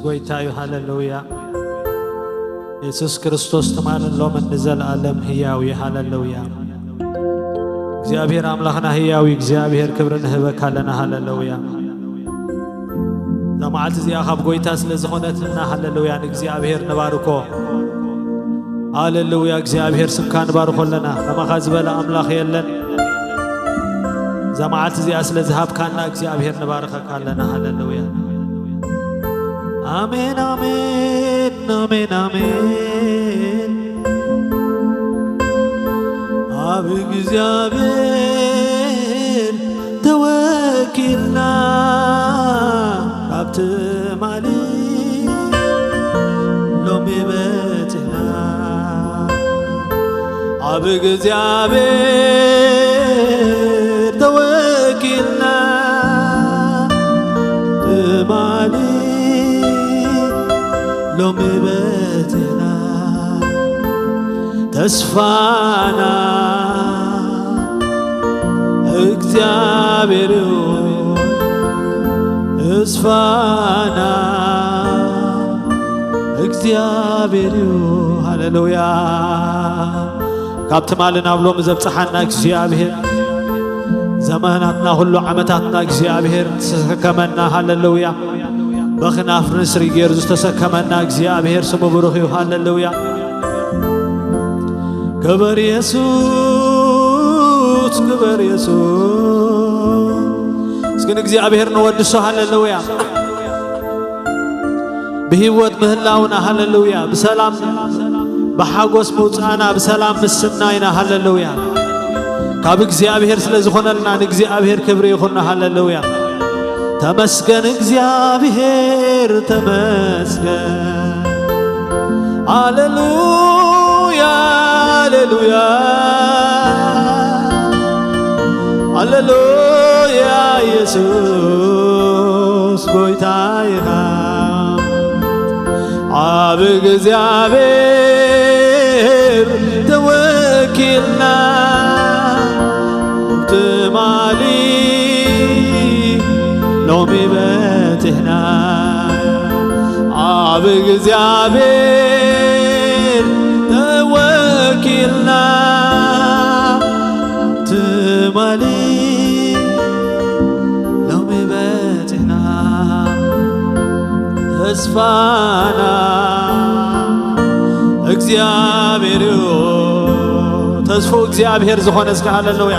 ጎይታ እዩ። ሃለሉያ። የሱስ ክርስቶስ ትማልን ሎምን ንዘለኣለም ህያው እዩ። ሃለሉያ። እግዚኣብሔር ኣምላኽና ህያው እዩ። እግዚኣብሔር ክብሪ ንህበካ ኣለና። ሃለሉያ። እዛ መዓልቲ እዚኣ ካብ ጎይታ ስለ ዝኾነትና፣ ሃለሉያ፣ ንእግዚኣብሔር ንባርኮ። ሃለሉያ፣ እግዚኣብሔር ስምካ ንባርኮ ኣለና። ከማኻ ዝበለ ኣምላኽ የለን። እዛ መዓልቲ እዚኣ ስለ ዝሃብካና እግዚኣብሔር ንባርኸካ ኣለና። ሃለሉያ። ኣሜን፣ ኣሜን፣ ኣሜን፣ ኣሜን። ኣብ እግዚኣብሔር ተወኪልና፣ ካብ ትማሊ ሎሚ በጺሕና። ኣብ እግዚኣብሔር ተወኪልና፣ ትማሊ ሎሚ በጺሕና። ተስፋና እግዚኣብሔር እዩ፣ ተስፋና እግዚኣብሔር እዩ። ሃለሉያ። ካብ ትማሊ ናብ ሎሚ ዘብጽሓና እግዚኣብሔር፣ ዘመናትና ኩሉ ዓመታትና እግዚኣብሔር ዝተሰከመና፣ ሃለሉያ፣ በኽናፍ ንስሪ ገይሩ ዝተሰከመና እግዚኣብሔር ስሙ ብሩኽ እዩ። ሃለሉያ። ክበር የሱስ፣ ክበር የሱስ። እስኪ ንእግዚኣብሔር ንወድሶ። ሃለሉያ። ብህይወት ምህላውና፣ ሃለሉያ፣ ብሰላም ብሓጎስ ምውፃእና፣ ብሰላም ምስናይና፣ ሃለሉያ፣ ካብ እግዚኣብሔር ስለ ዝኾነልና ንእግዚኣብሔር ክብሪ ይኹን። ሃለሉያ። ተመስገን እግዚኣብሔር፣ ተመስገን። ሃለሉያ፣ ሃለሉያ፣ ሃለሉያ። የሱስ ጎይታ ኢኻ። ኣብ እግዚኣብሔር ተወኪልና፣ ትማሊ ሎሚ በጺሕና። ኣብ እግዚኣብሔር ተወኪልና፣ ትማሊ ሎሚ በጺሕና። ተስፋና እግዚኣብሔር እዩ። ተስፎ እግዚኣብሔር ዝኾነ እስከ ሃለሉያ።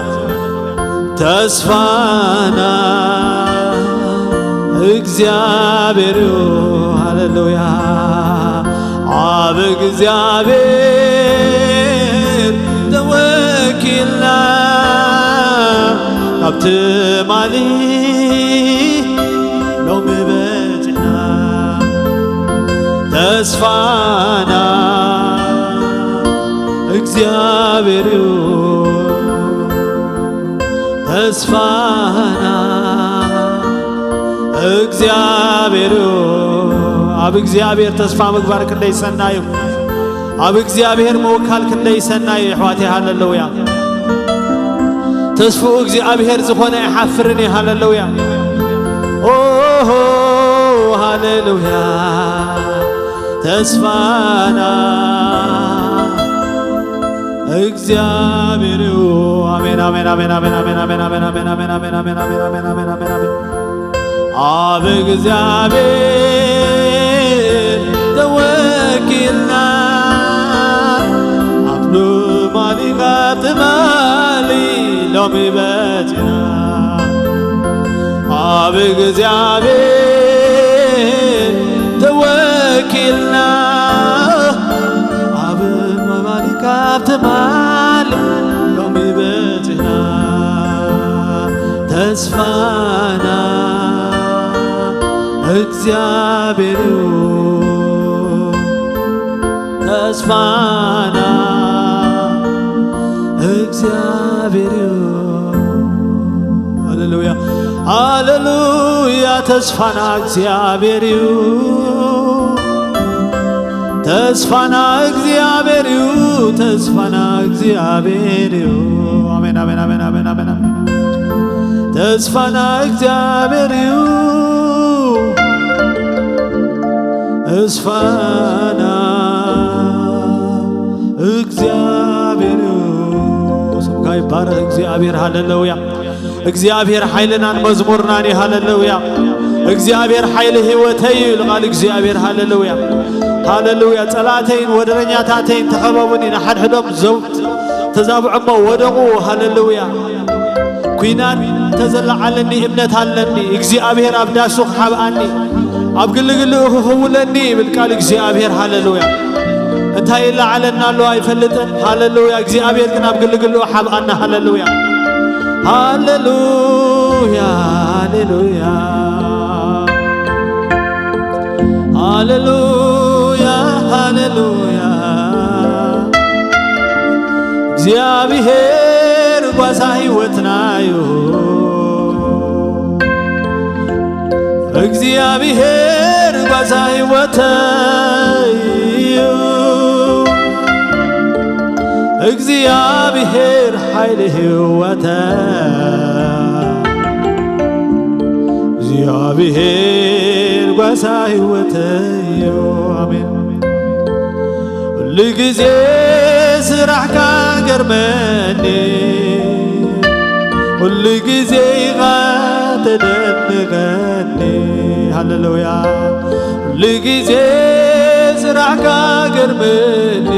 ተስፋና እግዚኣብሔር እዩ። ሃለሉያ። ኣብ እግዚኣብሔር ተወኪልና፣ ካብ ትማሊ ሎሚ በጺሕና። ተስፋና እግዚኣብሔር እዩ። ተስፋና እግዚኣብሔር እዩ። ኣብ እግዚኣብሔር ተስፋ ምግባር ክንደይ ሰናይ እዩ። ኣብ እግዚኣብሔር ምውካል ክንደይ ሰናይ እዩ፣ ኣሕዋተይ። ሃለሉያ። ተስፍኡ እግዚኣብሔር ዝኾነ ኣይሓፍርን እዩ። ሃለሉያ። ኦሆ፣ ሃለሉያ። ተስፋና እግዚኣብሔር እዩ። ኣሜን፣ ኣሜን፣ ኣሜን። ኣብ እግዚኣብሔር ተወኪልና፣ ኣብ ትማሊ፣ ካብ ትማሊ ሎሚ በጺሕና። ኣብ እግዚኣብሔር ተወኪልና፣ ኣብ ትማሊ፣ ካብ ትማሊ ሎሚ በጺሕና። ተስፋና እግዚኣብሔር እዩ። ተስፋና እግዚኣብሔር እዩ። ሃሌሉያ፣ ሃሌሉያ። ተስፋና እግዚኣብሔር እዩ። ተስፋና እግዚኣብሔር እዩ። ተስፋና እግዚኣብሔር እዩ። ኣሜን፣ ኣሜን፣ ኣሜን፣ ኣሜን፣ ኣሜን፣ ኣሜን። ተስፋና እግዚኣብሔር እዩ። ተስፋና እግዚኣብሔር እዩ። ስምካ ይባረኽ እግዚኣብሔር። ሃሌሉያ። እግዚኣብሔር ሓይልናን መዝሙርናን እዩ። ሃሌሉያ። እግዚኣብሔር ሓይሊ ህይወተይ እዩ ኢሉ ቃል እግዚኣብሔር። ሃሌሉያ፣ ሃሌሉያ። ጸላእተይን ወደረኛታተይን ተኸበቡኒ፣ ንሓድሕዶም ዘው ተዛብዖሞ ወደቑ። ሃሌሉያ። ኲናት ተዘለዓለኒ እምነት ኣለኒ፣ እግዚኣብሔር ኣብ ዳሱ ክሓብኣኒ፣ ኣብ ግልግልኡ ክኽውለኒ ይብል ቃል እግዚኣብሔር። ሃሌሉያ። እንታይ ይለዓለና ኣሎ ኣይፈልጥን። ሃሌሉያ። እግዚኣብሔር ግን ኣብ ግልግልኡ ሓብኣና። ሃሌሉያ፣ ሃሌሉያ፣ ሃሌሉያ፣ ሃሌሉያ፣ ሃሌሉያ። እግዚኣብሔር ጓሳ ህይወትና እዩ። እግዚኣብሔር ጓሳ ህይወተይ እዩ። እግዚኣብሔር ሓይሊ ህይወተይ፣ እግዚኣብሔር ጓሳ ህይወተይ እዩ። ኣሜን። ኩሉ ግዜ ስራሕካ ገርመኒ፣ ኩሉ ግዜ ኢኻ ተደንቐኒ። ሃሌሉያ። ኩሉ ግዜ ስራሕካ ገርመኒ፣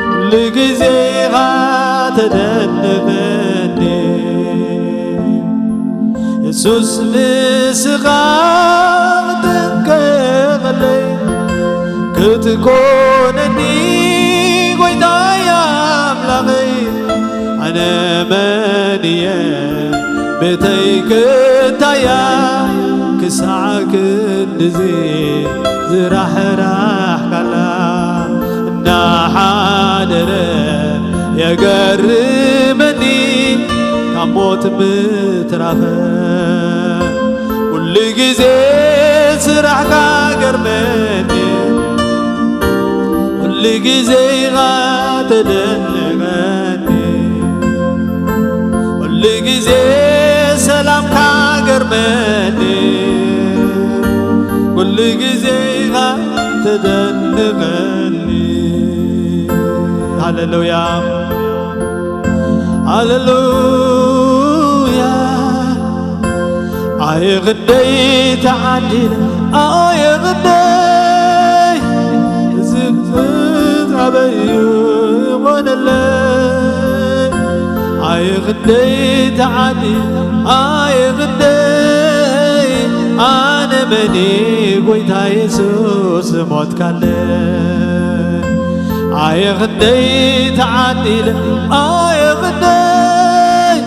ኩሉ ግዜ ኢኻ ተደንቐኒ። የሱስ ንስኻ ክትጠንቀቐለይ፣ ክትኮነኒ ጎይታየ ኣምላኸይ። ኣነ መን እየ ቤተይ ክታያ፣ ክሳዕ ክንድዚ ዝራሕራሕካላ። እናሓደረ የገርመኒ ካብ ሞት ምትራፈ። ኩሉ ግዜ ስራሕካ ገርመኒ፣ ኩሉ ግዜ ኢኻ ተደንቐኒ። ኩሉ ግዜ ሰላምካ ገርመኒ፣ ኩሉ ግዜ ኢኻ ተደንቐኒ። ሃሌሉያ፣ ሃሌሉያ። ኣየ ክንደይ ተዓዲለ፣ ኣየ ክንደይ ዝግዝት ኣበዩ ኾነለይ። ኣየ ክንደይ ተዓዲለ፣ ኣየ ክንደይ ኣነ መን ጎይታ የሱስ ሞትካለይ። ኣየ ክንደይ ተዓዲለ፣ ኣየ ክንደይ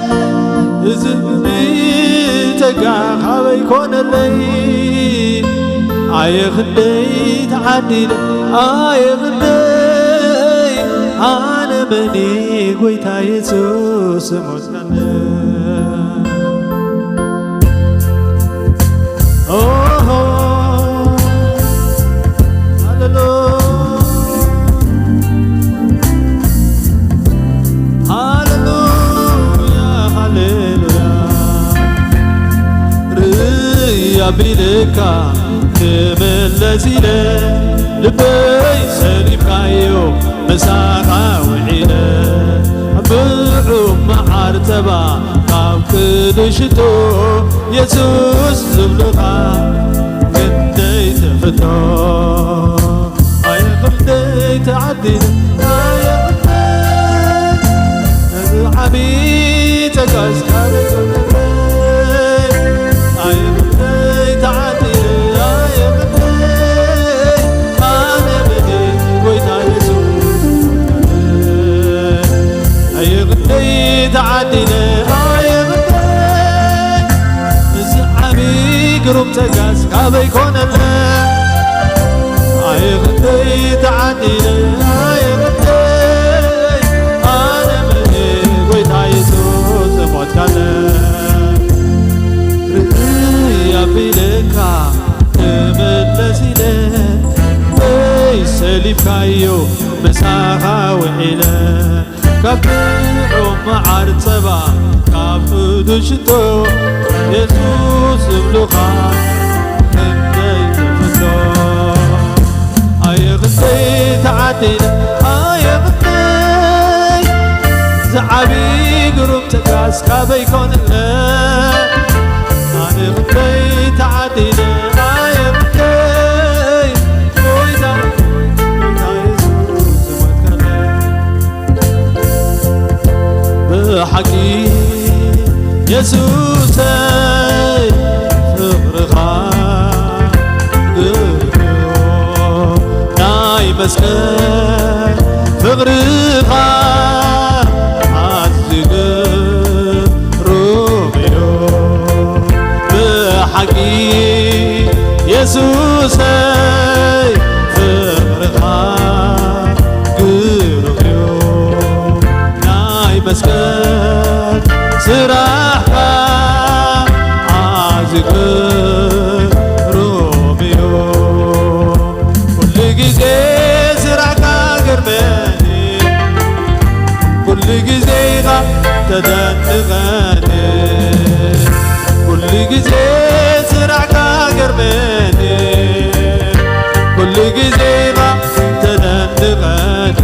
እዚ ብጸጋ ካበይ ኮነለይ። ኣየ ክንደይ ተዓዲለ፣ ኣየ ክንደይ ኣነ መን ጎይታ የሱስ ሞትካለይ። ኦሆ፣ ሃሌሉ-፣ ሃሌሉያ፣ ሃሌሉያ። ርእ ኣቢልካ ክምለስ ኢለ ልበይ ሰሊምካዮ ምሳኻ ውዒለ። ኣብ ጥዑም መዓር ጸባ ካብ ቅዱስ ሽቶ የሱስ ዝብሉኻ ክንደይ ትፍቶ። ኣየ ክንደይ ተዓዲለ፣ ኣየ ክንደይ ነዚ ዓቢ ጸጋስ ካበይ ኮነለይ። ኣየ ክንደይ ተዓዲለ፣ ኣየ ክንደይ ኣነ በደይ ጎይታ የሱስ ኣየ ክንደይ ተዓዲለ፣ ኣየ ክንደይ እዚ ዓቢ ግሩም ጸጋስ ካበይ ኮነለ። ኣየ ክንደይ ተዓዲለ፣ ኣየ ክንደይ ኣነ መን ጎይታ የሱስ ሞትካለ። ርእይ ኣቢለካ ክምለስ ኢለ፣ ወይ ሰሊፍካዮ ምሳኻ ውዒለ። ካብ ጥዑም መዓር ጸባ፣ ካብ ቅዱስ ሽቶ የሱስ ዝብሉኻ ክንደይ ትፍቶ። ኣየቕተይ ዝዓቢ ግሩም ጸጋስ ካበይ ኮንለ ኣነ ኽንደይ ተዓዲለ ኣየቕተይ ጎይታ ጎይታ የሱስ ዝሞትካለ ብሓቂ የሱሰይ ፍቕርኻ ግርዮ ናይ መስቀል ፍቕርኻ ኣዝዩ ግሩም እዩ ብሓቂ የሱሰይ ፍቕርኻ ግሩም እዩ ናይ መስቀል ስራሕካ ኣዝዩ ግሩም እዩ ኩሉ ግዜ ስራሕካ ገርመኒ ኩሉ ግዜ ኢኻ ተደንቐኒ ኩሉ ግዜ ስራሕካ ገርመኒ ኩሉ ግዜ ኢኻ ተደንቐኒ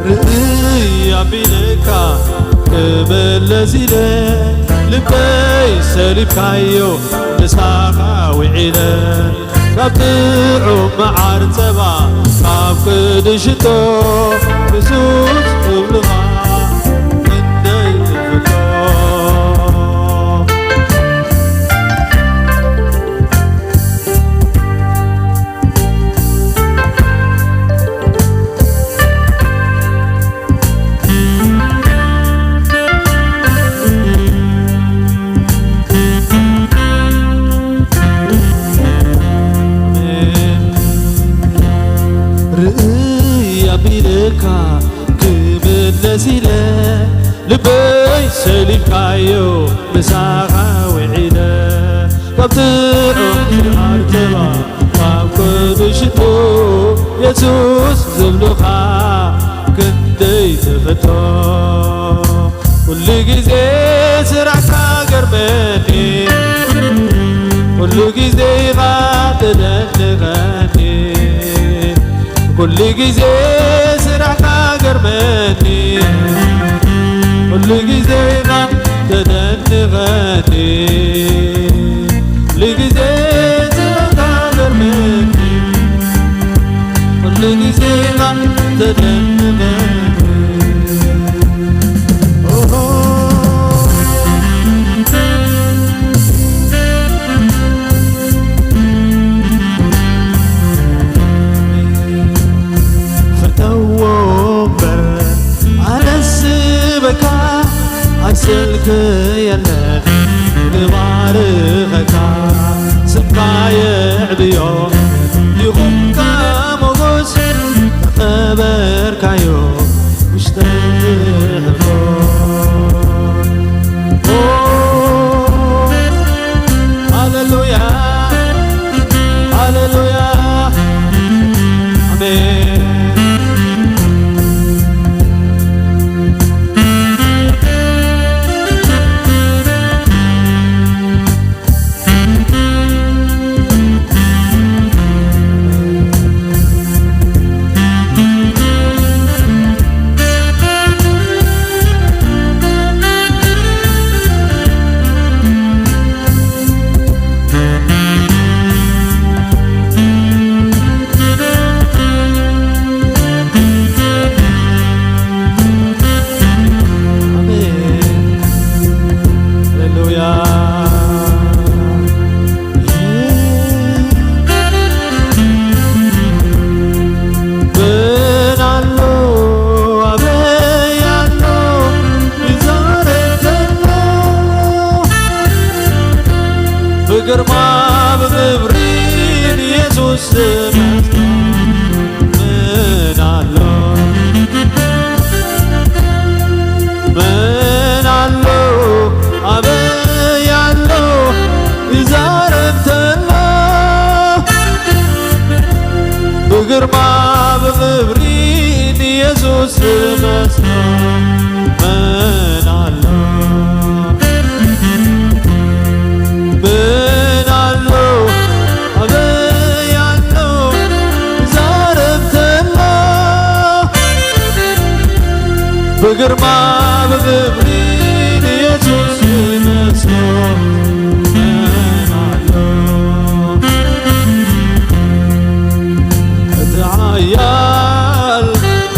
ርእይ ኣቢለካ ክምለስ ኢለ ልበይ ሰሊብካዮ ምሳኻ ውዒለ ካብ ጥዑም መዓር ጸባ ካብ ቅዱስ ሽቶ ብሱስ ክብልኻ ክንደይ ትፍቶ ርእይ ኣቢለካ ክምለስ ኢለ ልበይ ሰሊብካዮ ምሳኻ ውዒለ ካብ ጥዑም ኣርተባ ካብ ቅዱስ ሽቶ የሱስ ዝብሉኻ ክንደይ ትፍቶ ኩሉ ግዜ ስራሕካ ገርመኒ ኩሉ ግዜ ኢኻ ተደንቐኒ ኩሉ ግዜ ስራሕካ ገርመኒ ኩሉ ግዜ ኢኻ ተደንቐኒ ኩሉ ግዜ ስራሕካ ገርመኒ ኩሉ ግዜ ኢኻ ተደንቐኒ ፈተዎ እምበር ኣነስ በካ ኣይስእልክ የለን ክባርኸካ ስምካ የዕብዮ ይኹንካ ሞጎስ ተኸበርካዮ ውሽጠይ ትሕርጎ ሃሌሉያ ሃሌሉያ ኣሜን ብግርማ ብክብሪ ንየሱስ ዝመስል ምን ኣሎ ምን ኣሎ ኣበይ ኣሎ ይዛረብ ተሎ ብግርማ ብክብሪ ንየሱስ ዝመስል ምን ኣሎ ምን ኣሎ ኣበይ ኣሎ ብግርማ ብኽብሪ ንየሱስ ይመስሎ ኣሎ። እቲ ሓያል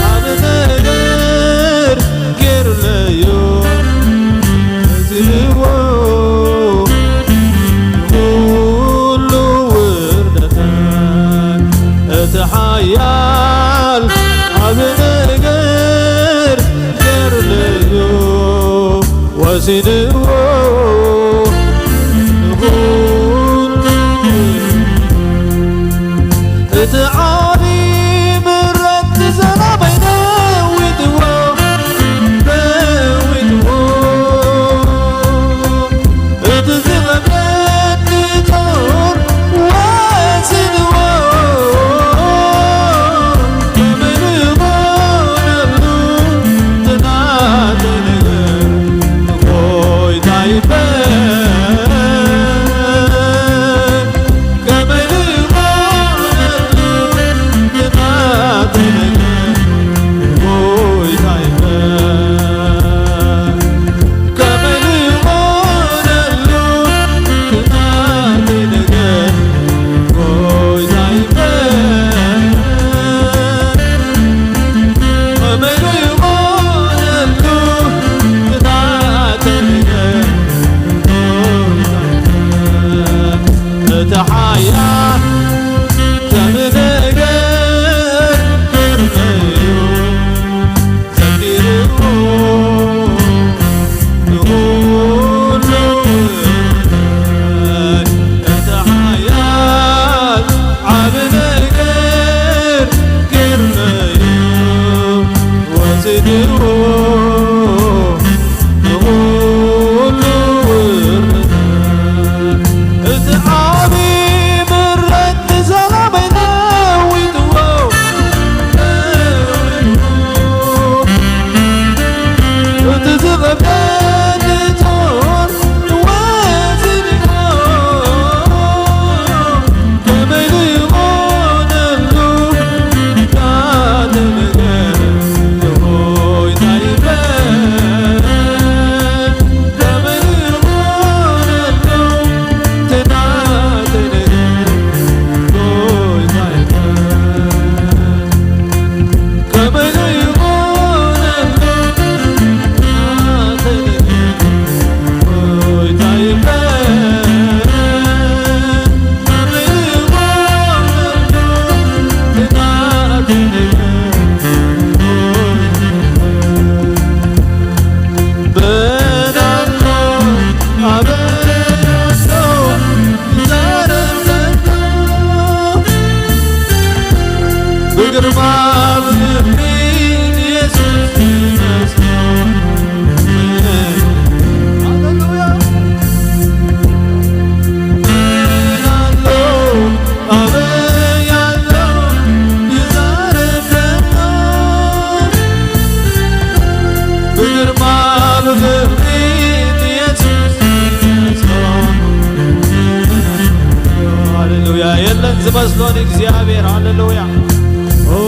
ሓደ ነገር ገይሩለዮ፣ ነዚህዎ ኩሉ ውርደት። እቲ ሓያል ዓቢ ነገር ገይሩለዮ፣ ወሲድዎ ንኹሉ። እቲ ዓቢ ምረት ንሰላመይ ነዊጥዎ፣ ነዊጥዎ። እቲ ዝኸብደኒ ጾር ወሲድዎ፣ ከመይ ንኾነሉ ትናተይ ነገር ጎይታ ይበል። ከመይ ንኾነሉ ትናተይ ነገር ጎይታ ይበል። ከመይ ንኾነሉ ትናተይ ነገር ጎይታ ይበል። ከመይ ንኾነሉ ትናተይ ነገር ጎይታ ይበል። እቲ ሓያል ከም ነገር ግርመዩ ሰጊርዎ ንኹሉ እቲ ሓያል ዓቢ ነገር ግርመዩ ወሲድዎ ንኹሉ ውርደት። እቲ ዓቢ ምረት ንሰላመይ ነዊጥዎ፣ ነዊጥዎ። እቲ ዝኸብደኒ ጾር ወሲድዎ። ከመይ ንኾነሉ ትናተይ ነገር ጎይታ ይበል። ከመይ ንኾነሉ ትናተይ ነገር ጎይታ ይበል። ከመይ ንኾነሉ ትናተይ ነገር ጎይታ ይበል። ብግርማ ብክብሪ ኢየሱስ ይመስገን። ሃሌሉያ። ምን ኣሎ ኣበይ ኣሎ ይዛረብ ዘሎ። ብግርማ ብክብሪ ኢየሱስ ይመስገን። ሃሌሉያ። የለን ዝመስሎ ንእግዚኣብሔር። ሃሌሉያ። ኦ።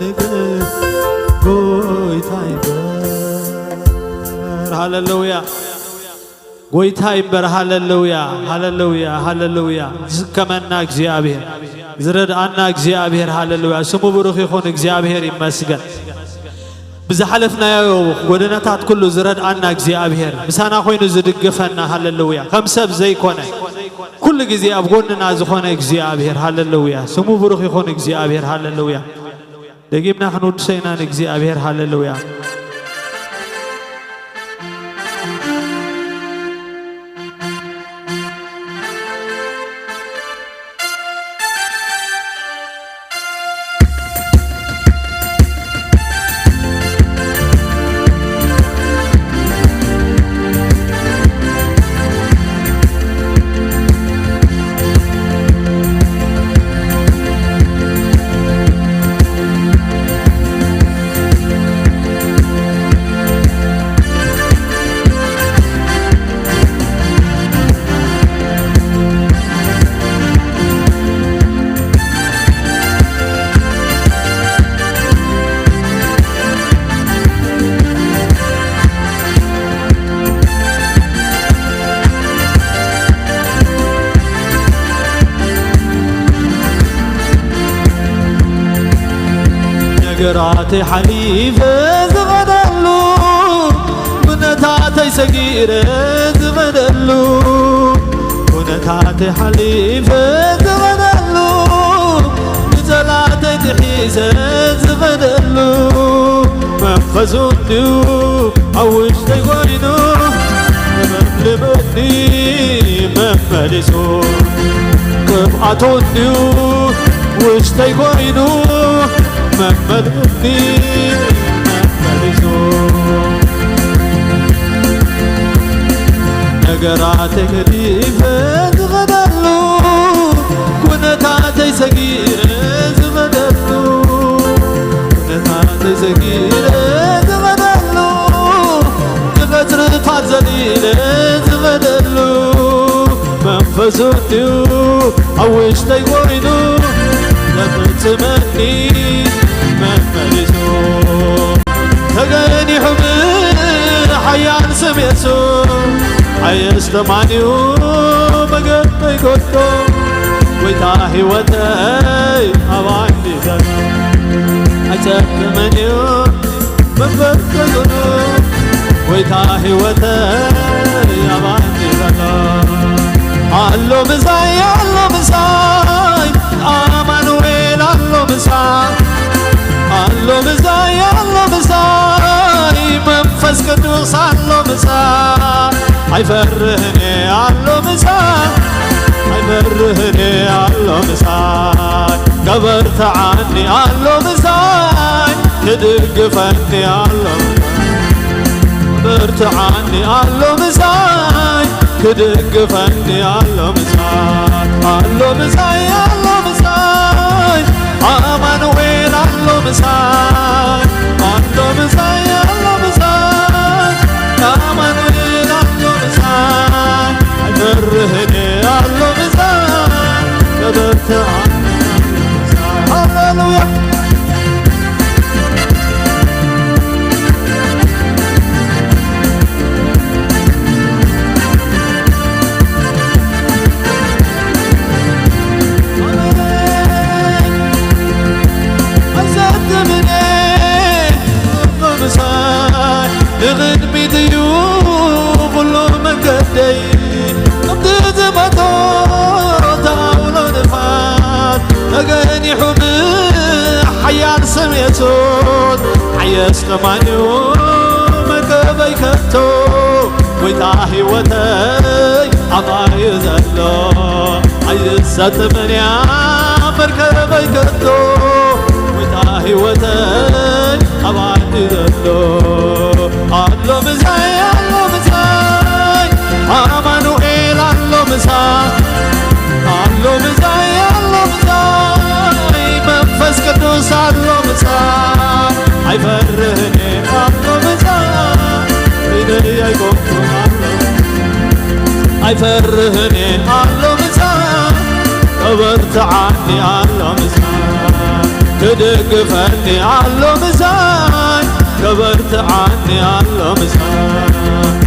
ንግስ ጎይታ ይንበር። ሃሌሉያ። ጎይታ ይንበር። ሃሌሉያ፣ ሃሌሉያ፣ ሃሌሉያ። ዝስከመና እግዚኣብሔር፣ ዝረድኣና እግዚኣብሔር፣ ሃሌሉያ። ስሙ ብሩኽ ይኹን፣ እግዚኣብሔር ይመስገን። ብዝሓለፍናዮ ጎደናታት ኩሉ ዝረድኣና እግዚኣብሔር፣ ምሳና ኮይኑ ዝድግፈና፣ ሃሌሉያ። ከም ሰብ ዘይኮነ፣ ኩሉ ግዜ ኣብ ጎንና ዝኾነ እግዚኣብሔር፣ ሃሌሉያ። ስሙ ብሩኽ ይኹን እግዚኣብሔር፣ ሃሌሉያ። ደጊምና ክንውድሶ ኢና ንእግዚኣብሔር። ሃሌሉያ። ነገራተይ ሓሊፈ ዝኸደሉ፣ ኩነታተይ ሰጊረ ዝኸደሉ፣ ኩነታተይ ሓሊፈ ዝኸደሉ፣ ንጸላተይ ጥሒሰ ዝኸደሉ፣ መንፈሱ እንድዩ ኣብ ውሽጠይ ኮይኑ፣ ለምልመኒ መመሊሱ፣ ቅብኣቱ እንድዩ ውሽጠይ ኮይኑ፣ መመልኒ መመሊሱ፣ ነገራተይ ገዲፈ ዝኸደሉ፣ ኩነታተይ ሰጊረ ዝኸደሉ፣ ኩነታተይ ሰጊረ ዝኸደሉ፣ ንቐጽርታት ዘሊለ ዝኸደሉ፣ መንፈሱ እንድዩ ኣብ ውሽጠይ ኮይኑ፣ ዘፍጽመኒ መመሊሱ፣ ተገኒሑ ብሓያል ስም የሱስ፣ ኣየስተማንዩ መገደይ ጎዶ፣ ጎይታ ህይወተይ ኣባይ ዘሎ፣ ኣይጸልመንዩ መንፈስ ቅዱስ፣ ጎይታ ህይወተይ ኣባይ ዘሎ፣ ኣሎ ምሳይ፣ ኣሎ ምሳይ፣ ኣማኑኤል ኣሎ ምሳይ፣ ኣሎ ምሳይ፣ ኣሎ ምሳይ፣ መንፈስ ቅዱስ ኣሎ ምሳይ፣ ኣይፈርህን እየ ኣሎ ምሳይ፣ ኣይፈርህን እየ ኣሎ ምሳይ፣ ከበርትዓኒ ኣሎ ምሳይ፣ ክድግፈኒ ኣሎ ምሳይ፣ ከበርትዓኒ ኣሎ ምሳይ፣ ክድግፈኒ ኣሎ ምሳይ፣ ኣሎ ምሳይ፣ ኣሎ ምሳይ፣ ኣማኑኤል ኣሎ ምሳይ፣ ኣሎ ምሳይ፣ ኣሎ ምሳይ፣ ኣማኑኤል ኣሎ ምሳይ፣ ኣይፈርህን ኣሎ ምሳይ፣ ከበርትዓኒ ኣሎ ምሳይ። ሃሌሉያ። ኣዘትምነ ምሳይ ንቕድሚት እዩ ኩሉ መንገደይ፣ ከምቲ ዝመቶ ኣውሎ ንፋስ ተገኒሑ ብሓያል ስም የሱስ፣ ሓየስ ከማን እዩ መርከበይ ከቶ፣ ጎይታ ህይወተይ ኣባይ ዘሎ፣ ኣይሰጥምን እያ መርከበይ ከቶ፣ ጎይታ ህይወተይ ኣባይ ዘሎ። ኣሎ ምሳይ፣ ኣሎ ምሳይ፣ ኣማኑኤል ኣሎ ምሳይ፣ ኣሎ ምሳይ፣ ኣሎ ምሳይ፣ መንፈስ ቅዱስ ኣሎ ምሳይ፣ ኣይፈርህን እየ ኣሎ ምሳይ፣ ኢደይ ኣይቆምኩን ኣሎ፣ ኣይፈርህን እየ ኣሎ ምሳይ፣ ከበርትዓኒ ኣሎ ምሳይ፣ ይድግፈኒ ኣሎ ምሳይ፣ ከበርትዓኒ ኣሎ ምሳይ።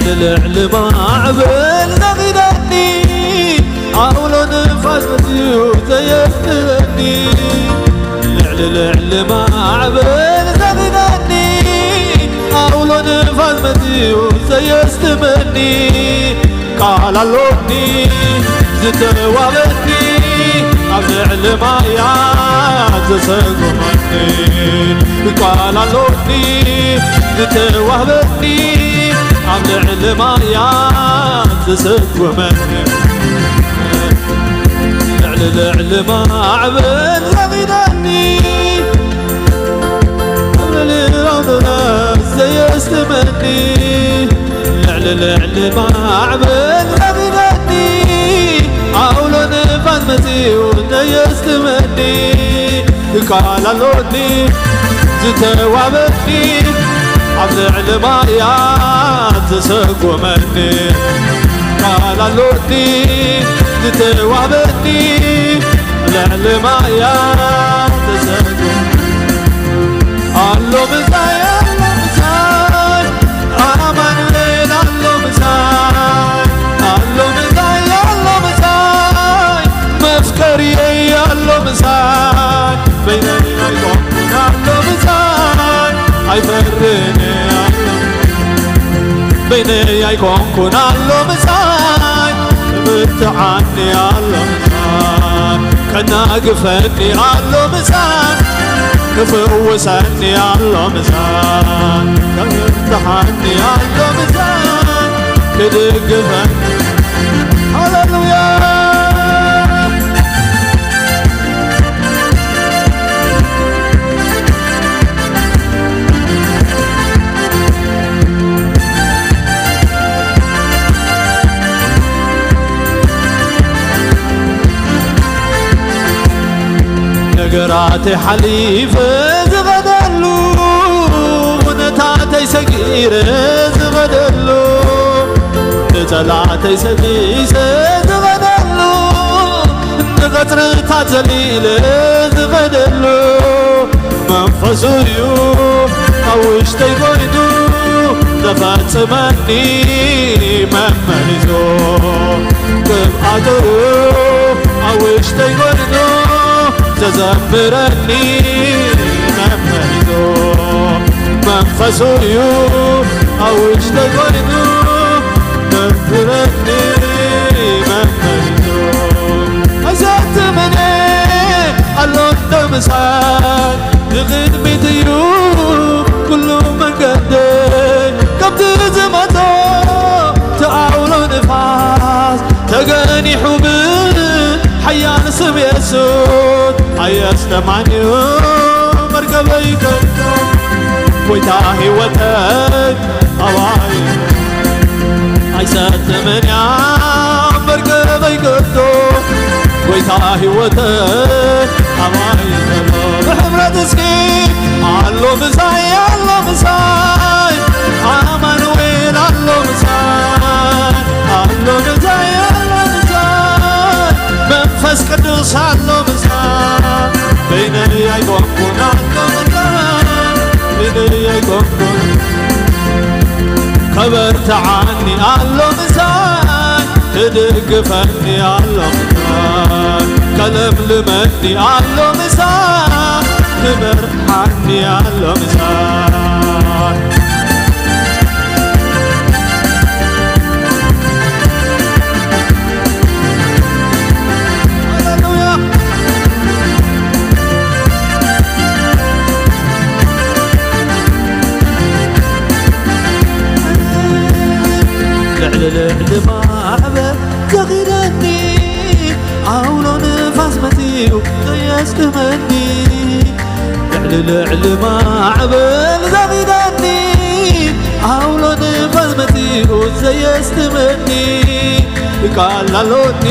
ልዕሊ ልዕሊ ማዕበል ዘኺደኒ፣ ኣውሎ ንፋስ መጺኡ ዘየስጥመኒ። ልዕሊ ልዕሊ ማዕበል ዘኺደኒ፣ ኣውሎ ንፋስ መጺኡ ዘየስጥመኒ። ቃል ኣሎኒ ዝተዋበኒ፣ ኣብ ልዕሊ ማያት ዘሰጎመኒ። ቃል ኣሎኒ ዝተዋበኒ፣ ኣብ ልዕሊ ማያት ዘሰጎመኒ። ልዕሊ ልዕሊ ማዕበል ዘኺደኒ፣ ኣብ ልዕሊ ኣውሎ ንፋስ ዘየስጥመኒ። ልዕሊ ልዕሊ ማዕበል ዘኺደኒ፣ ኣውሎ ንፋስ መጺኡ ዘየስጥመኒ። ቃል ኣሎኒ ዝተዋበኒ፣ ኣብ ልዕሊ ማያት ዘሰጎመኒ። ቃል ኣሎኒ ዝተዋበኒ፣ ልዕሊ ማያት ዘሰጎመኒ። ኣሎ ምሳይ፣ ኣሎ ምሳይ፣ ኣማኑኤል ኣሎ ምሳይ፣ ኣሎ ምሳይ፣ ኣሎ ምሳይ፣ መፍቀሪየይ ኣሎ ምሳይ፣ በይነይ ኣይኮንኩን ኣሎ ምሳይ፣ ኣይፈርን ኣሎ፣ በይነይ ኣይኮንኩን ኣሎ ምሳይ፣ ብርትዓኒ ኣሎ ምሳይ፣ ከናግፈኒ ኣሎ ምሳይ፣ ክፍውሰኒ ኣሎ ምሳይ፣ ከብርትዓኒ ኣሎ ምሳይ፣ ክድግፈኒ። ሃሌሉያ። ነገራተይ ሓሊፈ ዝኸደሉ፣ ኩነታተይ ሰጊረ ዝኸደሉ፣ ንጸላእተይ ሰጊሰ ዝኸደሉ፣ ንቐጽርታት ዘሊለ ዝኸደሉ፣ መንፈሱ እዩ ኣብ ውሽጠይ ኮይኑ ዘፈጽመኒ መመሊሱ፣ ቅብኣቱ ኣብ ውሽጠይ ኮይኑ ዘዘምረኒ መመሊሱ፣ መንፈሱ እዩ ኣብ ውሽጠይ ኮይኑ ዘዘምረኒ መመሊሱ። ኣይሰትምን ኣሎ እንዶ ምሳይ፣ ንቕድሚት እዩ ኩሉ መንገደይ። ካብቲ ዝመጾ እቲ ኣውሎ ንፋስ ተገኒሑ ብሓያል ስም የሱስ ኣየስጠማን እዩ መርከበይ ከቶ። ጎይታ ህይወተይ ኣባይ ኣይሰጥምን እያ መርከበይ ከቶ። ጎይታ ህይወተይ ኣባይ ዘሎ። ብሕብረት እስኪ ኣሎ ምሳይ፣ ኣሎ ምሳይ፣ ኣማኑኤል ኣሎ ምሳይ፣ ኣሎ ምሳይ፣ ኣሎ ምሳይ፣ መንፈስ ቅዱስ ኣሎ ምሳይ፣ በይነይ ኣይኮንኩን ኣሎ ምሳይ፣ በይነይ ኣይኮንኩን። ከበርትዓኒ ኣሎ ምሳይ፣ ክድግፈኒ ኣሎ ምሳይ፣ ከለምልመኒ ኣሎ ምሳይ፣ ክመርሓኒ ኣሎ ምሳይ። ሃሌሉያ። ልዕሊ ልዕሊ ማዕበል ዘኺደኒ፣ ኣውሎ ንፋስ መጺኡ ዘየስጥመኒ። ልዕሊ ልዕሊ ማዕበል ዘኺደኒ፣ እስትመኒ ቃል ኣሎኒ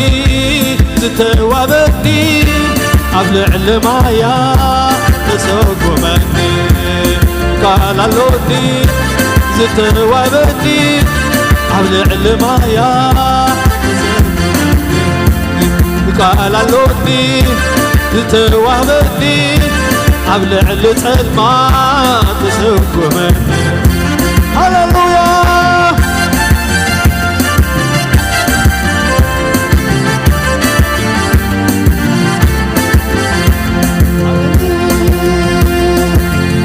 ዝተዋበኒ ኣብ ልዕሊ ማያ ተሰጉመኒ ቃል ኣሎኒ ዝተዋበኒ ኣብ ልዕሊ ማያ ቃል ኣሎኒ ዝተዋህበኒ ኣብ ልዕሊ ጸልማት ተሰጉመኒ ሃሌሉያ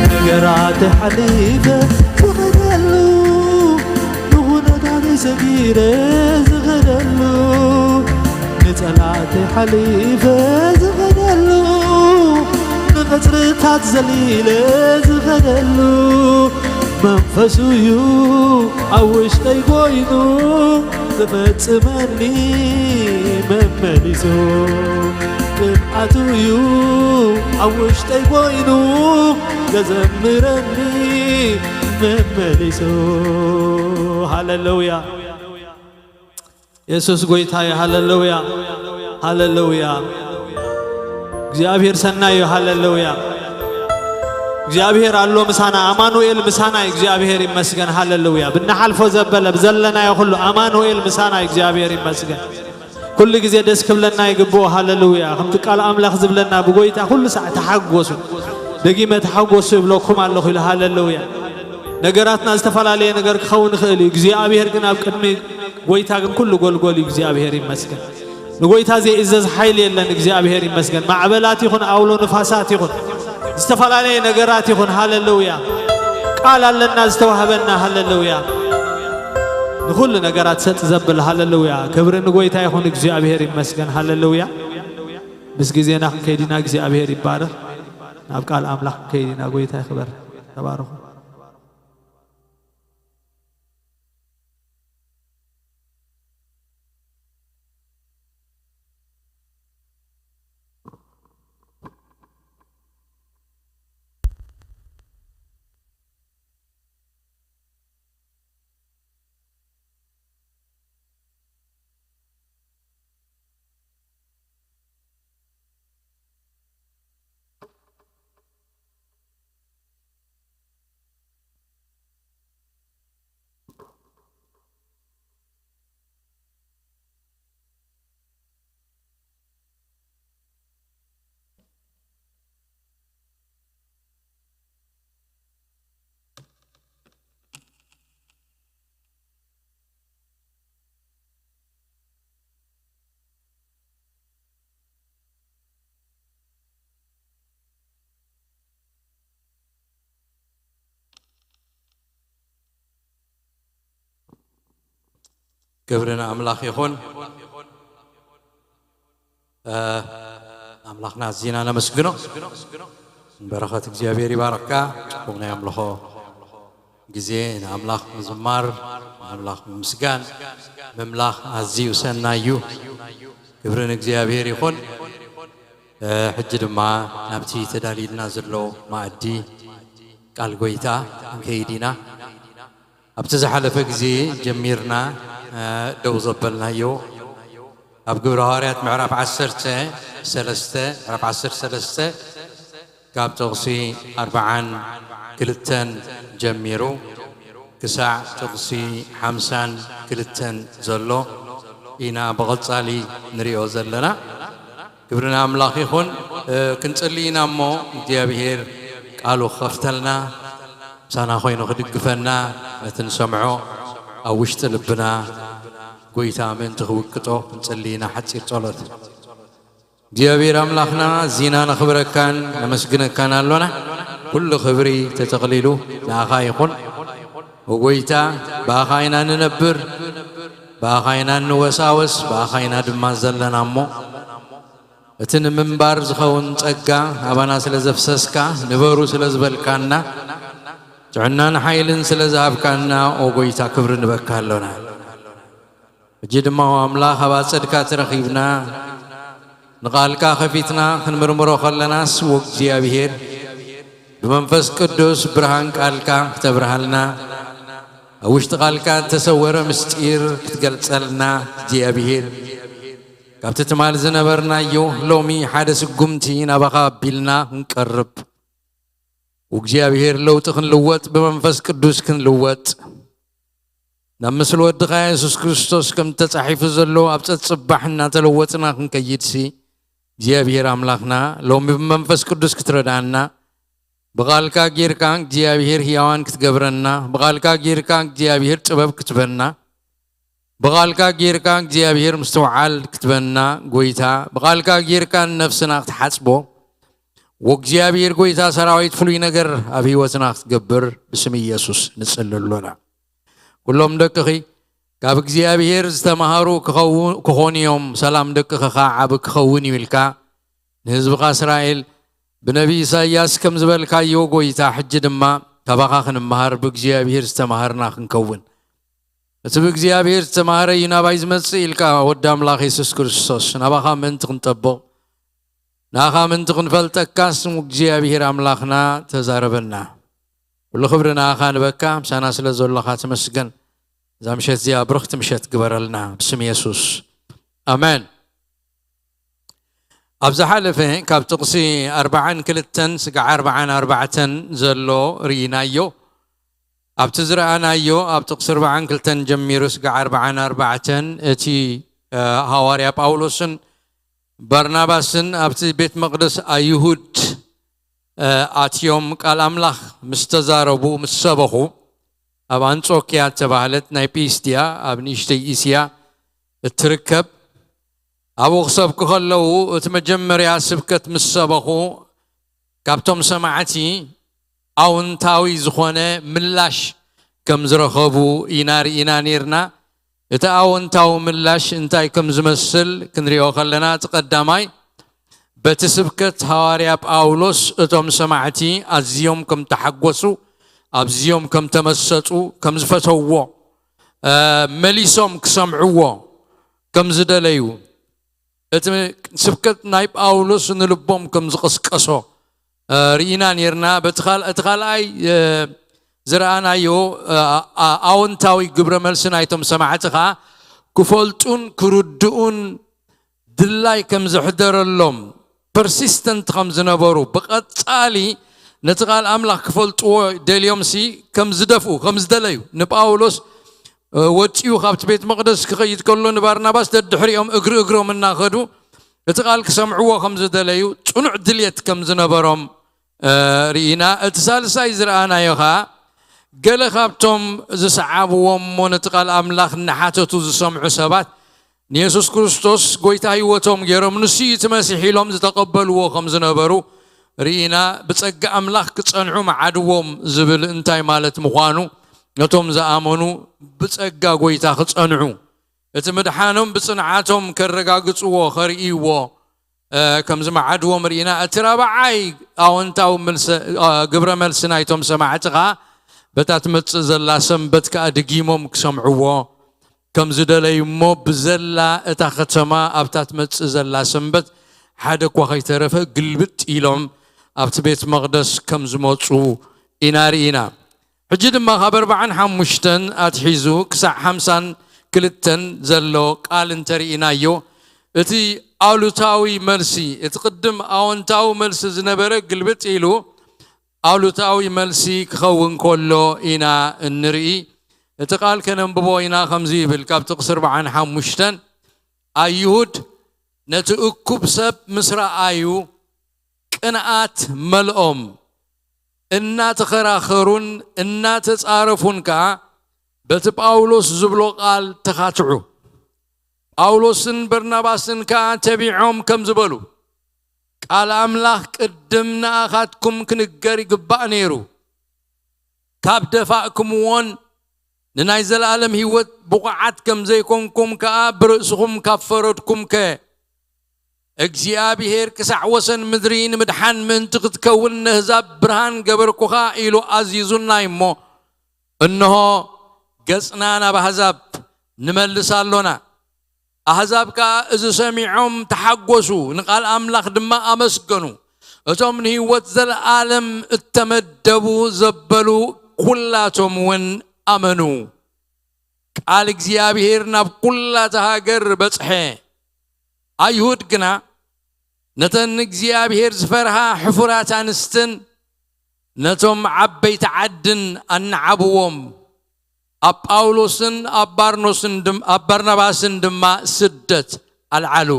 ነገራት ሓሊፈ ዝኸደሉ ንኹነታት ሰጊረ ዝኸደሉ ንጸላእተይ ሓሊፈ ዝኸደሉ ንቐጽርታት ዘሊለ ዝኸደሉ መንፈሱ እዩ ኣብ ውሽጠይ ኮይኑ ዝፈጽመኒ መመሊሱ ቅብኣቱ እዩ ኣብ ውሽጠይ ኮይኑ ዘዘምረኒ መመሊሱ ሃሌሉያ የሱስ ጐይታ እዩ። ሃሌሉያ፣ ሃሌሉያ። እግዚኣብሔር ሰናይ እዩ። ሃሌሉያ። እግዚኣብሔር ኣሎ ምሳና። ኣማኑኤል ምሳና እዩ። እግዚኣብሔር ይመስገን። ሃሌሉያ። ብንሓልፎ ዘበለ ብዘለናዮ ኩሉ ኣማኑኤል ምሳና እዩ። እግዚኣብሔር ይመስገን። ኩሉ ግዜ ደስ ክብለና ይግብኦ። ሃሌሉያ። ከምቲ ቃል ኣምላኽ ዝብለና ብጐይታ ኩሉ ሳዕ ተሓጎሱ። ደጊመ ተሓጎሱ ይብለኩም ኣለኹ ኢሉ። ሃሌሉያ። ነገራትና ዝተፈላለየ ነገር ክኸውን ይኽእል እዩ እግዚኣብሔር ግን ኣብ ቅድሚ ጎይታ ግን ኩሉ ጎልጎል እዩ እግዚኣብሔር ይመስገን ንጎይታ ዘይእዘዝ ሓይል የለን እግዚኣብሔር ይመስገን ማዕበላት ይኹን ኣውሎ ንፋሳት ይኹን ዝተፈላለየ ነገራት ይኹን ሃለሉያ ቃል ኣለና ዝተዋህበና ሃለሉያ ንኹሉ ነገራት ሰጥ ዘብል ሃለሉያ ክብሪ ንጎይታ ይኹን እግዚኣብሔር ይመስገን ሃለሉያ ምስ ግዜና ክንከይድ ኢና እግዚኣብሔር ይባረኽ ናብ ቃል ኣምላኽ ክንከይድ ኢና ጎይታ ይኽበር ተባረኹ ክብሪ ንኣምላኽ ይኹን። ኣምላኽና ኣዚና ነመስግኖ። በረኸት እግዚኣብሔር ይባረካ። ጽቡቕ ናይ ኣምልኾ ግዜ ንኣምላኽ ምዝማር፣ ንኣምላኽ ምምስጋን፣ ምምላኽ ኣዝዩ ሰናይ እዩ። ክብሪ ንእግዚኣብሔር ይኹን። ሕጂ ድማ ናብቲ ተዳልዩልና ዘሎ መኣዲ ቃል ጎይታ ክንከይድ ኢና። ኣብቲ ዝሓለፈ ግዜ ጀሚርና ደው ዘበልናዮ ኣብ ግብረ ሃዋርያት ምዕራፍ ዓሰርተ ሰለስተ ምዕራፍ ዓሰርተ ሰለስተ ካብ ጥቕሲ ኣርብዓን ክልተን ጀሚሩ ክሳዕ ጥቕሲ ሓምሳን ክልተን ዘሎ ኢና ብቐጻሊ ንሪኦ ዘለና። ክብሪ ንኣምላኽ ይኹን። ክንጽሊ ኢና እሞ እግዚኣብሄር ቃሉ ክኸፍተልና ምሳና ኮይኑ ክድግፈና ነቲ ንሰምዖ ኣብ ውሽጢ ልብና ጎይታ ምእንቲ ክውቅጦ ክንጽሊ ኢና ሓጺር ጸሎት። እግዚኣብሔር ኣምላኽና እዚና ነኽብረካን ነመስግነካን ኣሎና። ኩሉ ክብሪ ተጠቕሊሉ ንኣኻ ይኹን። ኦጎይታ ብኣኻ ኢና ንነብር፣ ብኣኻ ኢና እንወሳወስ፣ ብኣኻ ኢና ድማ ዘለና እሞ እቲ ንምንባር ዝኸውን ጸጋ ኣባና ስለ ዘፍሰስካ ንበሩ ስለ ዝበልካና ጥዕናን ሓይልን ስለ ዝሃብካና ኦጎይታ ክብሪ ንበካ ኣሎና። ሕጂ ድማ ኣምላኽ ኣብ ኣጸድካ ተረኺብና ንቓልካ ከፊትና ክንምርምሮ ከለናስ ወእግዚኣብሄር ብመንፈስ ቅዱስ ብርሃን ቃልካ ክተብርሃልና ኣብ ውሽጢ ቃልካ እተሰወረ ምስጢር ክትገልጸልና እግዚኣብሔር፣ ካብቲ ትማል ዝነበርናዮ ሎሚ ሓደ ስጉምቲ ናባኻ ኣቢልና ክንቀርብ፣ እግዚኣብሔር ለውጢ ክንልወጥ፣ ብመንፈስ ቅዱስ ክንልወጥ፣ ናብ ምስሊ ወድኻ የሱስ ክርስቶስ ከም ተጻሒፉ ዘሎ ኣብ ጸጽባሕ እናተለወጥና ክንከይድሲ እግዚኣብሔር ኣምላኽና ሎሚ ብመንፈስ ቅዱስ ክትረዳና፣ ብቓልካ ጌርካ እግዚኣብሔር ህያዋን ክትገብረና፣ ብቓልካ ጌርካ እግዚኣብሔር ጥበብ ክትበና፣ ብቓልካ ጌርካ እግዚኣብሔር ምስትውዓል ክትበና፣ ጎይታ ብቓልካ ጌርካ ንነፍስና ክትሓጽቦ፣ ወእግዚኣብሔር ጎይታ ሰራዊት ፍሉይ ነገር ኣብ ህይወትና ክትገብር ብስም ኢየሱስ ንጽሊ ኣሎና። ኩሎም ደቅኺ ካብ እግዚኣብሔር ዝተማሃሩ ክኸው-፣ ክኾኑ እዮም፣ ሰላም ደቅኺ ኸዓ ዓቢ ክኸውን እዩ ኢልካ ንህዝብኻ እስራኤል ብነቢ ኢሳይያስ ከም ዝበልካዮ፣ ጎይታ፣ ሕጂ ድማ ካባኻ ክንመሃር ብእግዚኣብሔር ዝተማሃርና ክንከውን። እቲ ብእግዚኣብሔር ዝተማህረ እዩ ናባይ ዝመጽእ ኢልካ፣ ወዲ ኣምላኽ የሱስ ክርስቶስ፣ ናባኻ ምእንቲ ክንጠብቕ፣ ንኣኻ ምእንቲ ክንፈልጠካ፣ ስሙ እግዚኣብሔር ኣምላኽና ተዛረበና። ኩሉ ክብሪ ንኣኻ ንበካ፣ ምሳና ስለ ዘሎኻ ተመስገን። እዛ ምሸት እዚኣ ብርኽቲ ምሸት ግበረልና፣ ብስም የሱስ። ኣሜን። ኣብ ዝሓለፈ ካብ ጥቕሲ ኣርባዓን ክልተን ስጋዕ ኣርባዓን ኣርባዕተን ዘሎ ርኢናዮ። ኣብቲ ዝረኣናዮ፣ ኣብ ጥቕሲ ኣርባዓን ክልተን ጀሚሩ ስጋዕ ኣርባዓን ኣርባዕተን፣ እቲ፣ እ፣ ሃዋርያ ጳውሎስን በርናባስን ኣብቲ ቤት መቕደስ ኣይሁድ፣ እ፣ ኣትዮም ቃል ኣምላኽ ምስ ተዛረቡ፣ ምስ ሰበኹ፣ ኣብ ኣንጾክያ እተባህለት ናይ ጲስድያ፣ ኣብ ንእሽተይ እስያ እትርከብ፣ ኣብኡ ክሰብኩ ከለዉ፣ እቲ መጀመርያ ስብከት ምስ ሰበኹ፣ ካብቶም ሰማዕቲ ኣወንታዊ ዝኾነ ምላሽ ከም ዝረኸቡ ኢና ርኢና ኔርና። እቲ ኣወንታዊ ምላሽ እንታይ ከም ዝመስል ክንሪኦ ከለና፣ እቲ ቀዳማይ፣ በቲ ስብከት ሃዋርያ ጳውሎስ እቶም ሰማዕቲ ኣዝዮም ከም ተሓጎሱ፣ ኣዝዮም ከም ተመሰጡ፣ ከም ዝፈተውዎ፣ እ፣ መሊሶም ክሰምዕዎ ከም ዝደለዩ፣ እቲ ስብከት ናይ ጳውሎስ ንልቦም ከም ዝቐስቀሶ፣ እ፣ ርኢና ኔርና። በቲ ካል-፣ እቲ ካልኣይ፣ እ፣ ዝረኣናዮ፣ እ፣ ኣ-፣ ኣወንታዊ ግብረ መልሲ ናይቶም ሰማዕቲ ኸኣ ክፈልጡን ክርድኡን ድላይ ከም ዘሕደረሎም፣ ፐርሲስተንት ከም ዝነበሩ፣ ብቐጻሊ ነቲ ቃል ኣምላኽ ክፈልጥዎ ደልዮምሲ ከም ዝደፍኡ፣ ከም ዝደለዩ፣ ንጳውሎስ፣ እ፣ ወጺኡ ካብቲ ቤት መቕደስ ክኸይድ ከሎ፣ ንባርናባስ ደድሕሪኦም እግሪ እግሮም እናኸዱ እቲ ቃል ክሰምዕዎ ከም ዝደለዩ ጽኑዕ ድልየት ከም ዝነበሮም፣ እ፣ ርኢና። እቲ ሳልሳይ ዝረኣናዮ ኸኣ፣ ገለ ካብቶም ዝሰዓብዎም እሞ ነቲ ቃል ኣምላኽ እናሓተቱ ዝሰምዑ ሰባት፣ ንየሱስ ክርስቶስ ጐይታ ህይወቶም ገይሮም፣ ንሱ እዩ እቲ መሲሕ ኢሎም ዝተቐበልዎ ከም ዝነበሩ ርኢና። ብጸጋ ኣምላኽ ክጸንዑ መዓድዎም ዝብል እንታይ ማለት ምዃኑ፣ ነቶም ዝኣመኑ ብጸጋ ጐይታ ክጸንዑ፣ እቲ ምድሓኖም ብጽንዓቶም ከረጋግጽዎ፣ ከርእይዎ፣ እ፣ ከም ዝመዓድዎም ርኢና። እቲ ራብዓይ ኣወንታዊ መልሰ-፣ እ፣ ግብረ መልሲ ናይቶም ሰማዕቲ ኸኣ፣ በታ ትመጽእ ዘላ ሰንበት ከኣ ድጊሞም ክሰምዕዎ ከም ዝደለዩ እሞ፣ ብዘላ እታ ከተማ ኣብታ ትመጽእ ዘላ ሰንበት ሓደ እኳ ከይተረፈ ግልብጥ ኢሎም ኣብቲ ቤት መቕደስ ከም ዝመጹ ኢና ርኢና። ሕጂ ድማ ካብ ኣርባዓን ሓሙሽተን ኣትሒዙ ክሳዕ ሓምሳን ክልተን ዘሎ ቃል እንተርኢናዮ፣ እቲ ኣሉታዊ መልሲ፣ እቲ ቅድም ኣወንታዊ መልሲ ዝነበረ ግልብጥ ኢሉ ኣሉታዊ መልሲ ክኸውን ከሎ ኢና እንርኢ። እቲ ቃል ከነንብቦ ኢና፣ ከምዚ ይብል፣ ካብ ጥቕሲ ኣርባዓን ሓሙሽተን፣ ኣይሁድ ነቲ እኩብ ሰብ ምስ ረኣዩ ቅንኣት መልኦም፣ እናተኸራኸሩን እናተጻረፉን ከኣ በቲ ጳውሎስ ዝብሎ ቃል ተኻትዑ። ጳውሎስን በርናባስን ከኣ ተቢዖም ከምዚ በሉ፣ ቃል ኣምላኽ ቅድም ንኣኻትኩም ክንገር ይግባእ ነይሩ። ካብ ደፋእክምዎን ንናይ ዘለኣለም ህይወት ብቑዓት ከም ዘይኮንኩም ከኣ ብርእስኹም ካብ ፈረድኩምከ፣ እግዚኣብሄር ክሳዕ ወሰን ምድሪ ንምድሓን ምእንቲ ክትከውን ነህዛብ ብርሃን ገበርኩኻ ኢሉ ኣዚዙና እሞ፣ እንሆ ገጽና ናብ ኣህዛብ ንመልስ ኣሎና። ኣህዛብ ከኣ እዚ ሰሚዖም ተሓጎሱ፣ ንቓል ኣምላኽ ድማ ኣመስገኑ። እቶም ንህይወት ዘለኣለም እተመደቡ ዘበሉ ኩላቶም እውን ኣመኑ። ቃል እግዚኣብሔር ናብ ኩላ እታ ሃገር በጽሐ። ኣይሁድ ግና ነተን እግዚኣብሔር ዝፈርሃ ሕፉራት ኣንስትን ነቶም ዓበይቲ ዓድን ኣነዓብዎም። ኣብ ጳውሎስን ኣብ ባርኖስን ድም-፣ ኣብ በርናባስን ድማ ስደት ኣልዓሉ።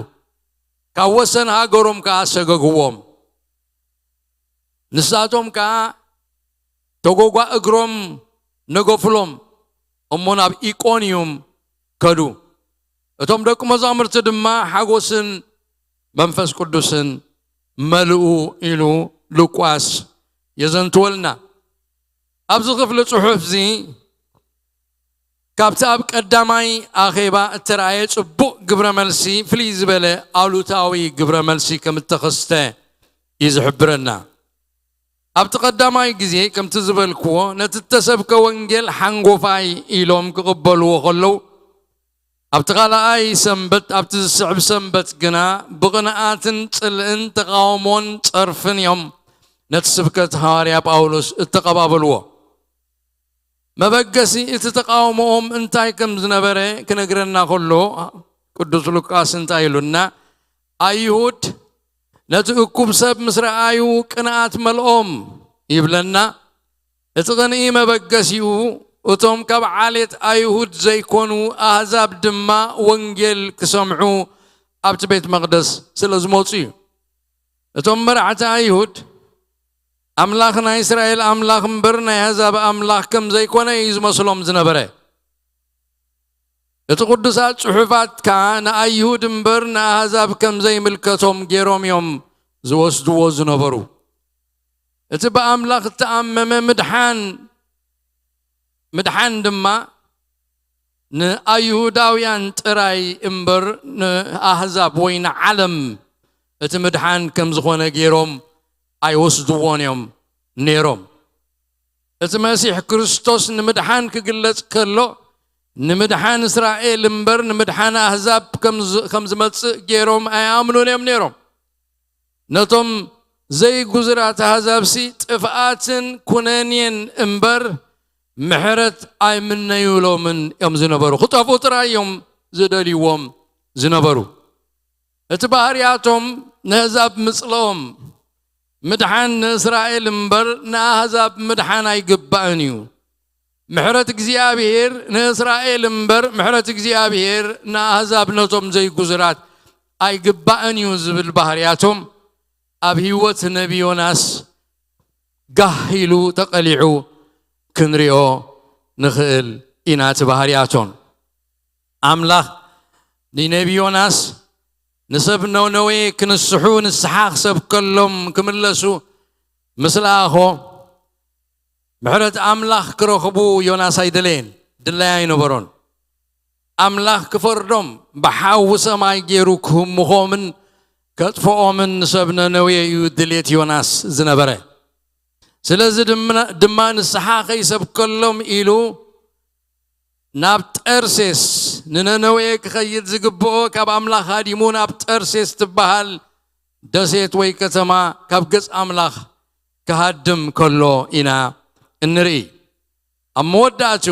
ካብ ወሰን ሃገሮም ከኣ ሰገግዎም። ንሳቶም ከኣ ተጎጓ እግሮም ነገፉሎም፣ እሞ ናብ ኢቆንዩም ከዱ። እቶም ደቂ መዛሙርቲ ድማ ሓጎስን መንፈስ ቅዱስን መልኡ ኢሉ ሉቃስ የዘንትወልና። ኣብዚ ክፍሊ ጽሑፍ እዚ ካብቲ ኣብ ቀዳማይ ኣኼባ እተራእየ ጽቡቕ ግብረ መልሲ ፍልይ ዝበለ ኣሉታዊ ግብረ መልሲ ከም እተኸስተ እዩ ዝሕብረና። ኣብቲ ቀዳማይ ግዜ ከምቲ ዝበልክዎ ነቲ እተሰብከ ወንጌል ሓንጎፋይ ኢሎም ክቕበልዎ ከለዉ፣ ኣብቲ ካልኣይ ሰንበት፣ ኣብቲ ዝስዕብ ሰንበት ግና ብቕንኣትን ጽልእን ተቓውሞን ጸርፍን እዮም ነቲ ስብከት ሃዋርያ ጳውሎስ እተቐባበልዎ። መበገሲ እቲ ተቓውሞኦም እንታይ ከም ዝነበረ ክነግረና ከሎ ቅዱስ ሉቃስ እንታይ ኢሉና? ኣይሁድ ነቲ እኩብ ሰብ ምስ ረኣዩ ቅንኣት መልኦም ይብለና። እቲ ቅንኢ መበገሲኡ እቶም ካብ ዓሌት ኣይሁድ ዘይኮኑ ኣህዛብ ድማ ወንጌል ክሰምዑ ኣብቲ ቤት መቕደስ ስለ ዝመጹ እዩ። እቶም መራሕቲ ኣይሁድ ኣምላኽ ናይ እስራኤል ኣምላኽ እምበር ናይ ኣህዛብ ኣምላኽ ከም ዘይኮነ እዩ ዝመስሎም ዝነበረ። እቲ ቅዱሳት ጽሑፋት ከኣ ንኣይሁድ እምበር ንኣህዛብ ከም ዘይምልከቶም ገይሮም እዮም ዝወስድዎ ዝነበሩ። እቲ ብኣምላኽ እተኣመመ ምድሓን፣ ምድሓን ድማ ንኣይሁዳውያን ጥራይ እምበር ንኣህዛብ ወይ ንዓለም እቲ ምድሓን ከም ዝኾነ ገይሮም ኣይወስድዎን እዮም ነይሮም። እቲ መሲሕ ክርስቶስ ንምድሓን ክግለጽ ከሎ፣ ንምድሓን እስራኤል እምበር ንምድሓን ኣህዛብ ከም ዝ-፣ ከም ዝመጽእ ገይሮም ኣይኣምኑን እዮም ነይሮም። ነቶም ዘይጉዙራት ኣህዛብሲ ጥፍኣትን ኩነኔን እምበር ምሕረት ኣይምነዩሎምን እዮም ዝነበሩ። ክጠፍኡ ጥራይ እዮም ዝደልይዎም ዝነበሩ። እቲ ባህርያቶም ነህዛብ ምጽልኦም፣ ምድሓን ንእስራኤል እምበር ንኣህዛብ ምድሓን ኣይግባእን እዩ። ምሕረት እግዚኣብሔር ንእስራኤል እምበር ምሕረት እግዚኣብሔር ንኣህዛብ ነቶም ዘይጉዙራት ኣይግባእን እዩ ዝብል ባህርያቶም ኣብ ህይወት ነቢ ዮናስ ጋህ ኢሉ ተቐሊዑ ክንሪኦ ንኽእል ኢና። እቲ ባህርያቶም ኣምላኽ ንነቢ ዮናስ ንሰብ ነነዌ ክንስሑ ንስሓ ክሰብከሎም ክምለሱ ምስ ለኣኾ ምሕረት ኣምላኽ ክረኽቡ ዮናስ ኣይደለየን፣ ድላይ ኣይነበሮን። ኣምላኽ ክፈርዶም ብሓዊ ሰማይ ገይሩ ክህምኾምን ከጥፍኦምን ንሰብ ነነዌ እዩ ድሌት ዮናስ ዝነበረ። ስለዚ ድማ፣ ድማ ንስሓ ከይሰብከሎም ኢሉ ናብ ጠርሴስ ንነነዌ ክኸይድ ዝግብኦ ካብ ኣምላኽ ሃዲሙ ናብ ጠርሴስ ትበሃል ደሴት ወይ ከተማ ካብ ገጽ ኣምላኽ ክሃድም ከሎ ኢና እንርኢ። ኣብ መወዳእቱ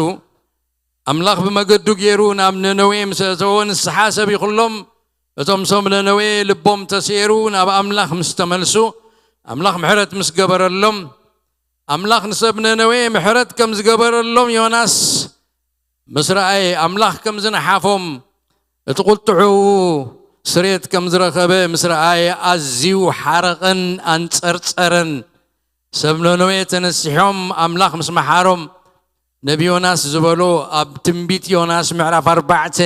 ኣምላኽ ብመገዱ ገይሩ ናብ ነነዌ ምስ ኣእተዎ ንስሓ ሰቢኹሎም እቶም ሰብ ነነዌ ልቦም ተሴሩ ናብ ኣምላኽ ምስ ተመልሱ ኣምላኽ ምሕረት ምስ ገበረሎም ኣምላኽ ንሰብ ነነዌ ምሕረት ከም ዝገበረሎም ዮናስ ምስ ረኣየ ኣምላኽ ከም ዝነሓፎም እቲ ቁጥዑ ስሬት ከም ዝረኸበ ምስ ረኣየ ኣዝዩ ሓረቐን ኣንጸርጸረን። ሰብ ነነዌ ተነሲሖም ኣምላኽ ምስ መሓሮም ነቢ ዮናስ ዝበሎ ኣብ ትንቢት ዮናስ ምዕራፍ ኣርባዕተ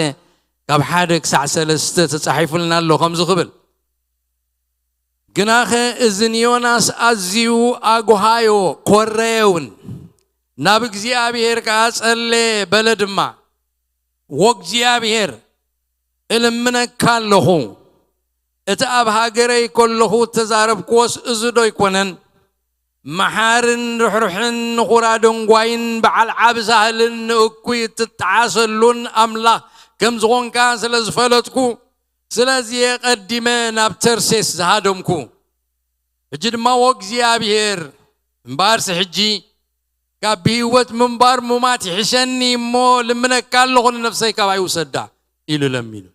ካብ ሓደ ክሳዕ ሰለስተ ተጻሒፉልና ኣሎ ከምዚ ክብል ግናኸ እዚ ንዮናስ ኣዝዩ ኣጉሃዮ፣ ኮረየ እውን። ናብ እግዚኣብሔር ከኣ ጸለየ፣ በለ ድማ፣ "ወእግዚኣብሔር፣ እልምነካ ኣለኹ፣ እቲ ኣብ ሃገረይ ከለኹ እተዛረብክዎስ እዚ ዶ ኣይኮነን? መሓርን ርሕሩሕን ንኹራ ደንጓይን በዓል ዓቢ ሳህልን ንእኩይ እትጠዓሰሉን ኣምላኽ ከም ዝኾንካ ስለ ዝፈለጥኩ፣ ስለዚ እየ ቀዲመ ናብ ተርሴስ ዝሃደምኩ። ሕጂ ድማ ወእግዚኣብሔር፣ እምበኣርሲ ሕጂ ካብ ብህይወት ምንባር ሙማት ይሕሸኒ እሞ ልምነካ ኣለኹ፣ ንነፍሰይ ካባይ ውሰዳ ኢሉ ለሚኑ።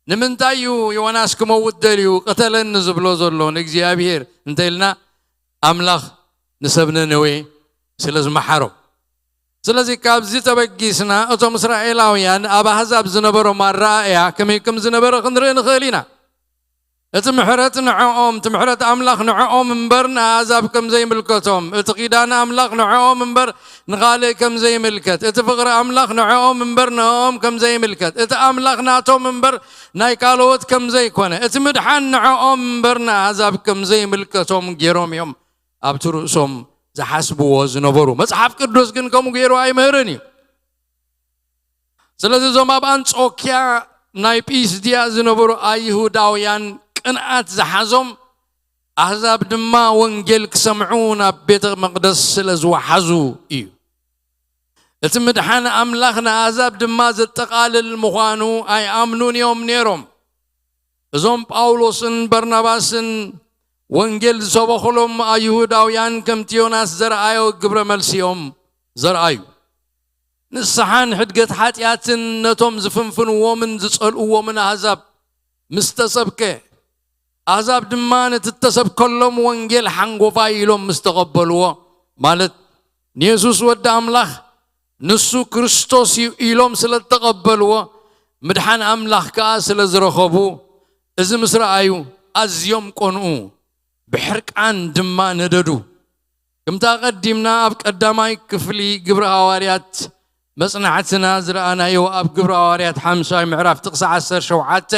ንምንታይ እዩ ዮናስ ክመውት ደልዩ ቅተለኒ ዝብሎ ዘሎ ንእግዚኣብሔር እንተኢልና፣ ኣምላኽ ንሰብ ነነዌ ስለ ዝመሓሮም። ስለዚ ካብዚ ተበጊስና እቶም እስራኤላውያን ኣብ ኣህዛብ ዝነበሮም ኣረኣእያ ከመይ ከም ዝነበረ ክንርኢ ንኽእል ኢና። እቲ ምሕረት ንዕኦም፣ እቲ ምሕረት ኣምላኽ ንዕኦም እምበር ንኣህዛብ ከም ዘይምልከቶም፣ እቲ ኪዳን ኣምላኽ ንዕኦም እምበር ንኻልእ ከም ዘይምልከት፣ እቲ ፍቕሪ ኣምላኽ ንዕኦም እምበር ንዕኦም ከም ዘይምልከት፣ እቲ ኣምላኽ ናቶም እምበር ናይ ካልኦት ከም ዘይኮነ፣ እቲ ምድሓን ንዕኦም እምበር ንኣህዛብ ከም ዘይምልከቶም ገይሮም እዮም ኣብቲ ርእሶም ዝሓስብዎ ዝነበሩ። መጽሓፍ ቅዱስ ግን ከምኡ ገይሩ ኣይምህርን እዩ። ስለዚ እዞም ኣብ ኣንጾኪያ ናይ ጲስድያ ዝነበሩ ኣይሁዳውያን ቅንኣት ዝሓዞም፣ ኣህዛብ ድማ ወንጌል ክሰምዑ ናብ ቤተ መቕደስ ስለ ዝወሓዙ እዩ። እቲ ምድሓን ኣምላኽ ንኣህዛብ ድማ ዘጠቓልል ምዃኑ ኣይኣምኑን እዮም ነይሮም። እዞም ጳውሎስን በርናባስን ወንጌል ዝሰበኹሎም ኣይሁዳውያን ከምቲ ዮናስ ዘርኣዮ ግብረ መልሲ እዮም ዘርኣዩ። ንስሓን ሕድገት ሓጢኣትን ነቶም ዝፍንፍንዎምን ዝጸልእዎምን ኣህዛብ ምስ ተሰብከ፣ ኣህዛብ ድማ ነቲ እተሰብከሎም ወንጌል ሓንጎፋይ ኢሎም ምስ ተቐበልዎ፣ ማለት ንየሱስ ወዲ ኣምላኽ ንሱ ክርስቶስ እዩ ኢሎም ስለ እተቐበልዎ፣ ምድሓን ኣምላኽ ከኣ ስለ ዝረኸቡ፣ እዚ ምስ ረኣዩ ኣዝዮም ቀንኡ፣ ብሕርቃን ድማ ነደዱ። ከምቲ ኣቐዲምና ኣብ ቀዳማይ ክፍሊ ግብሪ ሃዋርያት መጽናዕትና ዝረኣናዮ፣ ኣብ ግብሪ ሃዋርያት ሓምሻይ ምዕራፍ ጥቕሲ ዓሰርተ ሸውዓተ፣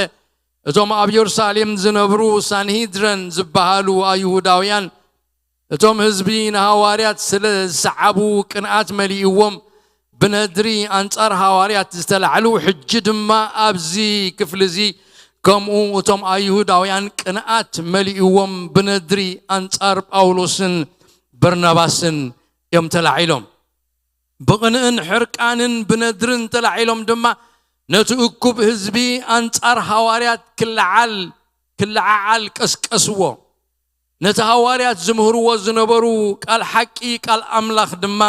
እቶም ኣብ የሩሳሌም ዝነብሩ ሳንሂድረን ዝበሃሉ ኣይሁዳውያን፣ እቶም ህዝቢ ንሃዋርያት ስለ ዝሰዓቡ ቅንኣት መሊእዎም ብነድሪ ኣንጻር ሃዋርያት ዝተላዕሉ፣ ሕጂ ድማ ኣብዚ ክፍሊ እዚ ከምኡ እቶም ኣይሁዳውያን ቅንኣት መሊእዎም ብነድሪ ኣንጻር ጳውሎስን በርናባስን እዮም ተላዒሎም። ብቕንእን ሕርቃንን ብነድርን ተላዒሎም ድማ ነቲ እኩብ ህዝቢ ኣንጻር ሃዋርያት ክለዓል፣ ክለዓዓል ቀስቀስዎ። ነቲ ሃዋርያት ዝምህርዎ ዝነበሩ ቃል ሓቂ፣ ቃል ኣምላኽ ድማ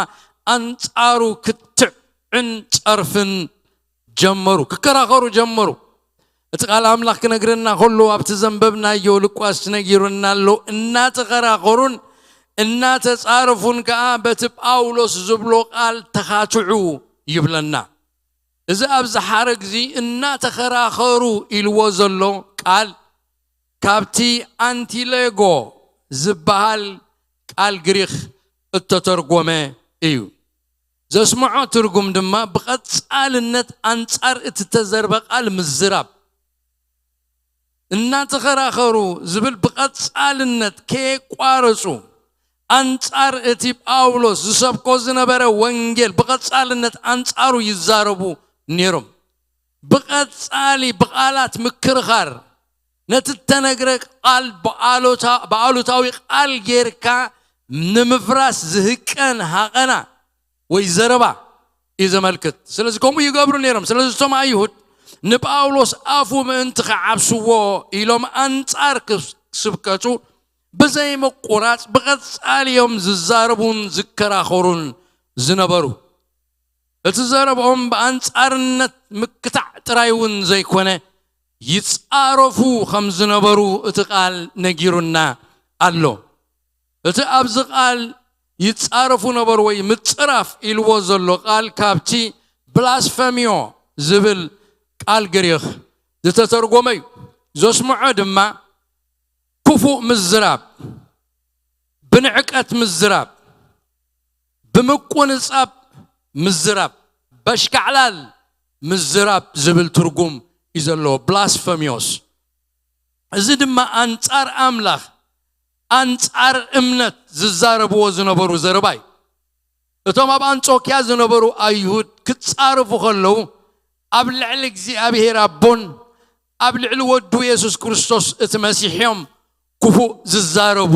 ኣንጻሩ ክትዕን ጸርፍን ጀመሩ፣ ክከራኸሩ ጀመሩ። እቲ ቃል ኣምላኽ ክነግረና ከሎ ኣብቲ ዘንበብናዮ ሉቃስ ነጊሩና ኣሎ። እናተኸራኸሩን እናተጻረፉን ከኣ በቲ ጳውሎስ ዝብሎ ቃል ተኻትዑ ይብለና። እዚ ኣብዚ ሓረግ እዚ እናተኸራኸሩ ኢልዎ ዘሎ ቃል ካብቲ ኣንቲሌጎ ዝበሃል ቃል ግሪኽ እተተርጎመ እዩ። ዘስምዖ ትርጉም ድማ ብቐጻልነት ኣንጻር እቲ ተዘርበ ቃል ምዝራብ። እናተኸራኸሩ ዝብል ብቐጻልነት ከየቋረጹ ኣንጻር እቲ ጳውሎስ ዝሰብኮ ዝነበረ ወንጌል ብቐጻልነት ኣንጻሩ ይዛረቡ ነይሮም። ብቐጻሊ ብቓላት ምክርኻር፣ ነቲ እተነግረ ቃል ብኣሉታ-፣ ብኣሉታዊ ቃል ጌርካ ንምፍራስ ዝህቀን ሃቐና ወይ ዘረባ እዩ ዘመልክት። ስለዚ ከምኡ ይገብሩ ነይሮም። ስለዚ እቶም ኣይሁድ ንጳውሎስ ኣፉ ምእንቲ ክዓብስዎ ኢሎም ኣንጻር ክስ-፣ ክስብከቱ ብዘይምቁራጽ ብቐጻሊ እዮም ዝዛረቡን ዝከራኸሩን ዝነበሩ። እቲ ዘረብኦም ብኣንጻርነት ምክታዕ ጥራይ እውን ዘይኮነ፣ ይጻረፉ ከም ዝነበሩ እቲ ቃል ነጊሩና ኣሎ። እቲ ኣብዚ ቃል ይጻረፉ ነበሩ ወይ ምጽራፍ ኢልዎ ዘሎ ቃል ካብቲ ብላስፈሚዮ ዝብል ቃል ግሪኽ ዝተተርጎመ እዩ። ዘስምዖ ድማ ክፉእ ምዝራብ፣ ብንዕቀት ምዝራብ፣ ብምቁንጻብ ምዝራብ፣ በሽካዕላል ምዝራብ ዝብል ትርጉም እዩ ዘለዎ፣ ብላስፈሚዮስ። እዚ ድማ ኣንጻር ኣምላኽ፣ ኣንጻር እምነት ዝዛረብዎ ዝነበሩ ዘረባ እዩ። እቶም ኣብ ኣንጾክያ ዝነበሩ ኣይሁድ ክጻረፉ ከለዉ፣ ኣብ ልዕሊ እግዚኣብሔር ኣቦን ኣብ ልዕሊ ወዱ የሱስ ክርስቶስ እቲ መሲሕ እዮም ክፉእ ዝዛረቡ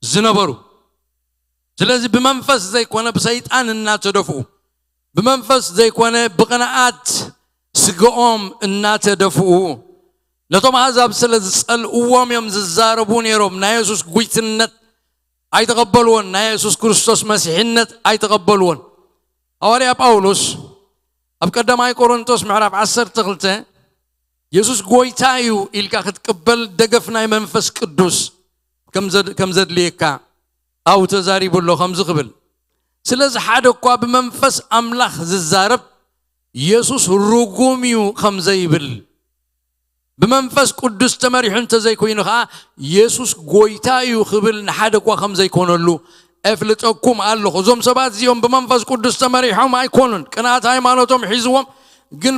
ዝነበሩ። ስለዚ ብመንፈስ ዘይኮነ ብሰይጣን እናተደፍኡ፣ ብመንፈስ ዘይኮነ ብቕንኣት ስጋኦም እናተደፍኡ፣ ነቶም ኣህዛብ ስለ ዝጸልእዎም እዮም ዝዛረቡ ነይሮም። ናይ የሱስ ጉይትነት ኣይተቐበልዎን። ናይ የሱስ ክርስቶስ መሲሕነት ኣይተቐበልዎን። ሃዋርያ ጳውሎስ ኣብ ቀዳማይ ቆሮንቶስ ምዕራፍ ዓሰርተ ክልተ የሱስ ጎይታ እዩ ኢልካ ክትቅበል ደገፍ ናይ መንፈስ ቅዱስ ከም ዘድ- ከም ዘድልየካ ኣብኡ ተዛሪቡ ኣሎ። ከምዚ ክብል፣ ስለዚ ሓደ እኳ ብመንፈስ ኣምላኽ ዝዛረብ የሱስ ርጉም እዩ ከም ዘይብል፣ ብመንፈስ ቅዱስ ተመሪሑ እንተዘይኮይኑ ኸዓ የሱስ ጎይታ እዩ ክብል ንሓደ እኳ ከም ዘይኮነሉ እፍልጠኩም ኣለኹ። እዞም ሰባት እዚኦም ብመንፈስ ቅዱስ ተመሪሖም ኣይኮኑን። ቅንኣት ሃይማኖቶም ሒዝዎም፣ ግን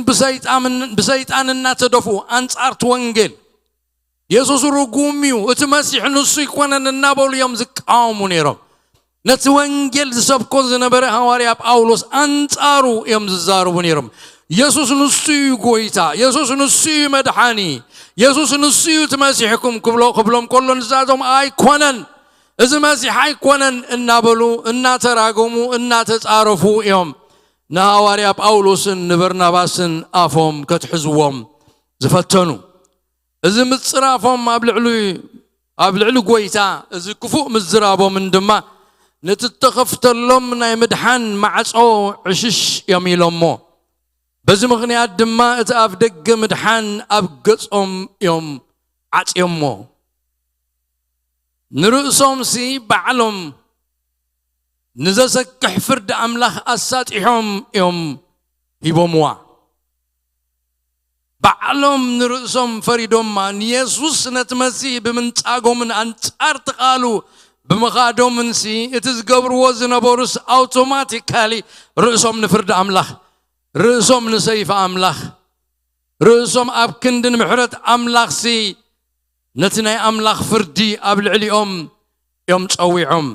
ብሰይጣን እናተደፍኡ ኣንጻርቲ ወንጌል፣ የሱስ ርጉም እዩ፣ እቲ መሲሕ ንሱ ኣይኮነን እናበሉ እዮም ዝቃወሙ ነይሮም። ነቲ ወንጌል ዝሰብኮ ዝነበረ ሃዋርያ ጳውሎስ ኣንጻሩ እዮም ዝዛረቡ ነይሮም። የሱስ ንሱ እዩ ጎይታ፣ የሱስ ንሱ እዩ መድሓኒ፣ የሱስ ንሱ እዩ እቲ መሲሕኩም ክብሎ ክብሎም ከሎ ንሳቶም ኣይኮነን፣ እዚ መሲሕ ኣይኮነን እናበሉ እናተራገሙ እናተጻረፉ እዮም ንሃዋርያ ጳውሎስን ንበርናባስን ኣፎም ከትሕዝዎም ዝፈተኑ። እዚ ምጽራፎም ኣብ ልዕሊ ኣብ ልዕሊ ጎይታ፣ እዚ ክፉእ ምዝራቦምን ድማ ነቲ እተኸፍተሎም ናይ ምድሓን ማዕጾ ዕሽሽ እዮም ኢሎሞ። በዚ ምኽንያት ድማ እቲ ኣፍ ደገ ምድሓን ኣብ ገጾም እዮም ዓጽዮሞ። ንርእሶምሲ ባዕሎም ንዘሰክሕ ፍርዲ ኣምላኽ ኣሳጢሖም እዮም ሂቦምዋ። ባዕሎም ንርእሶም ፈሪዶማ። ንየሱስ ነቲ መሲህ ብምንጻጎምን ኣንጻርቲ ቃሉ ብምኻዶምንሲ እቲ ዝገብርዎ ዝነበሩስ ኣውቶማቲካሊ ርእሶም ንፍርዲ ኣምላኽ፣ ርእሶም ንሰይፊ ኣምላኽ፣ ርእሶም ኣብ ክንዲ ንምሕረት ኣምላኽሲ ነቲ ናይ ኣምላኽ ፍርዲ ኣብ ልዕሊኦም እዮም ጸዊዖም።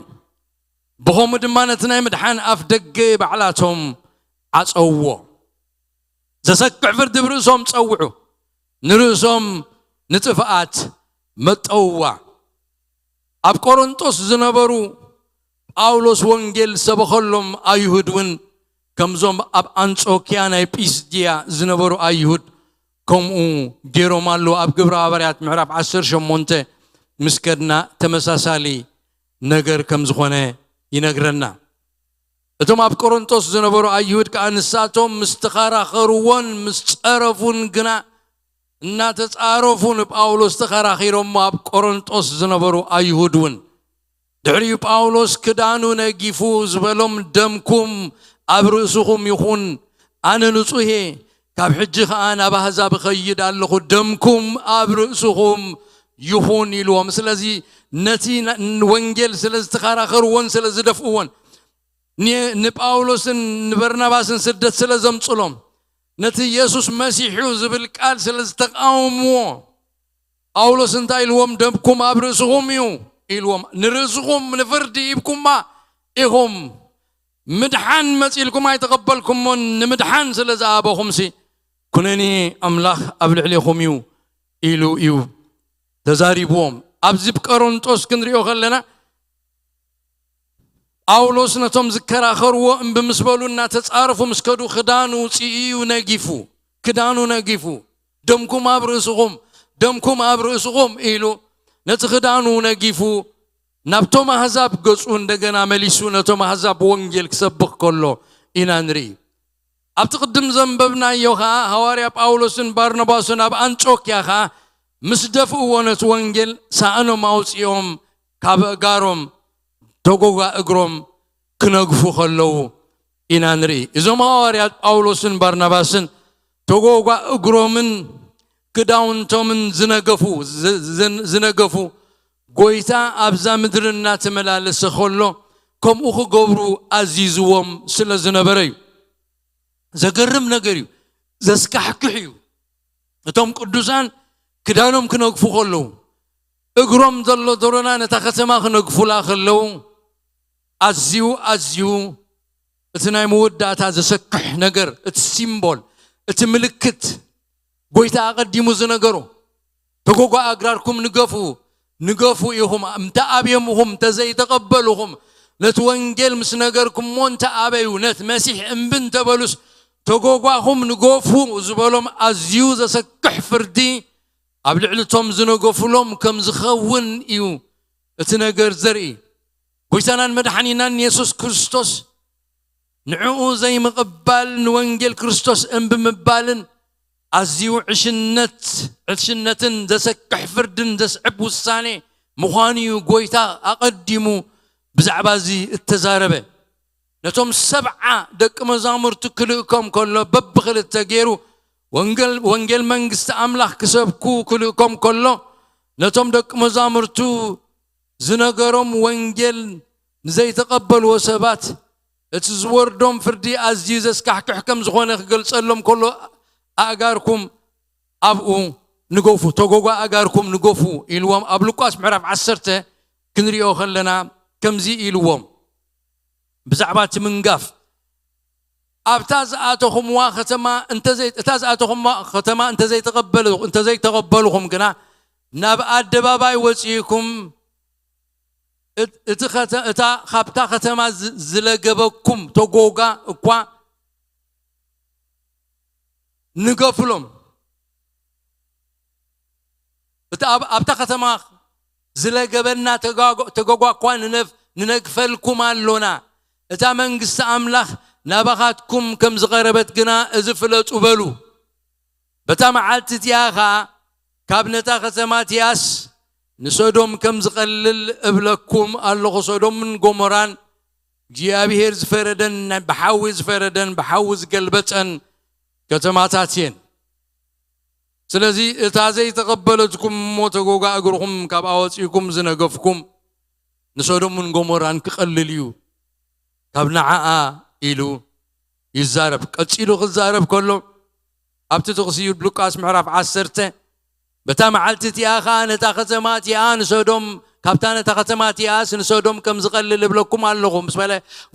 ብኸምኡ ድማ ነቲ ናይ ምድሓን ኣፍ ደገ ባዕላቶም ዓጸውዎ። ዘሰክሕ ፍርዲ ብርእሶም ጸውዑ፣ ንርእሶም ንጥፍኣት መጠውዋ። ኣብ ቆሮንጦስ ዝነበሩ ጳውሎስ ወንጌል ሰበኸሎም ኣይሁድ እውን ከምዞም ኣብ ኣንጾኪያ ናይ ጲስድያ ዝነበሩ ኣይሁድ ከምኡ ገይሮም ኣለዉ። ኣብ ግብረ ሃዋርያት ምዕራፍ ዓሰርተ ሸሞንተ ምስ ከድና ተመሳሳሊ ነገር ከም ዝኾነ ይነግረና። እቶም ኣብ ቆሮንጦስ ዝነበሩ ኣይሁድ ከኣ ንሳቶም ምስ ተኸራኸርዎን ምስ ጸረፉን ግና እናተጻረፉ ንጳውሎስ ተኸራኺሮሞ ኣብ ቆሮንጦስ ዝነበሩ ኣይሁድ እውን። ድሕሪኡ ጳውሎስ ክዳኑ ነጊፉ ዝበሎም፣ ደምኩም ኣብ ርእስኹም ይኹን፣ ኣነ ንጹህ እየ፣ ካብ ሕጂ ኸኣ ናብ ኣህዛብ እኸይድ ኣለኹ፣ ደምኩም ኣብ ርእስኹም ይኹን ኢልዎም። ስለዚ ነቲ ና- ወንጌል ስለ ዝተኸራኸርዎን ስለ ዝደፍእዎን፣ ን- ንጳውሎስን ንበርናባስን ስደት ስለ ዘምጽሎም፣ ነቲ የሱስ መሲሑ ዝብል ቃል ስለ ዝተቃወምዎ፣ ጳውሎስ እንታይ ኢልዎም? ደምኩም ኣብ ርእስኹም እዩ ኢልዎም። ንርእስኹም ንፍርዲ ሂብኩማ ኢኹም። ምድሓን መጺልኩም ኣይተቐበልኩሞን፣ ንምድሓን ስለ ዝኣበኹምሲ፣ ኩነኔ ኣምላኽ ኣብ ልዕሌኹም እዩ ኢሉ እዩ ተዛሪብዎም። ኣብዚ ብቀሮንጦስ ክንሪኦ ከለና፣ ጳውሎስ ነቶም ዝከራኸርዎ እምቢ ምስ በሉ እናተጻረፉ ምስ ከዱ፣ ክዳኑ ውጽኡ እዩ ነጊፉ፣ ክዳኑ ነጊፉ፣ ደምኩም ኣብ ርእስኹም፣ ደምኩም ኣብ ርእስኹም ኢሉ ነቲ ክዳኑ ነጊፉ ናብቶም ኣህዛብ ገጹ እንደገና መሊሱ ነቶም ኣህዛብ ወንጌል ክሰብኽ ከሎ ኢና ንርኢ። ኣብቲ ቅድም ዘንበብናዮ ኸኣ ሃዋርያ ጳውሎስን ባርናባስን ኣብ ኣንጾክያ ኸኣ ምስ ደፍእዎ ነቲ ወንጌል ሳእኖም ኣውጺኦም ካብ ኣእጋሮም ተጎጓ እግሮም ክነግፉ ከለዉ ኢና ንርኢ። እዞም ሃዋርያት ጳውሎስን ባርናባስን ተጎጓ እግሮምን ክዳውንቶምን ዝነገፉ ዝ- ዝ- ዝነገፉ ጎይታ ኣብዛ ምድሪ እናተመላለሰ ከሎ ከምኡ ክገብሩ ኣዚዝዎም ስለ ዝነበረ እዩ። ዘገርም ነገር እዩ። ዘስካሕክሕ እዩ። እቶም ቅዱሳን ክዳኖም ክነግፉ ከለዉ፣ እግሮም ዘሎ ዶሮና ነታ ከተማ ክነግፉላ ከለዉ፣ ኣዝዩ ኣዝዩ እቲ ናይ መወዳእታ ዘሰክሕ ነገር፣ እቲ ሲምቦል፣ እቲ ምልክት፣ ጎይታ ኣቐዲሙ ዝነገሮ፣ ተጎጓ ኣግራርኩም ንገፉ፣ ንገፉ ኢኹም፣ እንተ ኣብየምኹም፣ እንተ ዘይተቐበልኹም፣ ነቲ ወንጌል ምስ ነገርኩምዎ እንተ ኣበዩ፣ ነቲ መሲሕ እምቢ እንተበሉስ፣ ተጎጓኹም ንገፉ ዝበሎም ኣዝዩ ዘሰክሕ ፍርዲ ኣብ ልዕሊ እቶም ዝነገፉሎም ከም ዝኸውን እዩ እቲ ነገር ዘርኢ። ጎይታናን መድሓኒናን የሱስ ክርስቶስ ንዕኡ ዘይምቕባል ንወንጌል ክርስቶስ እምቢ ምባልን ኣዝዩ ዕሽነት ዕሽነትን ዘሰክሕ ፍርድን ዘስዕብ ውሳኔ ምዃኑ እዩ ጎይታ ኣቐዲሙ ብዛዕባ እዚ እተዛረበ። ነቶም ሰብዓ ደቂ መዛሙርቱ ክልእኮም ከሎ በብኽልተ ገይሩ ወንጌል መንግስቲ ኣምላኽ ክሰብኩ ክልእኮም ከሎ ነቶም ደቂ መዛሙርቱ ዝነገሮም ወንጌል ንዘይተቐበልዎ ሰባት እቲ ዝወርዶም ፍርዲ ኣዝዩ ዘስካሕክሕ ከም ዝኾነ ክገልጸሎም ከሎ ኣእጋርኩም ኣብኡ ንገፉ፣ ተጎጓ ኣእጋርኩም ንገፉ ኢልዎም። ኣብ ሉቃስ ምዕራፍ ዓሰርተ ክንሪኦ ከለና ከምዚ ኢልዎም ብዛዕባ እቲ ምንጋፍ ኣብታ ዝኣተኹምዋ ከተማ እንተዘይ እታ ዝኣተኹምዋ ከተማ እንተዘይተቐበሉ እንተዘይተቐበልኹም ግና ናብ ኣደባባይ ወጺእኩም እቲ እታ ካብታ ከተማ ዝለገበኩም ተጎጋ እኳ ንገፍሎም። እቲ ኣብታ ከተማ ዝለገበና ተጓጓ እኳ ንነግፈልኩም ኣሎና። እታ መንግስቲ ኣምላኽ ናባኻትኩም ከም ዝቐረበት ግና እዚ ፍለጡ በሉ። በታ መዓልቲ እቲኣ ኸኣ ካብ ነታ ከተማ እቲኣስ ንሰዶም ከም ዝቐልል እብለኩም ኣለኹ። ሰዶምን ጎሞራን እግዚኣብሔር ዝፈረደን ብሓዊ ዝፈረደን ብሓዊ ዝገልበጠን ከተማታት እየን። ስለዚ እታ ዘይተቐበለትኩም እሞ ተጎጋ እግርኹም ካብ ኣወፂእኩም ዝነገፍኩም ንሶዶምን ጎሞራን ክቐልል እዩ ካብ ንዓኣ ኢሉ ይዛረብ። ቀፂሉ ክዛረብ ከሎ ኣብቲ ጥቕሲ ሉቃስ ምዕራፍ ዓሰርተ በታ መዓልቲ እቲኣ ኸዓ ነታ ከተማ እቲኣ ንሶዶም ካብታ ነታ ከተማ እቲኣስ ንሶዶም ከም ዝቐልል እብለኩም ኣለኹ ምስ በለ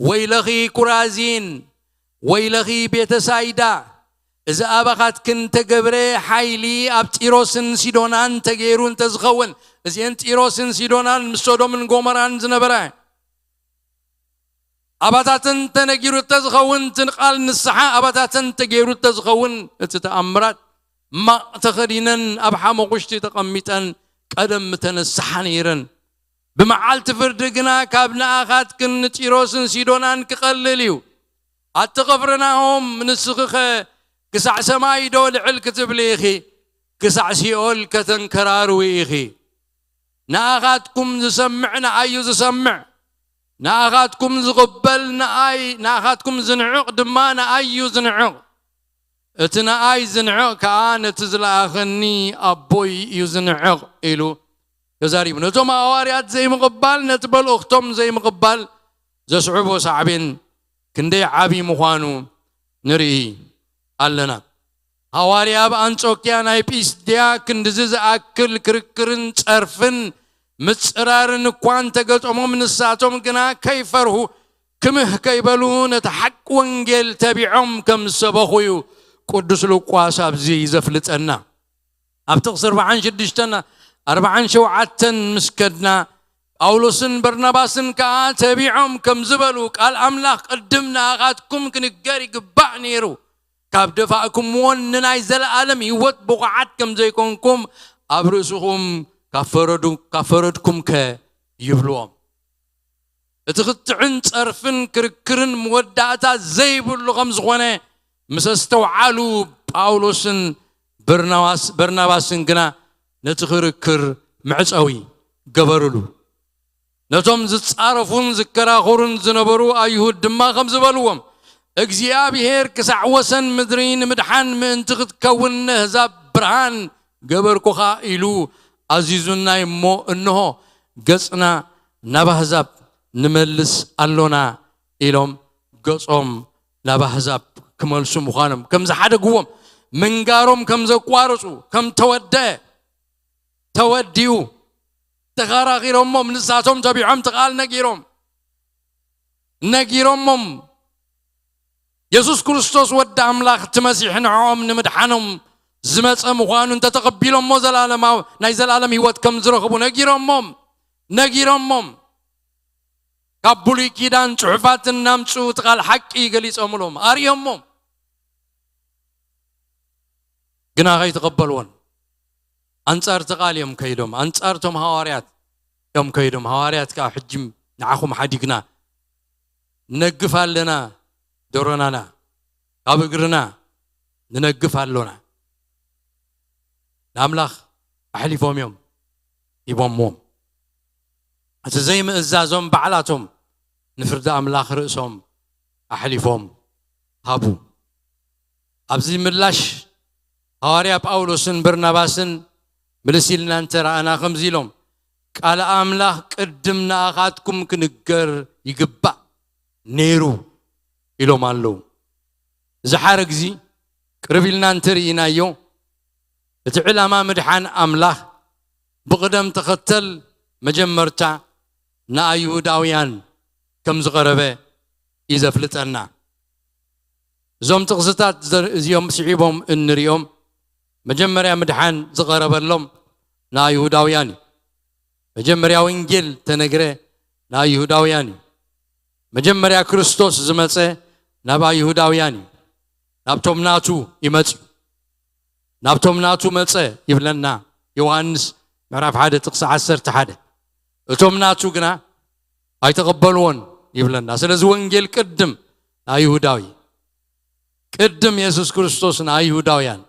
ወይለኺ ኩራዚን ወይለኺ ቤተሳይዳ እዚ ኣባኻትክን ተገብረ ሓይሊ ኣብ ጢሮስን ሲዶናን ተገይሩ እንተዝኸውን እዚአን ጢሮስን ሲዶናን ምስ ሶዶምን ጎመራን ዝነበራ ኣባታተን ተነጊሩ እንተዝኸውን እቲ ቃል ንስሓ ኣባታተን ተገይሩ እንተዝኸውን እቲ ተኣምራት ማቕ ተኸዲነን ኣብ ሓመቑሽቲ ተቐሚጠን ቀደም ምተነስሓ ነይረን። ብመዓልቲ ፍርዲ ግና ካብ ንኣኻትክን ንጢሮስን ሲዶናን ክቐልል እዩ። ኣቲ ቅፍርናሆም ንስኺኸ ክሳዕ ሰማይ ዶ ልዕል ክትብሊ ኢኺ? ክሳዕ ሲኦል ከተንከራርዊ ኢኺ። ንኣኻትኩም ዝሰምዕ ንኣዩ ዝሰምዕ፣ ንኣኻትኩም ዝቕበል ንኣይ ንኣኻትኩም ዝንዕቕ ድማ ንኣዩ ዝንዕቕ። እቲ ንኣይ ዝንዕቕ ከኣ ነቲ ዝለኣኸኒ ኣቦይ እዩ ዝንዕቕ ኢሉ ተዛሪቡ። ነቶም ሃዋርያት ዘይምቕባል ነቲ መልእኽቶም ዘይምቕባል ዘስዕቦ ሳዕቤን ክንደይ ዓቢ ምዃኑ ንርኢ ኣለና። ሃዋርያ ኣብ ኣንጾክያ ናይ ጲስድያ ክንድዚ ዝኣክል ክርክርን ጸርፍን ምጽራርን እኳ እንተገጠሞም ንሳቶም ግና ከይፈርሁ ክምህ ከይበሉ ነቲ ሓቂ ወንጌል ተቢዖም ከም ዝሰበኹ እዩ ቅዱስ ሉቃስ ኣብዚ ዘፍልጠና። ኣብ ጥቕሲ ኣርባዓን ሽዱሽተን ኣርባዓን ሸውዓተን ምስ ከድና ጳውሎስን በርናባስን ከኣ ተቢዖም ከም ዝበሉ ቃል ኣምላኽ ቅድም ንኣኻትኩም ክንገር ይግባእ ነይሩ። ካብ ደፋእኩምዎን ንናይ ዘለኣለም ህይወት ብቑዓት ከም ዘይኮንኩም ኣብ ርእስኹም ካብ ፈረድኩም ከ ይብልዎም። እቲ ክትዕን ጸርፍን ክርክርን መወዳእታ ዘይብሉ ከም ዝኾነ ምስ ኣስተውዓሉ ጳውሎስን በርናባስን ግና ነቲ ክርክር መዕጸዊ ገበሩሉ። ነቶም ዝጻረፉን ዝከራኸሩን ዝነበሩ ኣይሁድ ድማ ከም ዝበልዎም እግዚኣብሔር ክሳዕ ወሰን ምድሪ ንምድሓን ምእንቲ ክትከውን ነህዛብ ብርሃን ገበርኩኻ ኢሉ ኣዚዙናይ እሞ እንሆ ገጽና ናብ ኣህዛብ ንመልስ ኣሎና ኢሎም ገጾም ናብ ኣህዛብ ክመልሱ ምዃኖም ከም ዝሓደግዎም ምንጋሮም ከም ዘቋረጹ ከም ተወደአ ተወዲኡ ተኸራኺሮሞም ንሳቶም ተቢዖም ትቓል ነጊሮም ነጊሮሞም የሱስ ክርስቶስ ወዲ ኣምላኽ እቲ መሲሕ ንዕኦም ንምድሓኖም ዝመፀ ምዃኑ እንተተቐቢሎሞ ዘላለማዊ ናይ ዘላለም ህይወት ከም ዝረኽቡ ነጊሮሞም ነጊሮሞም ካብ ብሉይ ኪዳን ፅሑፋት እናምፅኡ እቲ ቃል ሓቂ ገሊፆምሎም ኣርእዮሞም ግና ከይተቐበልዎን ኣንጻር እቲ ቃል እዮም ከይዶም ኣንጻር እቶም ሃዋርያት እዮም ከይዶም ሃዋርያት ከዓ ሕጂ ንዓኹም ሓዲግና ንነግፍ ኣለና፣ ደሮናና ካብ እግርና ንነግፍ ኣሎና። ንኣምላኽ ኣሕሊፎም እዮም ሂቦምዎም። እቲ ዘይምእዛዞም ባዕላቶም ንፍርዲ ኣምላኽ ርእሶም ኣሕሊፎም ሃቡ። ኣብዚ ምላሽ ሃዋርያ ጳውሎስን በርናባስን ምልስ ኢልና እንተ ረኣና ከምዚ ኢሎም፣ "ቃል ኣምላኽ ቅድም ንኣኻትኩም ክንገር ይግባእ ነይሩ" ኢሎም ኣለዉ። እዚ ሓረግ እዚ ቅርብ ኢልና እንተ ርኢናዮ፣ እቲ ዕላማ ምድሓን ኣምላኽ ብቕደም ተኸተል መጀመርታ ንኣይሁዳውያን ከም ዝቐረበ እዩ ዘፍልጠና። እዞም ጥቕስታት ዘ-፣ እዚኦም ስዒቦም እንሪኦም፣ መጀመርያ ምድሓን ዝቐረበሎም ንኣይሁዳውያን እዩ። መጀመርያ ወንጌል ተነግረ ንኣይሁዳውያን እዩ። መጀመርያ ክርስቶስ ዝመጸ ናብ ኣይሁዳውያን እዩ። ናብቶም ናቱ ይመጽ እዩ። ናብቶም ናቱ መጸ ይብለና ዮሃንስ ምዕራፍ ሓደ ጥቕሲ ዓሰርተ ሓደ። እቶም ናቱ ግና ኣይተቐበልዎን ይብለና። ስለዚ ወንጌል ቅድም ንኣይሁዳዊ፣ ቅድም የሱስ ክርስቶስ ንኣይሁዳውያን፣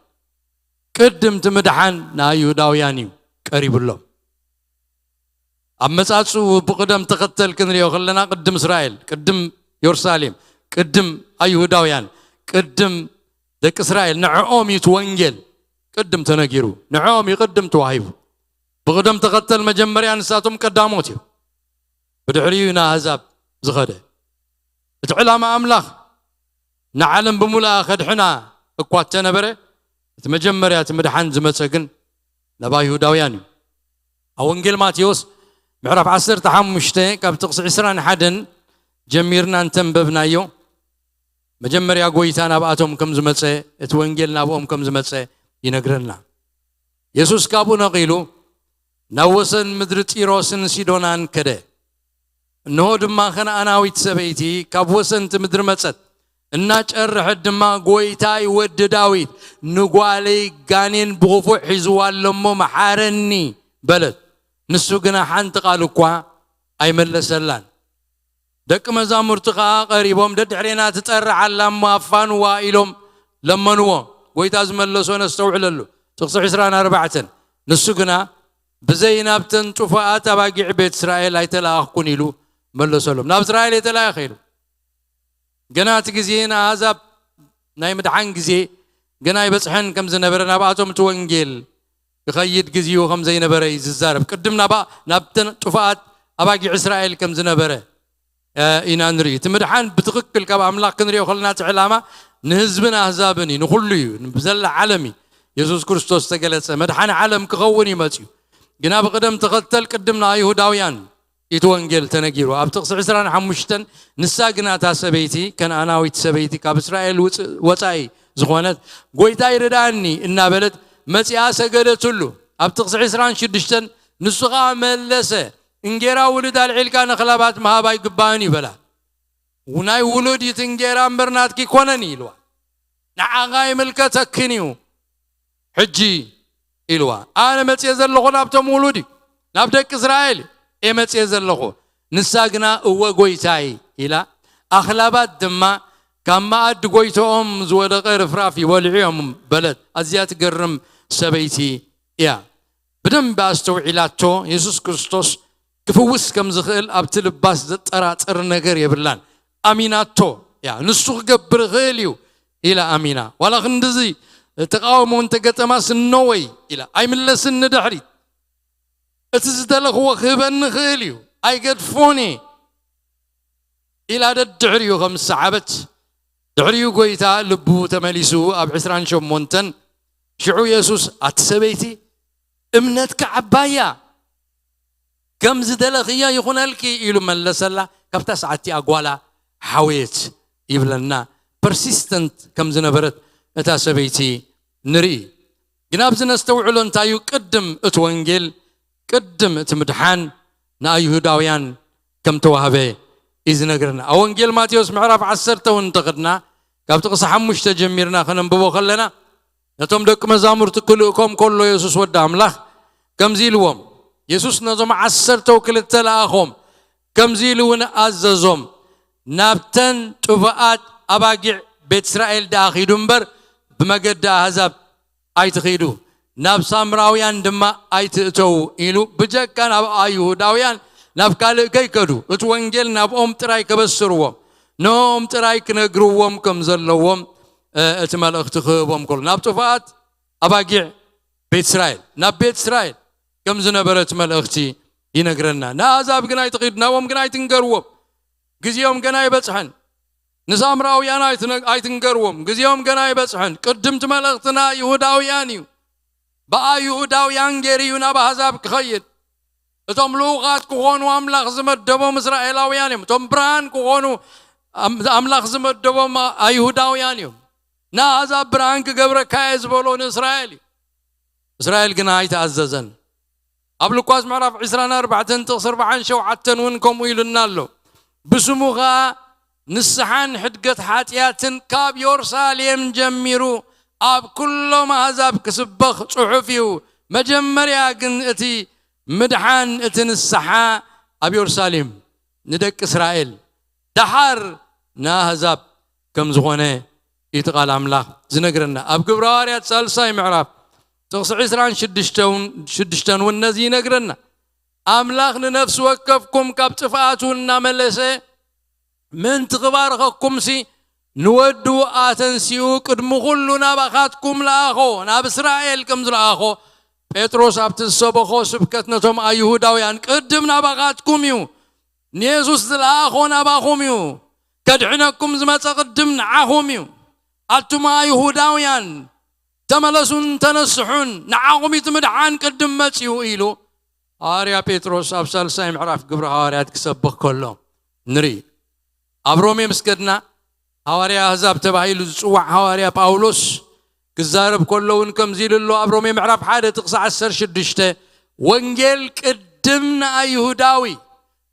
ቅድም እቲ ምድሓን ንኣይሁዳውያን እዩ ቀሪብሎም። ኣብ መጻጽኡ ብቕደም ተኸተል ክንሪኦ ከለና፣ ቅድም እስራኤል፣ ቅድም የሩሳሌም፣ ቅድም ኣይሁዳውያን፣ ቅድም ደቂ እስራኤል፣ ንዕኦም እዩ እቲ ወንጌል ቅድም ተነጊሩ፣ ንዕኦም እዩ ቅድም ተዋሂቡ። ብቕደም ተኸተል መጀመርያ ንሳቶም ቀዳሞት እዮም። ብድሕሪኡ ንኣህዛብ ዝኸደ። እቲ ዕላማ ኣምላኽ ንዓለም ብምሉኣ ከድሕና እኳ እተነበረ፣ እቲ መጀመርያ እቲ ምድሓን ዝመጸ ግን ናብ ኣይሁዳውያን እዩ። ኣብ ወንጌል ማቴዎስ ምዕራፍ ዓሰርተ ሓሙሽተ ካብ ጥቕሲ ዕስራን ሓደን ጀሚርና እንተንበብናዮ፣ መጀመርያ ጎይታ ናብኣቶም ከም ዝመጸ፣ እቲ ወንጌል ናብኦም ከም ዝመጸ ይነግረና። የሱስ ካብኡ ነቒሉ ናብ ወሰን ምድሪ ጢሮስን ሲዶናን ከደ። እንሆ ድማ ከነኣናዊት ሰበይቲ ካብ ወሰንቲ ምድሪ መጸት፣ እናጨርሐት ድማ፣ "ጎይታይ፣ ወዲ ዳዊት፣ ንጓለይ ጋኔን ብኽፉእ ሒዝዋ ኣሎ እሞ መሓረኒ" በለት። ንሱ ግና ሓንቲ ቃል እኳ ኣይመለሰላን። ደቂ መዛሙርቲ ኸኣ ቀሪቦም፣ "ደድሕሬና ትጠርዕ ኣላ እሞ ኣፋንዋ" ኢሎም ለመንዎ። ጎይታ ዝመለሶ ነስተውዕለሉ። ጥቕሲ ዕስራን ኣርባዕተን። ንሱ ግና፣ "ብዘይ ናብተን ጥፉኣት ኣባጊዕ ቤት እስራኤል ኣይተላኣኽኩን" ኢሉ መለሰሎም። ናብ እስራኤል እየ ተላኢኸ ኢሉ። ገና እቲ ግዜ ንኣህዛብ ናይ ምድሓን ግዜ ገና ኣይበጽሐን ከም ዝነበረ፣ ናብኣቶም እቲ ወንጌል ክኸይድ ግዜኡ ከም ዘይነበረ እዩ ዝዛረብ። ቅድም ናባ-፣ ናብተን ጥፉኣት ኣባጊዕ እስራኤል ከም ዝነበረ፣ እ፣ ኢና ንርኢ። እቲ ምድሓን ብትኽክል ካብ ኣምላኽ ክንሪኦ ከለና፣ እቲ ዕላማ ንህዝብን ኣህዛብን እዩ፣ ንኹሉ እዩ፣ ብዘላ ዓለም እዩ የሱስ ክርስቶስ ዝተገለጸ። መድሓኒ ዓለም ክኸውን እዩ መጺኡ። ግና ብቕደም ተኸተል ቅድም ንኣይሁዳውያን እቲ ወንጌል ተነጊሩ። ኣብ ጥቕሲ ዕስራን ሓሙሽተን፣ "ንሳ ግና እታ ሰበይቲ፣ ከነኣናዊት ሰበይቲ፣ ካብ እስራኤል ውጽ-፣ ወጻኢ ዝኾነት፣ ጎይታይ ርድኣኒ" እናበለት መጺኣ ሰገደትሉ። ኣብ ጥቕሲ ዕስራን ሽዱሽተን፣ ንሱ ኸኣ መለሰ፣ "እንጌራ ውሉድ ኣልዒልካ ንኽላባት ምሃብ ኣይግባእን እዩ" በላ። "ናይ ውሉድ እዩ እቲ እንጌራ እምበር ናትኪ ኣይኮነን" እዩ ኢልዋ። "ንዓኻ ይምልከተክን እዩ ሕጂ" ኢልዋ። "ኣነ መጽየ ዘለኹ ናብቶም ውሉድ እዩ፣ ናብ ደቂ እስራኤል እየ መጽየ ዘለኹ።" ንሳ ግና፣ "እወ ጎይታይ" ኢላ፣ "ኣኽላባት ድማ ካብ መኣዲ ጎይቶኦም ዝወደቐ ርፍራፍ ይበልዑ እዮም" በለት። ኣዝያ ትገርም ሰበይቲ እያ። ብደንቢ ኣስተውዒላቶ፣ የሱስ ክርስቶስ ክፍውስ ከም ዝኽእል ኣብቲ ልባስ ዘጠራጥር ነገር የብላን። ኣሚናቶ እያ። "ንሱ ክገብር ይኽእል እዩ" ኢላ ኣሚና። ዋላ ክንድዚ ተቃውሞ እንተገጠማስ፣ "እኖ ወይ" ኢላ፣ "ኣይምለስን ንድሕሪት። እቲ ዝደለኽዎ ክህበኒ ይኽእል እዩ፣ ኣይገድፎን እየ" ኢላ ደድሕሪኡ ከም ዝሰዓበት፣ ድሕሪኡ ጎይታ ልቡ ተመሊሱ ኣብ ዕስራን ሸሞንተን፣ ሽዑ የሱስ፣ "ኣቲ ሰበይቲ፣ እምነትኪ ዓባያ፣ ከም ዝደለኽዮ ይኹነልኪ" ኢሉ መለሰላ። ካብታ ሰዓት እቲኣ ጓላ ሓወየት ይብለና። ፐርሲስተንት ከም ዝነበረት እታ ሰበይቲ ንርኢ። ግን ኣብዚ ነስተውዕሎ እንታይ እዩ? ቅድም እቲ ወንጌል፣ ቅድም እቲ ምድሓን ንኣይሁዳውያን ከም ተዋህበ እዩ ዝነግረና። ኣብ ወንጌል ማቴዎስ ምዕራፍ ዓሰርተ እውን እንተኸድና፣ ካብ ጥቕሲ ሓሙሽተ ጀሚርና ከነንብቦ ከለና፣ ነቶም ደቂ መዛሙርቲ ክልእኮም ከሎ፣ የሱስ ወዲ ኣምላኽ ከምዚ ኢልዎም፣ የሱስ ነዞም ዓሰርተው ክልተ ለኣኾም። ከምዚ ኢሉ እውን ኣዘዞም፣ ናብተን ጥፉኣት ኣባጊዕ ቤት እስራኤል ደኣ ኺዱ እምበር፣ ብመገዲ ኣህዛብ ኣይትኺዱ፣ ናብ ሳምራውያን ድማ ኣይትእተዉ ኢሉ፣ ብጀካ ናብ ኣይሁዳውያን ናብ ካልእ ከይከዱ፣ እቲ ወንጌል ናብኦም ጥራይ ከበስርዎም፣ ንኦም ጥራይ ክነግርዎም ከም ዘለዎም፣ እ፣ እቲ መልእኽቲ ክህቦም ከሎ፣ ናብ ጥፉኣት ኣባጊዕ ቤት እስራኤል፣ ናብ ቤት እስራኤል ከም ዝነበረ እቲ መልእኽቲ ይነግረና። ንኣህዛብ ግን ኣይትኺዱ፣ ናብኦም ግን ኣይትንገርዎም፣ ግዜኦም ገና ኣይበጽሐን። ንሳምራውያን ኣይትነ-፣ ኣይትንገርዎም፣ ግዜኦም ገና ኣይበጽሐን። ቅድምቲ መልእኽትና ይሁዳውያን እዩ። ብኣይሁዳውያን ገይሩ እዩ ናብ ኣህዛብ ክኸይድ። እቶም ልኡኻት ክኾኑ ኣምላኽ ዝመደቦም እስራኤላውያን እዮም። እቶም ብርሃን ክኾኑ ኣም-፣ ኣምላኽ ዝመደቦም ኣይሁዳውያን እዮም። ንኣህዛብ ብርሃን ክገብረካ እየ ዝበሎ ንእስራኤል እዩ። እስራኤል ግና ኣይተኣዘዘን። ኣብ ሉቃስ ምዕራፍ ዕስራን ኣርባዕተን ጥቕሲ ኣርባዓን ሸውዓተን እውን ከምኡ ኢሉና ኣሎ። ብስሙ ኸኣ ንስሓን ሕድገት ሓጢኣትን ካብ ዮርሳሌም ጀሚሩ ኣብ ኩሎም ኣህዛብ ክስበኽ ጽሑፍ እዩ። መጀመርያ ግን እቲ ምድሓን፣ እቲ ንስሓ ኣብ ዮርሳሌም ንደቂ እስራኤል፣ ደሓር ንኣህዛብ ከም ዝኾነ እዩ እቲ ቃል ኣምላኽ ዝነግረና። ኣብ ግብረ ሃዋርያት ሳልሳይ ምዕራፍ ጥቕሲ ዕስራን ሽዱሽተን እውን ነዚ ይነግረና። ኣምላኽ ንነፍሲ ወከፍኩም ካብ ጥፍኣቱ እናመለሰ ምእንቲ ክባርኸኩምሲ ንወዱ ኣተንሲኡ ቅድሚ ኩሉ ናባኻትኩም ለኣኾ፣ ናብ እስራኤል ከም ዝለኣኾ ጴጥሮስ ኣብቲ ዝሰበኾ ስብከት ነቶም ኣይሁዳውያን ቅድም ናባኻትኩም እዩ። ንየሱስ ዝለኣኾ ናባኹም እዩ። ከድሕነኩም ዝመጸ ቅድም ንዓኹም እዩ። ኣቱም ኣይሁዳውያን ተመለሱን ተነስሑን፣ ንዓኹም እዩ እቲ ምድሓን ቅድም መጺኡ ኢሉ ሃዋርያ ጴጥሮስ ኣብ ሳልሳይ ምዕራፍ ግብረ ሃዋርያት ክሰብኽ ከሎ ንርኢ። ኣብ ሮሜ ምስ ከድና፣ ሃዋርያ ኣህዛብ ተባሂሉ ዝጽዋዕ ሃዋርያ ጳውሎስ ክዛረብ ከሎ እውን ከምዚ ኢሉ ኣሎ። ኣብ ሮሜ ምዕራፍ ሓደ ጥቕሲ ዓሰርተ ሽዱሽተ፣ "ወንጌል ቅድም ንኣይሁዳዊ፣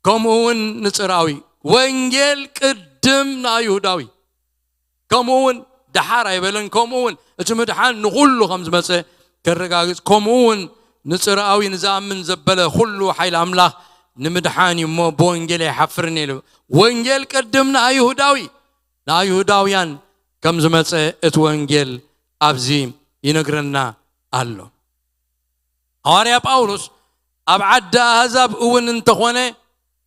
ከምኡ እውን ንጽርኣዊ።" ወንጌል ቅድም ንኣይሁዳዊ፣ ከምኡ እውን ደሓር ኣይበለን። ከምኡ እውን እቲ ምድሓን ንኹሉ ከም ዝመጸ ከረጋግጽ፣ ከምኡ እውን ንጽርኣዊ፣ ንዝኣምን ዘበለ ኩሉ ሓይሊ ኣምላኽ ንምድሓን እዩ እሞ፣ ብወንጌል ኣይሓፍርን ኢሉ። ወንጌል ቅድም ንኣይሁዳዊ፣ ንኣይሁዳውያን ከም ዝመጸ እቲ ወንጌል ኣብዚ ይነግረና ኣሎ። ሃዋርያ ጳውሎስ ኣብ ዓዲ ኣህዛብ እውን እንተኾነ፣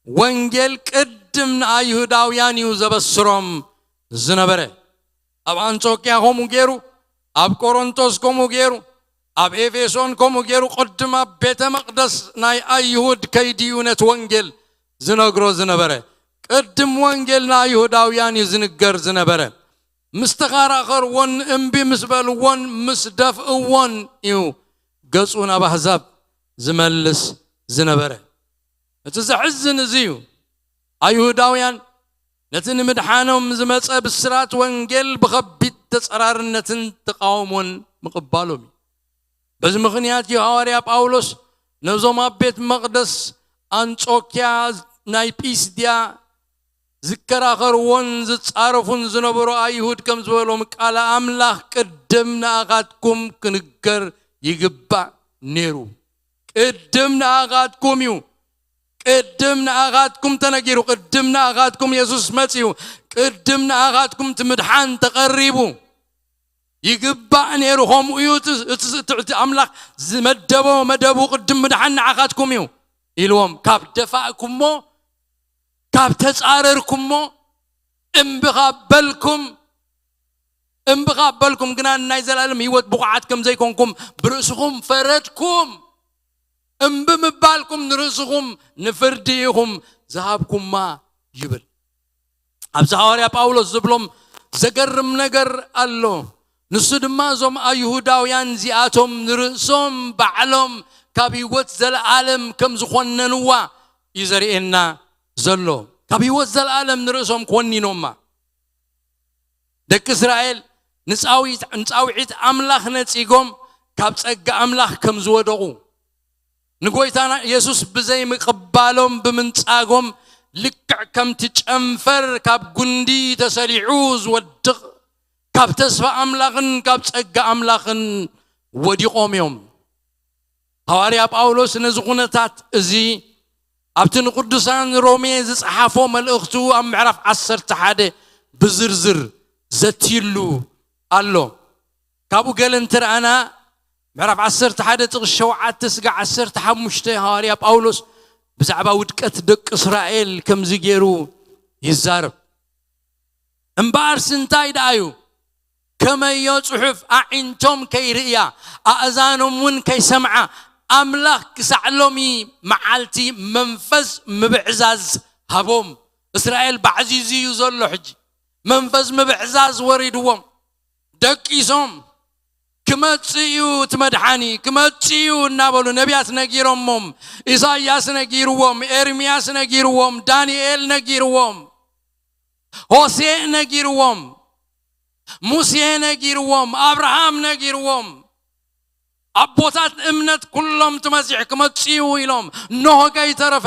ወንጌል ቅድም ንኣይሁዳውያን እዩ ዘበስሮም ዝነበረ። ኣብ ኣንጾክያ ከምኡ ገይሩ፣ ኣብ ቆሮንቶስ ከምኡ ገይሩ፣ ኣብ ኤፌሶን ከምኡ ገይሩ፣ ቅድም ኣብ ቤተ መቕደስ ናይ ኣይሁድ ከይድዩ ነቲ ወንጌል ዝነግሮ ዝነበረ። ቅድም ወንጌል ንኣይሁዳውያን እዩ ዝንገር ዝነበረ። ምስ ተኸራኸርዎን እምቢ ምስ በልዎን ምስ ደፍእዎን እዩ ገጹ ናብ ኣህዛብ ዝመልስ ዝነበረ። እቲ ዘሕዝን እዚ እዩ። ኣይሁዳውያን ነቲ ንምድሓኖም ዝመጸ ብስራት ወንጌል ብኸቢድ ተጸራርነትን ተቃውሞን ምቕባሎም እዩ። በዚ ምኽንያት እዩ ሃዋርያ ጳውሎስ ነዞም ኣብ ቤት መቕደስ ኣንጾክያ ናይ ጲስድያ ዝከራኸርዎን ዝጻረፉን ዝነበሩ ኣይሁድ ከም ዝበሎም፣ "ቃል ኣምላኽ ቅድም ንኣኻትኩም ክንገር ይግባእ ነይሩ። ቅድም ንኣኻትኩም እዩ። ቅድም ንኣኻትኩም ተነጊሩ። ቅድም ንኣኻትኩም የሱስ መጺኡ። ቅድም ንኣኻትኩም እቲ ምድሓን ተቐሪቡ። ይግባእ ነይሩ። ከምኡ እዩ። እቲ፣ እቲ፣ እቲ፣ እቲ ኣምላኽ ዝመደቦ መደቡ ቅድም ምድሓን ንኣኻትኩም እዩ" ኢልዎም። ካብ ደፋእኩሞ፣ ካብ ተጻረርኩሞ፣ እምቢ ካብ በልኩም፣ እምቢ ካብ በልኩም ግና ናይ ዘላለም ህይወት ብቑዓት ከም ዘይኮንኩም ብርእስኹም ፈረድኩም። እምቢ ምባልኩም ንርእስኹም ንፍርዲ ኢኹም ዝሃብኩማ ይብል። ኣብዚ ሃዋርያ ጳውሎስ ዝብሎም ዘገርም ነገር ኣሎ። ንሱ ድማ እዞም ኣይሁዳውያን እዚኣቶም ንርእሶም ባዕሎም ካብ ህይወት ዘለኣለም ከም ዝኾነንዋ እዩ ዘርእየና ዘሎ። ካብ ህይወት ዘለኣለም ንርእሶም ኮኒኖማ። ደቂ እስራኤል ንጻዊት-፣ ንጻውዒት ኣምላኽ ነጺጎም ካብ ጸጋ ኣምላኽ ከም ዝወደቑ፣ ንጎይታና የሱስ ብዘይ ምቕባሎም ብምንጻጎም ልክዕ ከምቲ ጨንፈር ካብ ጉንዲ ተሰሊዑ ዝወድቕ ካብ ተስፋ ኣምላኽን ካብ ጸጋ ኣምላኽን ወዲቖም እዮም። ሃዋርያ ጳውሎስ ነዚ ኩነታት እዚ ኣብቲ ንቅዱሳን ሮሜ ዝጸሓፎ መልእኽቱ ኣብ ምዕራፍ ዓሰርተ ሓደ ብዝርዝር ዘትይሉ ኣሎ። ካብኡ ገለ እንተረኣና፣ ምዕራፍ ዓሰርተ ሓደ ጥቕሲ ሸውዓተ ስጋዕ ዓሰርተ ሓሙሽተ፣ ሃዋርያ ጳውሎስ ብዛዕባ ውድቀት ደቂ እስራኤል ከምዚ ገይሩ ይዛረብ። እምበኣርስ እንታይ ደኣ እዩ? ከመዮ ጽሑፍ ኣዒንቶም ከይርእያ፣ ኣእዛኖም እውን ከይሰምዓ፣ ኣምላኽ ክሳዕ ሎሚ መዓልቲ መንፈስ ምብዕዛዝ ሃቦም። እስራኤል ባዕዚዙ እዩ ዘሎ። ሕጂ መንፈስ ምብዕዛዝ ወሪድዎም፣ ደቂሶም። ክመጽእ እዩ እቲ መድሓኒ፣ ክመጽእ እዩ እናበሉ ነቢያት ነጊሮሞም፣ ኢሳይያስ ነጊርዎም፣ ኤርምያስ ነጊርዎም፣ ዳንኤል ነጊርዎም፣ ሆሴዕ ነጊርዎም፣ ሙሴ ነጊርዎም፣ ኣብርሃም ነጊርዎም። ኣቦታት እምነት ኩሎም እቲ መሲሕ ክመጽእ እዩ ኢሎም፣ ኖህ ከይተረፈ።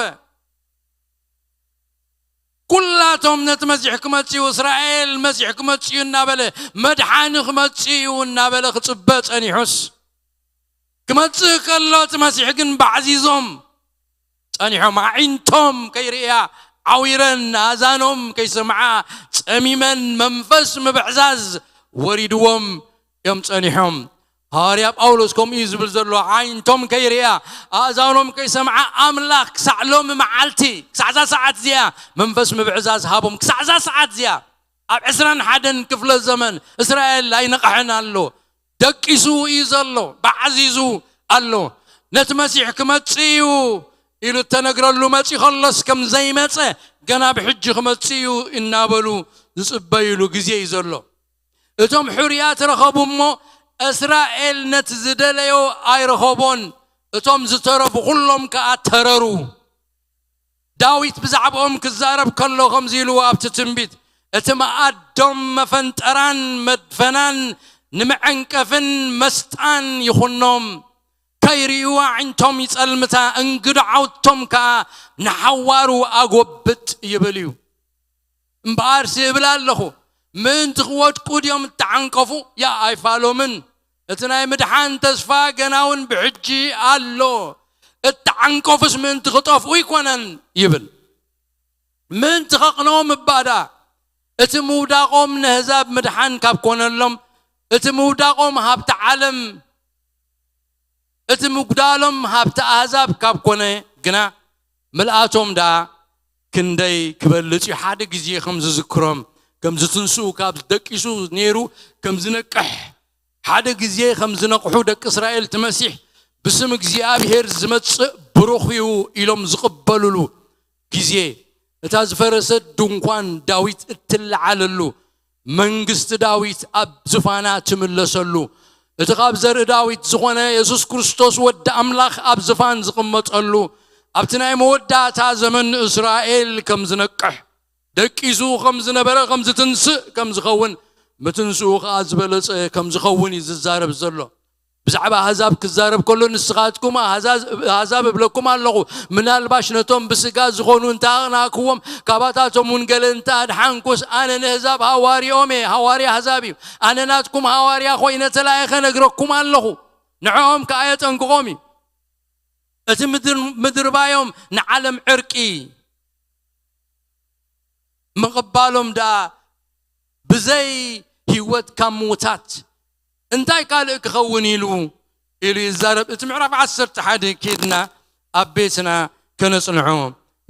ኩላቶም ነቲ መሲሕ ክመጽእ እዩ፣ እስራኤል መሲሕ ክመጽእ እዩ እናበለ፣ መድሓኒ ክመጽእ እዩ እናበለ ክጽበ ጸኒሑስ፣ ክመጽእ ከሎ እቲ መሲሕ ግን ባዕዚዞም ጸኒሖም። ኣዒንቶም ከይርእያ ዓዊረን፣ ኣእዛኖም ከይሰምዓ ጸሚመን፣ መንፈስ ምብዕዛዝ ወሪድዎም እዮም ጸኒሖም። ሃዋርያ ጳውሎስ ከምኡ እዩ ዝብል ዘሎ። ኣዒንቶም ከይርእያ፣ ኣእዛኖም ከይሰምዓ፣ ኣምላኽ ክሳዕ ሎሚ መዓልቲ፣ ክሳዕ እዛ ሰዓት እዚኣ መንፈስ ምብዕዛዝ ሃቦም። ክሳዕ እዛ ሰዓት እዚኣ ኣብ ዕስራን ሓደን ክፍለ ዘመን እስራኤል ኣይነቕሐን ኣሎ። ደቂሱ እዩ ዘሎ፣ ባዕዚዙ ኣሎ። ነቲ መሲሕ ክመጽእ እዩ ኢሉ እተነግረሉ መጺ ከሎስ ከም ዘይመጸ፣ ገና ብሕጂ ክመጽእ እዩ እናበሉ ዝጽበይሉ ግዜ እዩ ዘሎ። እቶም ሕሩያት ረኸቡ እሞ፣ እስራኤል ነቲ ዝደለዮ ኣይረኸቦን። እቶም ዝተረፉ ኩሎም ከኣ ተረሩ። ዳዊት ብዛዕባኦም ክዛረብ ከሎ ከምዚ ኢልዎ ኣብቲ ትንቢት፣ "እቲ መኣዶም መፈንጠራን መድፈናን ንመዐንቀፍን መስጣን ይኹኖም፣ ከይርእዩ ኣዒንቶም ይጸልምታ፣ እንግድዓውቶም ከኣ ንሓዋሩ ኣጎብጥ" ይብል እዩ። እምበኣርሲ እብል ኣለኹ፣ ምእንቲ ክወድቁ ድዮም እተዓንቀፉ? ያ ኣይፋሎምን። እቲ ናይ ምድሓን ተስፋ ገና እውን ብሕጂ ኣሎ። እተዓንቀፉስ ምእንቲ ክጠፍኡ ኣይኮነን ይብል። ምእንቲ ከቕንኦም እባ ደኣ፣ እቲ ምውዳቖም ነህዛብ ምድሓን ካብ ኮነሎም፣ እቲ ምውዳቖም ሃብቲ ዓለም፣ እቲ ምጉዳሎም ሃብቲ ኣህዛብ ካብ ኮነ ግና፣ ምልኣቶም ደኣ ክንደይ ክበልጽ እዩ። ሓደ ግዜ ከም ዝዝክሮም፣ ከም ዝትንስኡ፣ ካብ ደቂሱ ነይሩ ከም ዝነቅሕ፣ ሓደ ግዜ ከም ዝነቕሑ ደቂ እስራኤል፣ እቲ መሲሕ ብስም እግዚኣብሔር ዝመጽእ ብሩኽ እዩ ኢሎም ዝቕበሉሉ ግዜ፣ እታ ዝፈረሰት ድንኳን ዳዊት እትለዓለሉ፣ መንግስቲ ዳዊት ኣብ ዝፋና ትምለሰሉ፣ እቲ ካብ ዘርኢ ዳዊት ዝኾነ የሱስ ክርስቶስ ወዲ ኣምላኽ ኣብ ዝፋን ዝቕመጠሉ፣ ኣብቲ ናይ መወዳእታ ዘመን ንእስራኤል ከም ዝነቅሕ፣ ደቂሱ ከም ዝነበረ ከም ዝትንስእ ከም ዝኸውን፣ ምትንስኡ ኸኣ ዝበለጸ ከም ዝኸውን እዩ ዝዛረብ ዘሎ። ብዛዕባ ኣህዛብ ክዛረብ ከሎ፣ ንስኻትኩም ኣህዛዝ-፣ ኣህዛብ እብለኩም ኣለኹ፣ ምናልባሽ ነቶም ብስጋ ዝኾኑ እንተ ኣቕናእክዎም፣ ካባታቶም እውን ገለ እንተ ኣድሓንኩስ፣ ኣነ ንህዛብ ሃዋርያኦም እየ። ሃዋርያ ኣህዛብ እዩ። ኣነ ናትኩም ሃዋርያ ኮይነ ተላኢኸ ነግረኩም ኣለኹ። ንዕኦም ከኣ የጠንቅቖም እዩ። እቲ ምድር-፣ ምድርባዮም ንዓለም ዕርቂ ምቕባሎም ደኣ ብዘይ ህይወት ካብ ምዉታት እንታይ ካልእ ክኸውን ኢሉ፣ ኢሉ ይዛረብ። እቲ ምዕራፍ ዓሰርተ ሓደ ኬድና ኣብ ቤትና ከነጽንዖ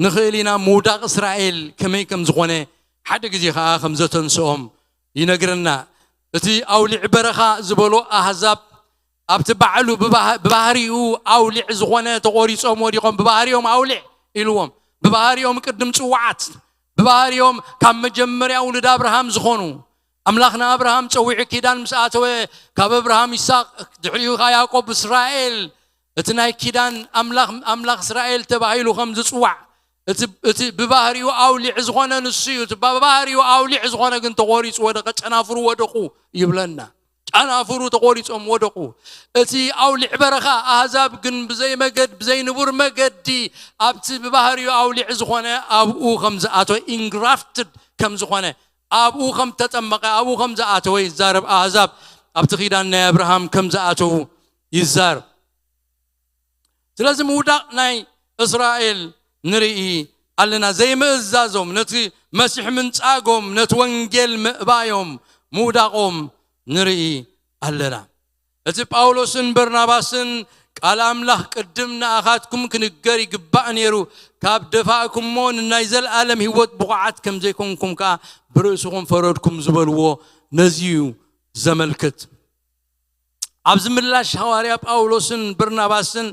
ንኽእል ኢና። ምውዳቕ እስራኤል ከመይ ከም ዝኾነ፣ ሓደ ግዜ ኸኣ ከም ዘተንስኦም ይነግረና። እቲ ኣውሊዕ በረኻ ዝበሎ ኣህዛብ ኣብቲ ባዕሉ ብባህ-፣ ብባህሪኡ ኣውሊዕ ዝኾነ ተቖሪጾም ወዲቖም፣ ብባህሪኦም ኣውሊዕ ኢልዎም፣ ብባህሪኦም ቅድም ጽዋዓት፣ ብባህሪኦም ካብ መጀመርያ ውሉድ ኣብርሃም ዝኾኑ፣ ኣምላኽ ንኣብርሃም ጸዊዑ ኪዳን ምስ ኣተወ፣ ካብ ኣብርሃም ይስሐቅ፣ ድሕሪኡ ከኣ ያዕቆብ፣ እስራኤል፣ እቲ ናይ ኪዳን ኣምላኽ፣ ኣምላኽ እስራኤል ተባሂሉ ከም ዝጽዋዕ፣ እቲ፣ እቲ ብባህሪኡ ኣውሊዕ ዝኾነ ንሱ እዩ። እቲ ብባህሪኡ ኣውሊዕ ዝኾነ ግን ተቖሪጹ ወደቐ፣ ጨናፍሩ ወደቑ ይብለና። ጨናፍሩ ተቖሪጾም ወደቑ። እቲ ኣውሊዕ በረኻ ኣህዛብ ግን ብዘይ መገድ፣ ብዘይ ንቡር መገዲ ኣብቲ ብባህሪኡ ኣውሊዕ ዝኾነ ኣብኡ ከም ዝኣተወ፣ ኢንግራፍትድ ከም ዝኾነ፣ ኣብኡ ከም ተጠመቐ፣ ኣብኡ ከም ዝኣተወ ይዛረብ። ኣህዛብ ኣብቲ ኪዳን ናይ ኣብርሃም ከም ዝኣተዉ ይዛረብ። ስለዚ ምውዳቕ ናይ እስራኤል ንርኢ ኣለና። ዘይምእዛዞም፣ ነቲ መሲሕ ምንጻጎም፣ ነቲ ወንጌል ምእባዮም፣ ምውዳቖም ንርኢ ኣለና። እቲ ጳውሎስን በርናባስን ቃል ኣምላኽ ቅድም ንኣኻትኩም ክንገር ይግባእ ነይሩ፣ ካብ ደፋእኩሞ ንናይ ዘለኣለም ህይወት ብቑዓት ከም ዘይኮንኩም ከኣ ብርእስኹም ፈረድኩም ዝበልዎ ነዚ እዩ ዘመልክት። ኣብዚ ምላሽ ሃዋርያ ጳውሎስን በርናባስን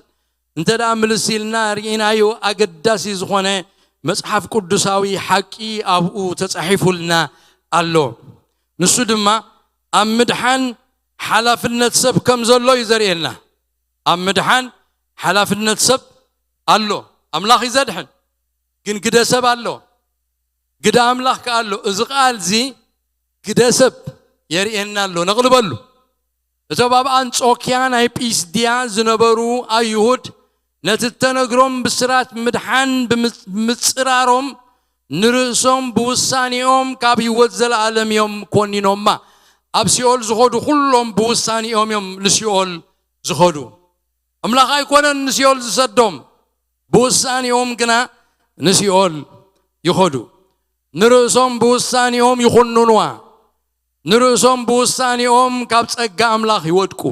እንተ ደኣ ምልስ ኢልና ርኢናዮ ኣገዳሲ ዝኾነ መጽሓፍ ቅዱሳዊ ሓቂ ኣብኡ ተጻሒፉልና ኣሎ። ንሱ ድማ ኣብ ምድሓን ሓላፍነት ሰብ ከም ዘሎ እዩ ዘርእየና። ኣብ ምድሓን ሓላፍነት ሰብ ኣሎ። ኣምላኽ እዩ ዘድሕን፣ ግን ግደ ሰብ ኣሎ፣ ግደ ኣምላኽ ከኣ ኣሎ። እዚ ቃል እዚ ግደ ሰብ የርእየና ኣሎ። ነቕልበሉ። እቶም ኣብ ኣንጾኪያ ናይ ጲስድያ ዝነበሩ ኣይሁድ ነቲ እተነግሮም ብስራት ምድሓን ብምጽራሮም ንርእሶም ብውሳኔኦም ካብ ህይወት ዘለኣለም እዮም ኮኒኖማ። ኣብ ሲኦል ዝኸዱ ኩሎም ብውሳኔኦም እዮም ንሲኦል ዝኸዱ። ኣምላኽ ኣይኮነን ንሲኦል ዝሰዶም፣ ብውሳኔኦም ግና ንሲኦል ይኸዱ። ንርእሶም ብውሳኔኦም ይኹንንዋ፣ ንርእሶም ብውሳኔኦም ካብ ጸጋ ኣምላኽ ይወድቁ።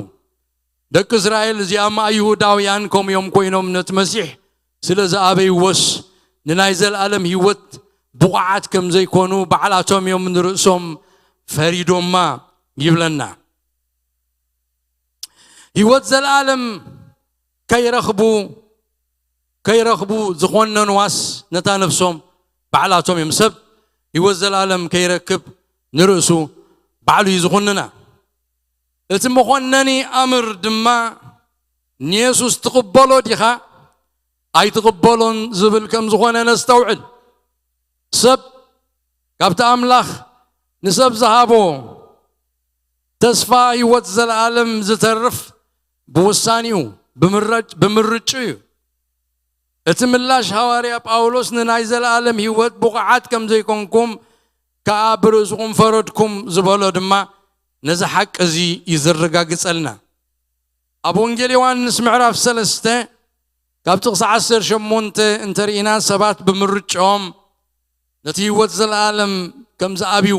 ደቂ እስራኤል እዚኣም ኣይሁዳውያን ከምኡ እዮም ኮይኖም ነቲ መሲሕ ስለ ዝኣበይዎስ ንናይ ዘለኣለም ህይወት ብቑዓት ከም ዘይኮኑ ባዕላቶም እዮም ንርእሶም ፈሪዶማ ይብለና። ህይወት ዘለኣለም ከይረኽቡ ከይረኽቡ ዝኾነንዋስ ነታ ነፍሶም ባዕላቶም እዮም። ሰብ ህይወት ዘለኣለም ከይረክብ ንርእሱ ባዕሉ እዩ ዝኾንና። እቲ መኾነኒ ኣምር ድማ ንየሱስ ትቕበሎ ዲኻ ኣይትቕበሎን ዝብል ከም ዝኾነ ነስተውዕል። ሰብ ካብቲ ኣምላኽ ንሰብ ዝሃቦ ተስፋ ህይወት ዘለኣለም ዝተርፍ ብውሳኔኡ ብምረጭ-፣ ብምርጭ እዩ። እቲ ምላሽ ሃዋርያ ጳውሎስ ንናይ ዘለኣለም ህይወት ብቑዓት ከም ዘይኮንኩም ከኣ ብርእስኹም ፈረድኩም ዝበሎ ድማ ነዚ ሓቂ እዚ እዩ ዘረጋግጸልና። ኣብ ወንጌል ዮሃንስ ምዕራፍ ሰለስተ ካብ ጥቕሲ ዓሰርተ ሸሞንተ እንተርኢና ሰባት ብምርጭኦም ነቲ ህይወት ዘለኣለም ከም ዝኣብዩ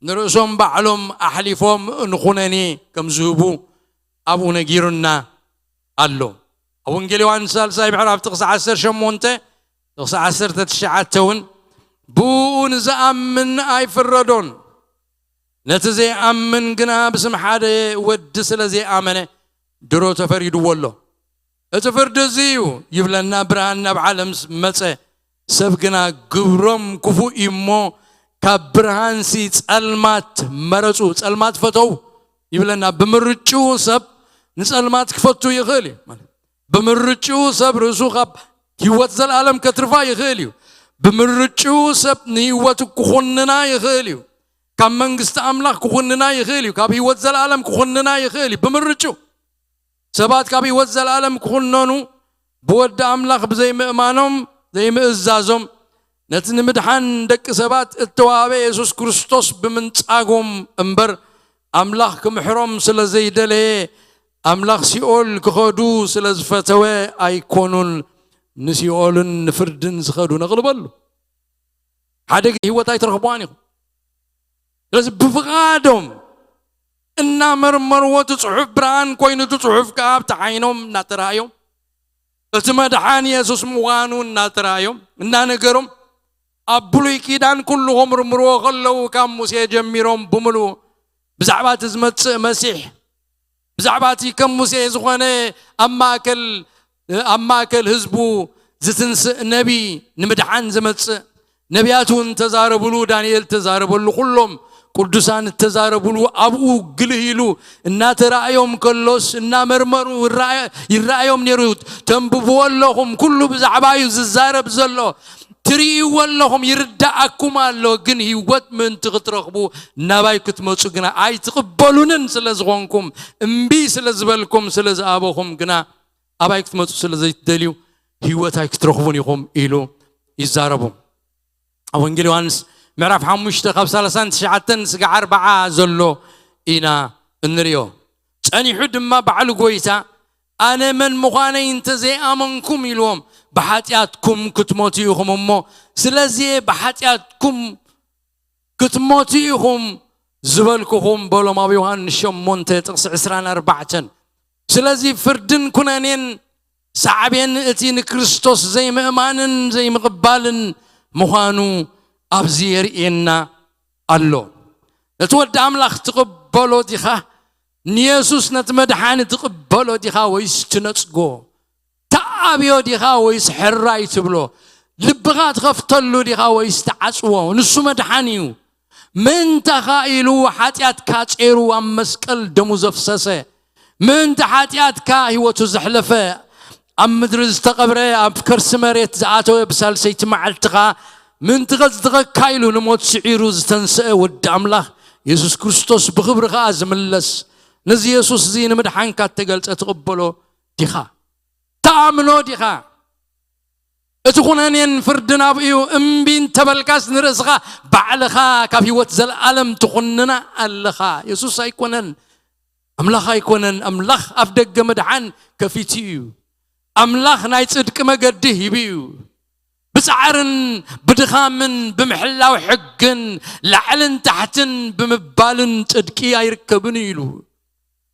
ንርእሶም ባዕሎም ኣሕሊፎም ንኹነኔ ከም ዝህቡ ኣብኡ ነጊሩና ኣሎ። ኣብ ወንጌል ዮሃንስ ሳልሳይ ምዕራፍ ጥቕሲ ዓሰርተ ሸሞንተ ጥቕሲ ዓሰርተ ትሽዓተ እውን ብኡ ንዝኣምን ኣይፍረዶን፣ ነቲ ዘይኣምን ግና ብስም ሓደ ወዲ ስለ ዘይኣመነ ድሮ ተፈሪድዎ ኣሎ። እቲ ፍርዲ እዚ እዩ ይብለና፣ ብርሃን ናብ ዓለም መጸ፣ ሰብ ግና ግብሮም ክፉእ እዩ እሞ ካብ ብርሃንሲ ጸልማት መረጹ፣ ጸልማት ፈተው ይብለና። ብምርጭኡ ሰብ ንጸልማት ክፈቱ ይኽእል እዩ ማለት። ብምርጭኡ ሰብ ርእሱ ካብ ህይወት ዘለኣለም ከትርፋ ይኽእል እዩ። ብምርጭኡ ሰብ ንህይወቱ ክኹንና ይኽእል እዩ። ካብ መንግስቲ ኣምላኽ ክኹንና ይኽእል እዩ። ካብ ህይወት ዘለኣለም ክኹንና ይኽእል እዩ። ብምርጭኡ ሰባት ካብ ህይወት ዘለኣለም ክኹነኑ ብወዲ ኣምላኽ ብዘይምእማኖም፣ ዘይምእዛዞም፣ ነቲ ንምድሓን ደቂ ሰባት እተዋህበ የሱስ ክርስቶስ ብምንጻጎም እምበር፣ ኣምላኽ ክምሕሮም ስለ ዘይደለየ፣ ኣምላኽ ሲኦል ክኸዱ ስለ ዝፈተወ ኣይኮኑን ንሲኦልን ንፍርድን ዝኸዱ። ነቕልበሉ። ሓደ ህይወት ኣይትረኽብዋን ኢኹም። ስለዚ ብፍቓዶም እናመርመርዎ፣ እቲ ጽሑፍ ብርሃን ኮይኑ፣ እቲ ጽሑፍ ከኣ ኣብቲ ዓይኖም እናተራእዮም፣ እቲ መድሓን የሱስ ምዃኑ እናተራእዮም፣ እናነገሮም፣ ኣብ ብሉይ ኪዳን ኩሉ ከምርምርዎ ከለዉ፣ ካብ ሙሴ ጀሚሮም ብምሉኡ ብዛዕባ እቲ ዝመጽእ መሲሕ፣ ብዛዕባ እቲ ከም ሙሴ ዝኾነ ኣብ ማእከል፣ ኣብ ማእከል ህዝቡ ዝትንስእ ነቢ፣ ንምድሓን ዝመጽእ፣ ነቢያት እውን ተዛረብሉ፣ ዳንኤል ተዛረበሉ፣ ኩሎም ቅዱሳን እተዛረብሉ፣ ኣብኡ ግልህ ኢሉ እናተራእዮም ከሎስ እናመርመሩ ይረኣየ-፣ ይረኣዮም ነይሩ። ተንብብዎ ኣለኹም፣ ኩሉ ብዛዕባ እዩ ዝዛረብ ዘሎ። ትርእይዎ ኣለኹም፣ ይርዳኣኩም ኣሎ፣ ግን ህይወት ምእንቲ ክትረኽቡ ናባይ ክትመጹ ግና ኣይትቕበሉንን ስለ ዝኾንኩም፣ እምቢ ስለ ዝበልኩም፣ ስለ ዝኣበኹም ግና ኣባይ ክትመጹ ስለ ዘይትደልዩ ህይወት ኣይክትረኽቡን ኢኹም ኢሉ ይዛረቦም። ኣብ ወንጌል ዮሃንስ ምዕራፍ ሓሙሽተ ካብ ሰላሳን ትሽዓተን ስጋዕ ኣርብዓ ዘሎ ኢና እንርእዮ። ጸኒሑ ድማ ባዕሉ ጎይታ ኣነ መን ምዃነይ እንተ ዘይኣመንኩም ኢልዎም፣ ብሓጢኣትኩም ክትሞቱ ኢኹም እሞ፣ ስለዚ ብሓጢኣትኩም ክትሞቱ ኢኹም ዝበልኩኹም በሎም፣ ኣብ ዮሃንስ ሸሞንተ ጥቕሲ ዕስራን ኣርባዕተን። ስለዚ ፍርድን ኩነኔን ሳዕቤን እቲ ንክርስቶስ ዘይምእማንን ዘይምቕባልን ምዃኑ ኣብዚ የርእየና ኣሎ። ነቲ ወዲ ኣምላኽ ትቕበሎ ዲኻ? ንየሱስ ነቲ መድሓኒ ትቕበሎ ዲኻ ወይስ ትነጽጎ? ተኣብዮ ዲኻ ወይስ ሕራይ ትብሎ? ልብኻ ትኸፍተሉ ዲኻ ወይስ ትዓጽዎ? ንሱ መድሓኒ እዩ። ምእንታኻ ኢሉ ሓጢኣትካ ጼሩ ኣብ መስቀል ደሙ ዘፍሰሰ፣ ምእንቲ ሓጢኣትካ ህይወቱ ዘሕለፈ፣ ኣብ ምድሪ ዝተቐብረ፣ ኣብ ከርሲ መሬት ዝኣተወ፣ ብሳልሰይቲ መዓልቲ ኸኣ ምእንቲ ኸጽድቐካ ኢሉ ንሞት ስዒሩ ዝተንስአ ወዲ ኣምላኽ የሱስ ክርስቶስ ብኽብሪ ኸኣ ዝምለስ፣ ነዚ የሱስ እዚ ንምድሓንካ እተገልጸ ትቕበሎ ዲኻ? ትኣምኖ ዲኻ? እቲ ኹነኔን ፍርድን ኣብኡ እዩ። እምቢ እንተበልካስ ንርእስኻ ባዕልኻ ካብ ህይወት ዘለኣለም ትኹንና ኣለኻ። የሱስ ኣይኮነን፣ ኣምላኽ ኣይኮነን። ኣምላኽ ኣፍ ደገ ምድሓን ከፊቱ እዩ። ኣምላኽ ናይ ጽድቂ መገዲ ሂቡ እዩ። ብጻዕርን ብድኻምን ብምሕላው ሕግን ላዕልን ታሕትን ብምባልን ጽድቂ ኣይርከብን እዩ ኢሉ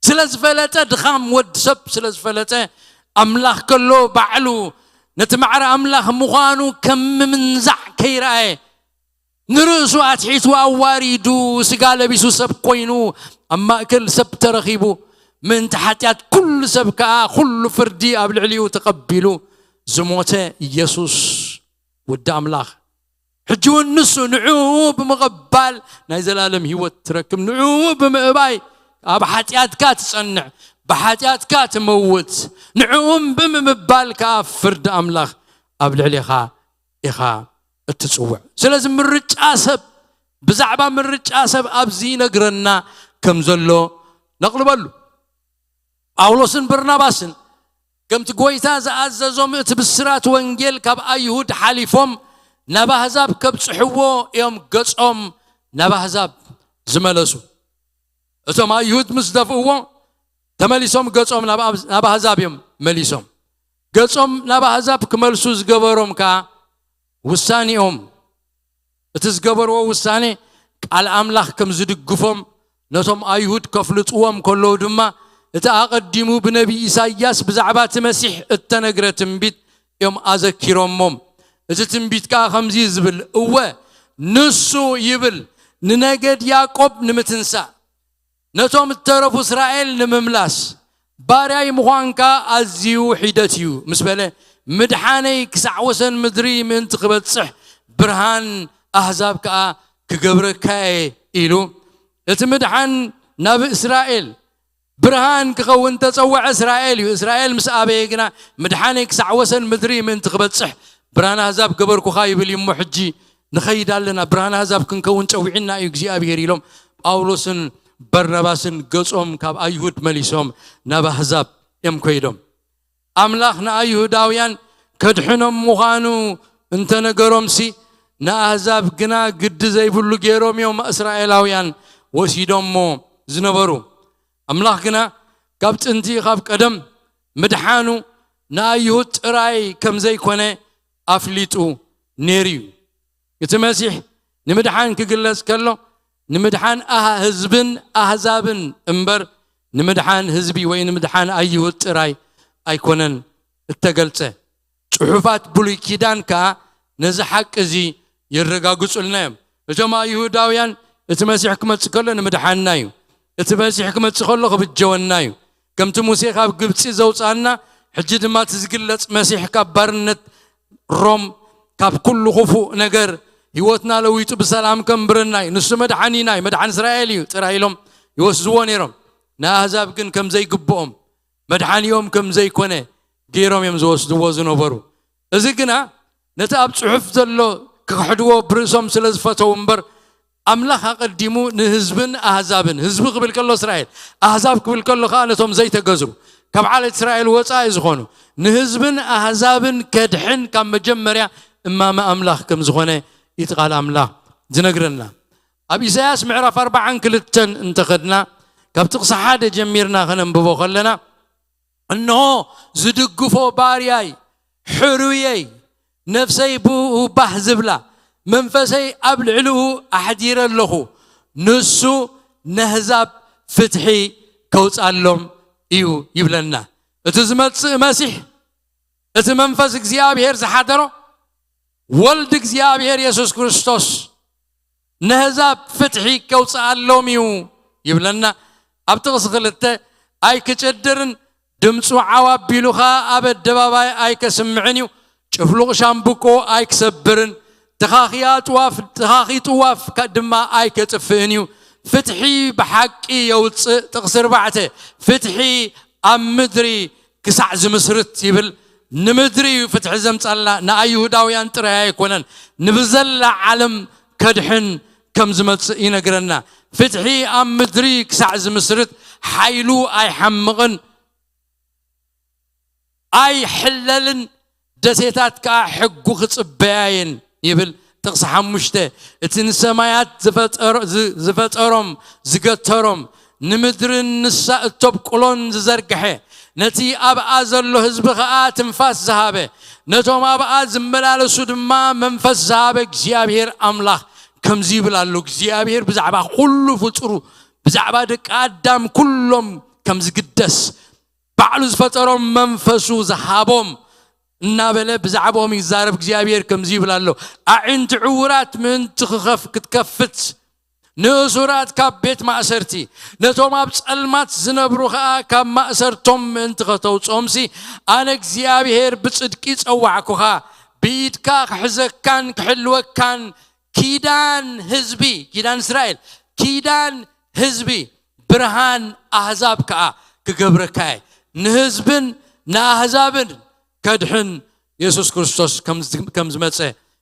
ስለ ዝፈለጠ፣ ድኻም ወዲ ሰብ ስለ ዝፈለጠ፣ ኣምላኽ ከሎ ባዕሉ ነቲ ማዕረ ኣምላኽ ምዃኑ ከም ምምንዛዕ ከይረኣየ፣ ንርእሱ ኣትሒቱ ኣዋሪዱ፣ ስጋ ለቢሱ ሰብ ኮይኑ፣ ኣብ ማእከል ሰብ ተረኺቡ፣ ምእንቲ ሓጢኣት ኩሉ ሰብ ከኣ ኩሉ ፍርዲ ኣብ ልዕሊኡ ተቐቢሉ ዝሞተ ኢየሱስ ወዲ ኣምላኽ። ሕጂ እውን ንሱ ንዕኡ ብምቕባል ናይ ዘላለም ህይወት ትረክብ፣ ንዕኡ ብምእባይ ኣብ ሓጢኣትካ ትጸንዕ፣ ብሓጢኣትካ ትመውት፣ ንዕኡም ብምምባል ከኣ ፍርዲ ኣምላኽ ኣብ ልዕሌኻ ኢኻ እትጽውዕ። ስለዚ ምርጫ ሰብ፣ ብዛዕባ ምርጫ ሰብ ኣብዚ ይነግረና ከም ዘሎ ነቕልበሉ። ጳውሎስን በርናባስን ከምቲ ጐይታ ዝኣዘዞም እቲ ብስራት ወንጌል ካብ ኣይሁድ ሓሊፎም ናብ ኣህዛብ ከብጽሕዎ እዮም ገጾም ናብ ኣህዛብ ዝመለሱ። እቶም ኣይሁድ ምስ ደፍእዎ ተመሊሶም ገጾም ናብ ኣብ- ናብ ኣህዛብ እዮም መሊሶም። ገጾም ናብ ኣህዛብ ክመልሱ ዝገበሮም ከኣ ውሳኔኦም እቲ ዝገበርዎ ውሳኔ ቃል ኣምላኽ ከም ዝድግፎም ነቶም ኣይሁድ ከፍልጥዎም ከለዉ ድማ፣ እቲ ኣቐዲሙ ብነቢይ ኢሳይያስ ብዛዕባ እቲ መሲሕ እተነግረ ትንቢት እዮም ኣዘኪሮሞም። እቲ ትንቢት ከኣ ከምዚ እዩ ዝብል፣ እወ፣ ንሱ ይብል፣ ንነገድ ያዕቆብ ንምትንሳእ፣ ነቶም እተረፉ እስራኤል ንምምላስ፣ ባርያይ ምዃንካ ኣዝዩ ሒደት እዩ ምስ በለ፣ ምድሓነይ ክሳዕ ወሰን ምድሪ ምእንቲ ክበጽሕ፣ ብርሃን ኣህዛብ ከኣ ክገብረካ እየ ኢሉ፣ እቲ ምድሓን ናብ እስራኤል ብርሃን ክኸውን ተጸውዐ እስራኤል እዩ። እስራኤል ምስ ኣበየ ግና፣ ምድሓነይ ክሳዕ ወሰን ምድሪ ምእንቲ ክበጽሕ፣ ብርሃን ኣህዛብ ገበርኩኻ ይብል እዩ። እሞ ሕጂ ንኸይድ ኣለና፣ ብርሃን ኣህዛብ ክንከውን ጸዊዕና እዩ እግዚኣብሄር ኢሎም፣ ጳውሎስን በርናባስን ገጾም ካብ ኣይሁድ መሊሶም ናብ ኣህዛብ እዮም ከይዶም። ኣምላኽ ንኣይሁዳውያን ከድሕኖም ምዃኑ እንተነገሮምሲ፣ ንኣህዛብ ግና ግዲ ዘይብሉ ገይሮም እዮም እስራኤላውያን ወሲዶሞ ዝነበሩ። ኣምላኽ ግና ካብ ጥንቲ ካብ ቀደም ምድሓኑ ንኣይሁድ ጥራይ ከም ዘይኮነ ኣፍሊጡ ነይሩ እዩ። እቲ መሲሕ ንምድሓን ክግለጽ ከሎ፣ ንምድሓን ኣህ- ህዝብን ኣህዛብን እምበር፣ ንምድሓን ህዝቢ ወይ ንምድሓን ኣይሁድ ጥራይ ኣይኮነን እተገልጸ። ጽሑፋት ብሉይ ኪዳን ከኣ ነዚ ሓቂ እዚ የረጋግጹልና እዮም። እቶም ኣይሁዳውያን እቲ መሲሕ ክመጽእ ከሎ ንምድሓንና እዩ። እቲ መሲሕ ክመጽእ ከሎ ክብጀወና እዩ። ከምቲ ሙሴ ካብ ግብጺ ዘውጽኣና፣ ሕጂ ድማ እቲ ዝግለጽ መሲሕ ካብ ባርነት ሮም፣ ካብ ኩሉ ክፉእ ነገር ህይወትና ለዊጡ ብሰላም ከንብረና እዩ። ንሱ መድሓኒና እዩ፣ መድሓን እስራኤል እዩ ጥራይ ኢሎም ይወስድዎ ነይሮም። ንኣህዛብ ግን ከም ዘይግብኦም፣ መድሓኒኦም ከም ዘይኮነ ገይሮም እዮም ዝወስድዎ ዝነበሩ። እዚ ግና ነቲ ኣብ ጽሑፍ ዘሎ ክኽሕድዎ ብርእሶም ስለ ዝፈተው እምበር፣ ኣምላኽ ኣቐዲሙ ንህዝብን ኣህዛብን፣ ህዝቢ ክብል ከሎ እስራኤል፣ ኣህዛብ ክብል ከሎ ከኣ ነቶም ዘይተገዝሩ፣ ካብ ዓሌት እስራኤል ወጻኢ ዝኾኑ፣ ንህዝብን ኣህዛብን ከድሕን ካብ መጀመርያ እማመ ኣምላኽ ከም ዝኾነ እቲ ቃል ኣምላኽ ዝነግረና። ኣብ ኢሳያስ ምዕራፍ ኣርባዓን ክልተን እንተኸድና፣ ካብ ጥቕሲ ሓደ ጀሚርና ከነንብቦ ከለና፣ እንሆ ዝድግፎ ባርያይ፣ ሕሩየይ፣ ነፍሰይ ብኡ ባህ ዝብላ፣ መንፈሰይ ኣብ ልዕሊኡ ኣሕዲረ ኣለኹ። ንሱ ነህዛብ ፍትሒ ከውጻሎም እዩ ይብለና። እቲ ዝመጽእ መሲሕ፣ እቲ መንፈስ እግዚኣብሔር ዝሓደሮ ወልድ እግዚኣብሔር የሱስ ክርስቶስ ነህዛብ ፍትሒ ከውፅኣሎም እዩ ይብለና። ኣብ ጥቕሲ ክልተ፣ ኣይክጭድርን፣ ድምፁ ዓው ኣቢሉ ኸኣ ኣብ ኣደባባይ ኣይከስምዕን እዩ። ጭፍሉቕ ሻምብቆ ኣይክሰብርን፣ ተኻኺያ ጥዋፍ፣ ተኻኺ ጥዋፍ ከ-፣ ድማ ኣይከጥፍእን እዩ። ፍትሒ ብሓቂ የውፅእ። ጥቕሲ ኣርባዕተ፣ ፍትሒ ኣብ ምድሪ ክሳዕ ዝምስርት ይብል። ንምድሪ እዩ ፍትሒ ዘምጻልና፣ ንኣይሁዳውያን ጥራይ ኣይኮነን፣ ንብዘላ ዓለም ከድሕን ከም ዝመጽእ ይነግረና። ፍትሒ ኣብ ምድሪ ክሳዕ ዝምስርት፣ ሓይሉ ኣይሓምቕን፣ ኣይሕለልን፣ ደሴታት ከኣ ሕጉ ክጽበያ እየን ይብል። ጥቕሲ ሓሙሽተ፣ እቲ ንሰማያት ዝፈጠሮ-፣ ዝ-፣ ዝፈጠሮም፣ ዝገተሮም፣ ንምድርን ንሳ እተብቁሎን ዝዘርግሐ፣ ነቲ ኣብኣ ዘሎ ህዝቢ ኸኣ ትንፋስ ዝሃበ፣ ነቶም ኣብኣ ዝመላለሱ ድማ መንፈስ ዝሃበ እግዚኣብሔር ኣምላኽ ከምዚ ይብል ኣሎ። እግዚኣብሔር ብዛዕባ ኩሉ ፍጡሩ፣ ብዛዕባ ደቂ ኣዳም ኩሎም ከም ዝግደስ፣ ባዕሉ ዝፈጠሮም መንፈሱ ዝሃቦም እናበለ ብዛዕባኦም ይዛረብ። እግዚኣብሔር ከምዚ ይብል ኣሎ፣ ኣዒንቲ ዕውራት ምእንቲ ክኸፍ-፣ ክትከፍት፣ ንእሱራት ካብ ቤት ማእሰርቲ፣ ነቶም ኣብ ጸልማት ዝነብሩ ኸኣ ካብ ማእሰርቶም ምእንቲ ከተውጽኦምሲ፣ ኣነ እግዚኣብሔር ብጽድቂ ጸዋዕኩኻ፣ ብኢድካ ክሕዘካን ክሕልወካን፣ ኪዳን ህዝቢ፣ ኪዳን እስራኤል፣ ኪዳን ህዝቢ፣ ብርሃን ኣህዛብ ከኣ ክገብረካ እየ። ንህዝብን ንኣህዛብን ከድሕን የሱስ ክርስቶስ ከም ዝ-፣ ከም ዝመጸ፣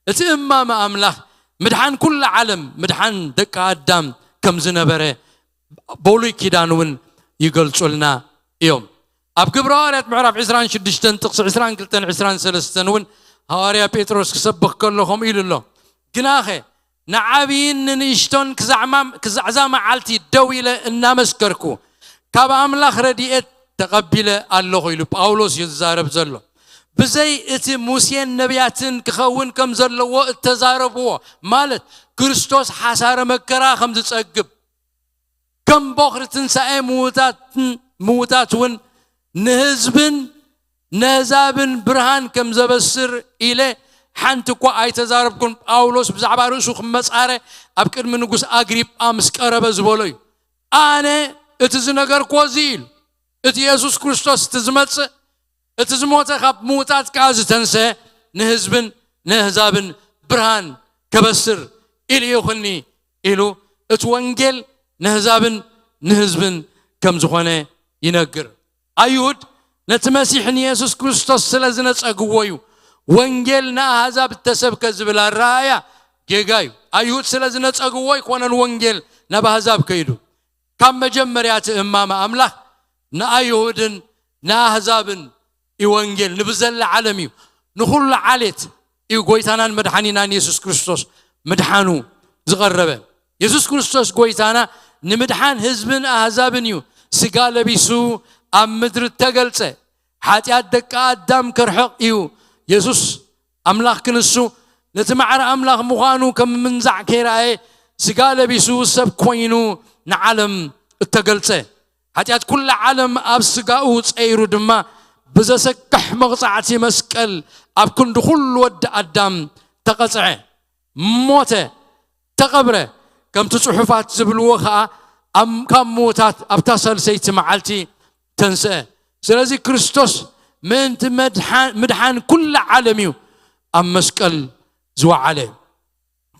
እቲ እማመ ኣምላኽ ምድሓን ኩላ ዓለም፣ ምድሓን ደቂ ኣዳም ከም ዝነበረ ብሉይ ኪዳን እውን ይገልጹልና እዮም። ኣብ ግብረ ሃዋርያት ምዕራፍ ዕስራን ሽዱሽተን ጥቕሲ ዕስራን ክልተን ዕስራን ሰለስተን እውን ሃዋርያ ጴጥሮስ ክሰብኽ ከሎ ከምኡ ኢሉ ኣሎ፣ ግናኸ ንዓብይን ንንእሽቶን ክዛዕማም-፣ ክዛዕዛ መዓልቲ ደው ኢለ እናመስከርኩ፣ ካብ ኣምላኽ ረድኤት ተቐቢለ ኣለኹ ኢሉ ጳውሎስ እዩ ዝዛረብ ዘሎ። ብዘይ እቲ ሙሴን ነቢያትን ክኸውን ከም ዘለዎ እተዛረብዎ፣ ማለት ክርስቶስ ሓሳረ መከራ ከም ዝጸግብ፣ ከም ቦኽሪ ትንሳኤ ምዉታትን፣ ምዉታት እውን ንህዝብን ነህዛብን ብርሃን ከም ዘበስር ኢለ ሓንቲ እኳ ኣይተዛረብኩን። ጳውሎስ ብዛዕባ ርእሱ ክመጻረ ኣብ ቅድሚ ንጉስ ኣግሪጳ ምስ ቀረበ ዝበሎ እዩ። ኣነ እቲ ዝነገርኩዎ እዚ ኢሉ፣ እቲ የሱስ ክርስቶስ እቲ ዝመጽእ፣ እቲ ዝሞተ ካብ ምዉታት ከኣ ዝተንስአ፣ ንህዝብን ነህዛብን ብርሃን ከበስር ኢሉ ይኹኒ ኢሉ፣ እቲ ወንጌል ነህዛብን ንህዝብን ከም ዝኾነ ይነግር። ኣይሁድ ነቲ መሲሕ ንየሱስ ክርስቶስ ስለ ዝነጸግዎ እዩ ወንጌል ንኣህዛብ እተሰብከ ዝብል ኣረኣእያ ጌጋ እዩ። ኣይሁድ ስለ ዝነጸግዎ ኣይኮነን ወንጌል ናብ ኣህዛብ ከይዱ። ካብ መጀመርያ እቲ እማመ ኣምላኽ ንኣይሁድን ንኣህዛብን እዩ ወንጌል፣ ንብዘላ ዓለም እዩ፣ ንኹሉ ዓሌት እዩ ጎይታናን መድሓኒናን የሱስ ክርስቶስ ምድሓኑ ዝቐረበ። የሱስ ክርስቶስ ጎይታና ንምድሓን ህዝብን ኣህዛብን እዩ ስጋ ለቢሱ ኣብ ምድሪ እተገልጸ። ሓጢኣት ደቂ ኣዳም ከርሕቕ እዩ የሱስ ኣምላኽ ክንሱ፣ ነቲ ማዕረ ኣምላኽ ምዃኑ ከም ምንዛዕ ከይረኣየ፣ ስጋ ለቢሱ ሰብ ኮይኑ ንዓለም እተገልጸ። ሓጢኣት ኩላ ዓለም ኣብ ስጋኡ ጸይሩ ድማ ብዘሰክሕ መቕጻዕቲ መስቀል ኣብ ክንዲ ኩሉ ወዲ ኣዳም ተቐጽዐ። ሞተ፣ ተቐብረ፣ ከምቲ ጽሑፋት ዝብልዎ ኸኣ፣ ኣብ-፣ ካብ ምዉታት ኣብታ ሳልሰይቲ መዓልቲ ተንስአ። ስለዚ ክርስቶስ ምእንቲ መድሓ-፣ ምድሓን ኩላ ዓለም እዩ ኣብ መስቀል ዝወዓለ።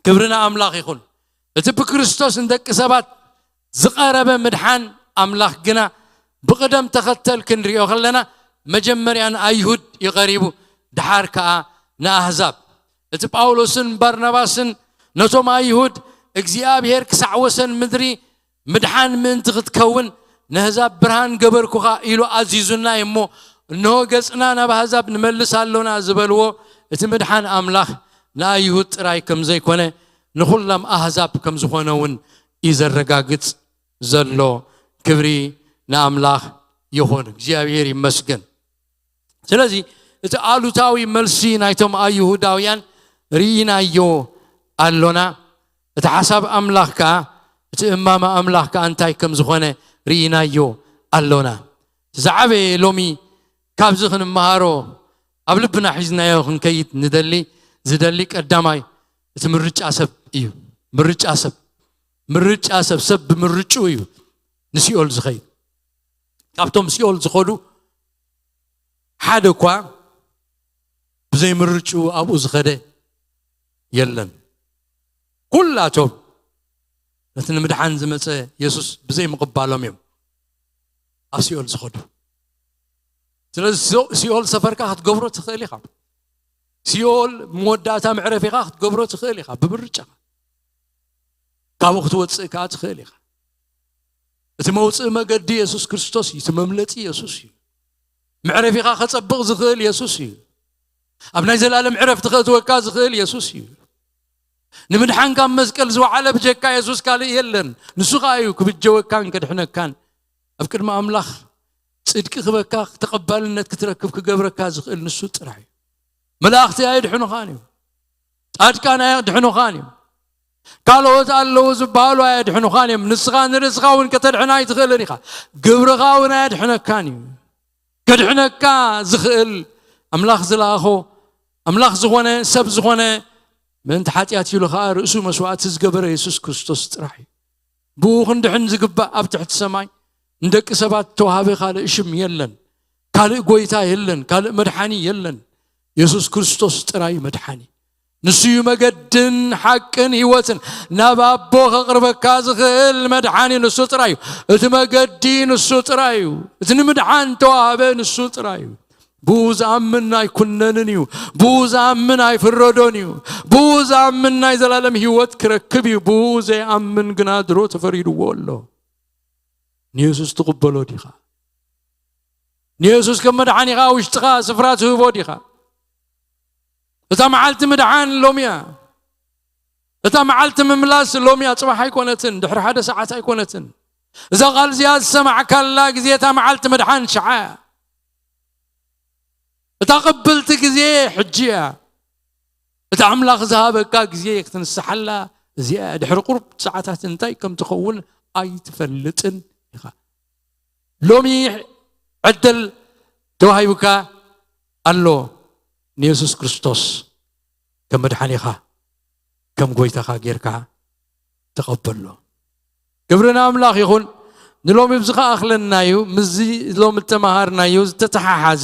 ክብሪ ንኣምላኽ ይኹን። እቲ ብክርስቶስ ንደቂ ሰባት ዝቐረበ ምድሓን ኣምላኽ ግና ብቕደም ተኸተል ክንሪኦ ከለና፣ መጀመርያ ንኣይሁድ እዩ ቀሪቡ፣ ደሓር ከኣ ንኣህዛብ። እቲ ጳውሎስን ባርናባስን ነቶም ኣይሁድ እግዚኣብሔር ክሳዕ ወሰን ምድሪ ምድሓን ምእንቲ ክትከውን ነህዛብ ብርሃን ገበርኩኻ ኢሉ ኣዚዙና እዩ እሞ፣ እንሆ ገጽና ናብ ኣህዛብ ንመልስ ኣሎና ዝበልዎ፣ እቲ ምድሓን ኣምላኽ ንኣይሁድ ጥራይ ከም ዘይኮነ ንኹሎም ኣህዛብ ከም ዝኾነ እውን እዩ ዘረጋግጽ ዘሎ። ክብሪ ንኣምላኽ ይኹን። እግዚኣብሔር ይመስገን። ስለዚ እቲ ኣሉታዊ መልሲ ናይቶም ኣይሁዳውያን ርኢናዮ ኣሎና። እቲ ሓሳብ ኣምላኽ ከኣ፣ እቲ እማመ ኣምላኽ ከኣ እንታይ ከም ዝኾነ ርኢናዮ ኣሎና። ዝዓበየ ሎሚ ካብዚ ክንመሃሮ፣ ኣብ ልብና ሒዝናዮ ክንከይድ ንደሊ፣ ዝደሊ ቀዳማይ እቲ ምርጫ ሰብ እዩ። ምርጫ ሰብ፣ ምርጫ ሰብ፣ ሰብ ብምርጭኡ እዩ ንሲኦል ዝኸይድ። ካብቶም ሲኦል ዝኸዱ ሓደ እኳ ብዘይ ምርጭኡ ኣብኡ ዝኸደ የለን። ኩላቶም ነቲ ንምድሓን ዝመጸ የሱስ ብዘይ ምቕባሎም እዮም ኣብ ሲኦል ዝኸዱ። ስለዚ ሲኦ-፣ ሲኦል ሰፈርካ ክትገብሮ ትኽእል ኢኻ። ሲኦል መወዳእታ መዕረፊኻ ክትገብሮ ትኽእል ኢኻ ብምርጫኻ። ካብኡ ክትወጽእ ከኣ ትኽእል ኢኻ። እቲ መውጽኢ መገዲ የሱስ ክርስቶስ እዩ። እቲ መምለጺ የሱስ እዩ። መዕረፊኻ ከጸብቕ ዝኽእል የሱስ እዩ። ኣብ ናይ ዘላለም ዕረፍቲ ከእትወካ ዝኽእል የሱስ እዩ። ንምድሓን ካብ መስቀል ዝወዓለ ብጀካ የሱስ ካልእ የለን። ንሱ ኸኣ እዩ ክብጀወካን ከድሕነካን፣ ኣብ ቅድሚ ኣምላኽ ጽድቂ ክበካ፣ ተቐባልነት ክትረክብ ክገብረካ ዝኽእል ንሱ ጥራሕ እዩ። መላእኽቲ ኣየድሕኑኻን እዮም። ጻድቃን ኣየድሕኑኻን እዮም። ካልኦት ኣለዉ ዝበሃሉ ኣየድሕኑኻን እዮም። ንስኻ ንርእስኻ እውን ከተድሕና ኣይትኽእልን ኢኻ። ግብርኻ እውን ኣየድሕነካን እዩ። ከድሕነካ ዝኽእል ኣምላኽ ዝለኣኾ፣ ኣምላኽ ዝኾነ፣ ሰብ ዝኾነ፣ ምእንቲ ሓጢኣት ኢሉ ኸኣ ርእሱ መስዋእቲ ዝገበረ የሱስ ክርስቶስ ጥራሕ እዩ። ብኡ ክንድሕን ዝግባእ ኣብ ትሕቲ ሰማይ ንደቂ ሰባት ተዋሃበ ካልእ ሽም የለን። ካልእ ጐይታ የለን። ካልእ መድሓኒ የለን። የሱስ ክርስቶስ ጥራይ መድሓኒ። ንሱ እዩ መገድን ሓቅን ህይወትን። ናብ ኣቦ ከቕርበካ ዝኽእል መድሓኒ ንሱ ጥራይ እዩ። እቲ መገዲ ንሱ ጥራይ እዩ። እቲ ንምድሓን ተዋህበ ንሱ ጥራይ እዩ። ብኡ ዝኣምን ኣይኩነንን እዩ። ብኡ ዝኣምን ኣይፍረዶን እዩ። ብኡ ዝኣምን ናይ ዘላለም ህይወት ክረክብ እዩ። ብኡ ዘይኣምን ግና ድሮ ተፈሪድዎ ኣሎ። ንየሱስ ትቕበሎ ዲኻ? ንየሱስ ከም መድሓኒኻ ውሽጥኻ ስፍራ ትህቦ ዲኻ? እታ መዓልቲ ምድሓን ሎሚ እያ። እታ መዓልቲ ምምላስ ሎሚ እያ፣ ጽባሕ ኣይኮነትን፣ ድሕሪ ሓደ ሰዓት ኣይኮነትን። እዛ ቃል እዚኣ ዝሰማዕካላ ግዜ እታ መዓልቲ ምድሓን ሽዓ እያ። እታ ቅብልቲ ግዜ ሕጂ እያ። እቲ ኣምላኽ ዝሃበካ ግዜ ክትንስሓላ እዚኣ እያ። ድሕሪ ቁሩብ ሰዓታት እንታይ ከም ትኸውን ኣይትፈልጥን ኢኻ። ሎሚ ዕድል ተዋሂቡካ ኣሎ። ንየሱስ ክርስቶስ ከም መድሓኒኻ፣ ከም ጐይታኻ ጌርካ ተቐበሎ። ክብሪ ንኣምላኽ ይኹን። ንሎሚ ኣብዚ ከኣኽለና እዩ። ምስዚ ሎሚ እተመሃርናዮ ዝተተሓሓዘ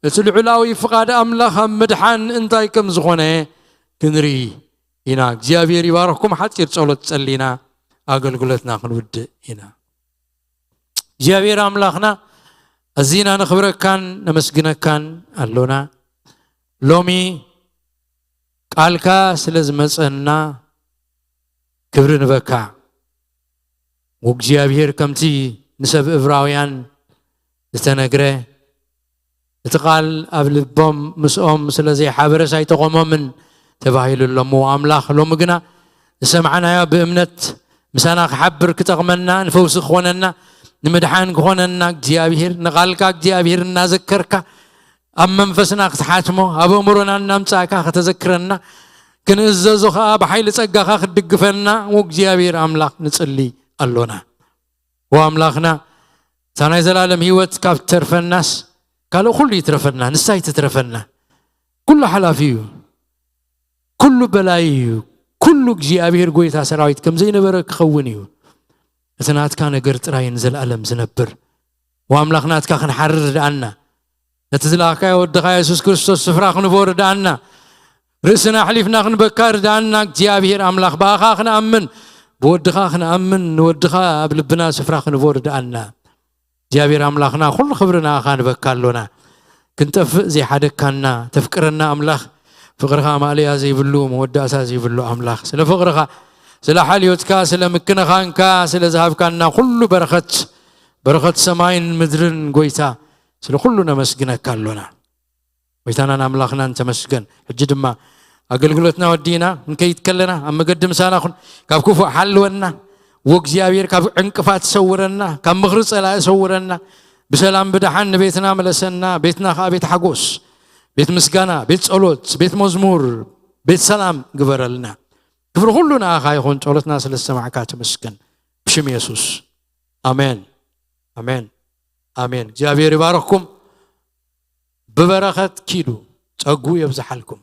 እቲ ልዑላዊ ፍቓድ ኣምላኽ ኣብ ምድሓን እንታይ ከም ዝኾነ ክንርኢ ኢና። እግዚኣብሔር ይባርኽኩም። ሓጺር ጸሎት ጸሊና ኣገልግሎትና ክንውድእ ኢና። እግዚኣብሔር ኣምላኽና፣ ኣዚና ነኽብረካን ነመስግነካን ኣሎና። ሎሚ ቃልካ ስለ ዝመጸና ክብሪ ንበካ። ወእግዚኣብሔር ከምቲ ንሰብ እብራውያን ዝተነግረ፣ እቲ ቃል ኣብ ልቦም ምስኦም ስለ ዘይሓበረስ ኣይጠቐሞምን ተባሂሉ ኣሎ። እሞ ኣምላኽ ሎሚ ግና ዝሰማዕናዮ ብእምነት ምሳና ክሓብር ክጠቕመና፣ ንፈውሲ ክኾነና፣ ንምድሓን ክኾነና እግዚኣብሔር፣ ንቓልካ እግዚኣብሔር እናዘከርካ ኣብ መንፈስና ክትሓትሞ፣ ኣብ ኣእምሮና እናምጻእካ ከተዘክረና፣ ክንእዘዞ ኸኣ ብሓይሊ ጸጋኻ ክትድግፈና፣ ወእግዚኣብሔር ኣምላኽ ንጽሊ ኣሎና። ወኣምላኽና፣ እታ ናይ ዘላለም ህይወት ካብ ትተርፈናስ፣ ካልእ ኩሉ ይትረፈና፣ ንሳ ይትትረፈና። ኩሉ ሓላፊ እዩ። ኩሉ በላይ እዩ። ኩሉ እግዚኣብሔር ጐይታ ሰራዊት ከም ዘይነበረ ክኸውን እዩ። እቲ ናትካ ነገር ጥራይ ንዘለኣለም ዝነብር። ወኣምላኽ ናትካ ክንሓርር ርድኣና። ነቲ ዝለኣኽካዮ ወድኻ የሱስ ክርስቶስ ስፍራ ክንቦ ርድኣና። ርእስና ኣሕሊፍና ክንበካ ርድኣና። እግዚኣብሔር ኣምላኽ ብኣኻ ክንኣምን፣ ብወድኻ ክንኣምን፣ ንወድኻ ኣብ ልብና ስፍራ ክንቦ ርድኣና። እግዚኣብሔር ኣምላኽና፣ ኩሉ ክብሪ ንኣኻ ንበካ ኣሎና። ክንጠፍእ ዘይሓደግካና፣ ተፍቅረና ኣምላኽ፣ ፍቕርኻ ማእለያ ዘይብሉ፣ መወዳእታ ዘይብሉ ኣምላኽ፣ ስለ ፍቕርኻ፣ ስለ ሓልዮትካ፣ ስለ ምክንኻንካ፣ ስለ ዝሃብካና ኩሉ በረኸት፣ በረኸት ሰማይን ምድርን ጐይታ፣ ስለ ኩሉ ነመስግነካ ኣሎና። ጐይታናን ኣምላኽናን ተመስገን። ሕጂ ድማ ኣገልግሎትና ወዲእና ክንከይድ ከለና ኣብ መገዲ ምሳና ኩን፣ ካብ ክፉእ ሓልወና፣ ወእግዚኣብሔር ካብ ዕንቅፋት ሰውረና፣ ካብ ምኽሪ ጸላኢ ሰውረና። ብሰላም ብደሓን ንቤትና መለሰና። ቤትና ከዓ ቤት ሓጎስ፣ ቤት ምስጋና፣ ቤት ጸሎት፣ ቤት መዝሙር፣ ቤት ሰላም ግበረልና። ክብሪ ኩሉ ንኣኻ ይኹን። ጸሎትና ስለ ዝሰማዕካ ተመስገን። ብሽም የሱስ ኣሜን፣ ኣሜን፣ ኣሜን። እግዚኣብሔር ይባረኽኩም። ብበረኸት ኪዱ፣ ጸጉ የብዝሓልኩም።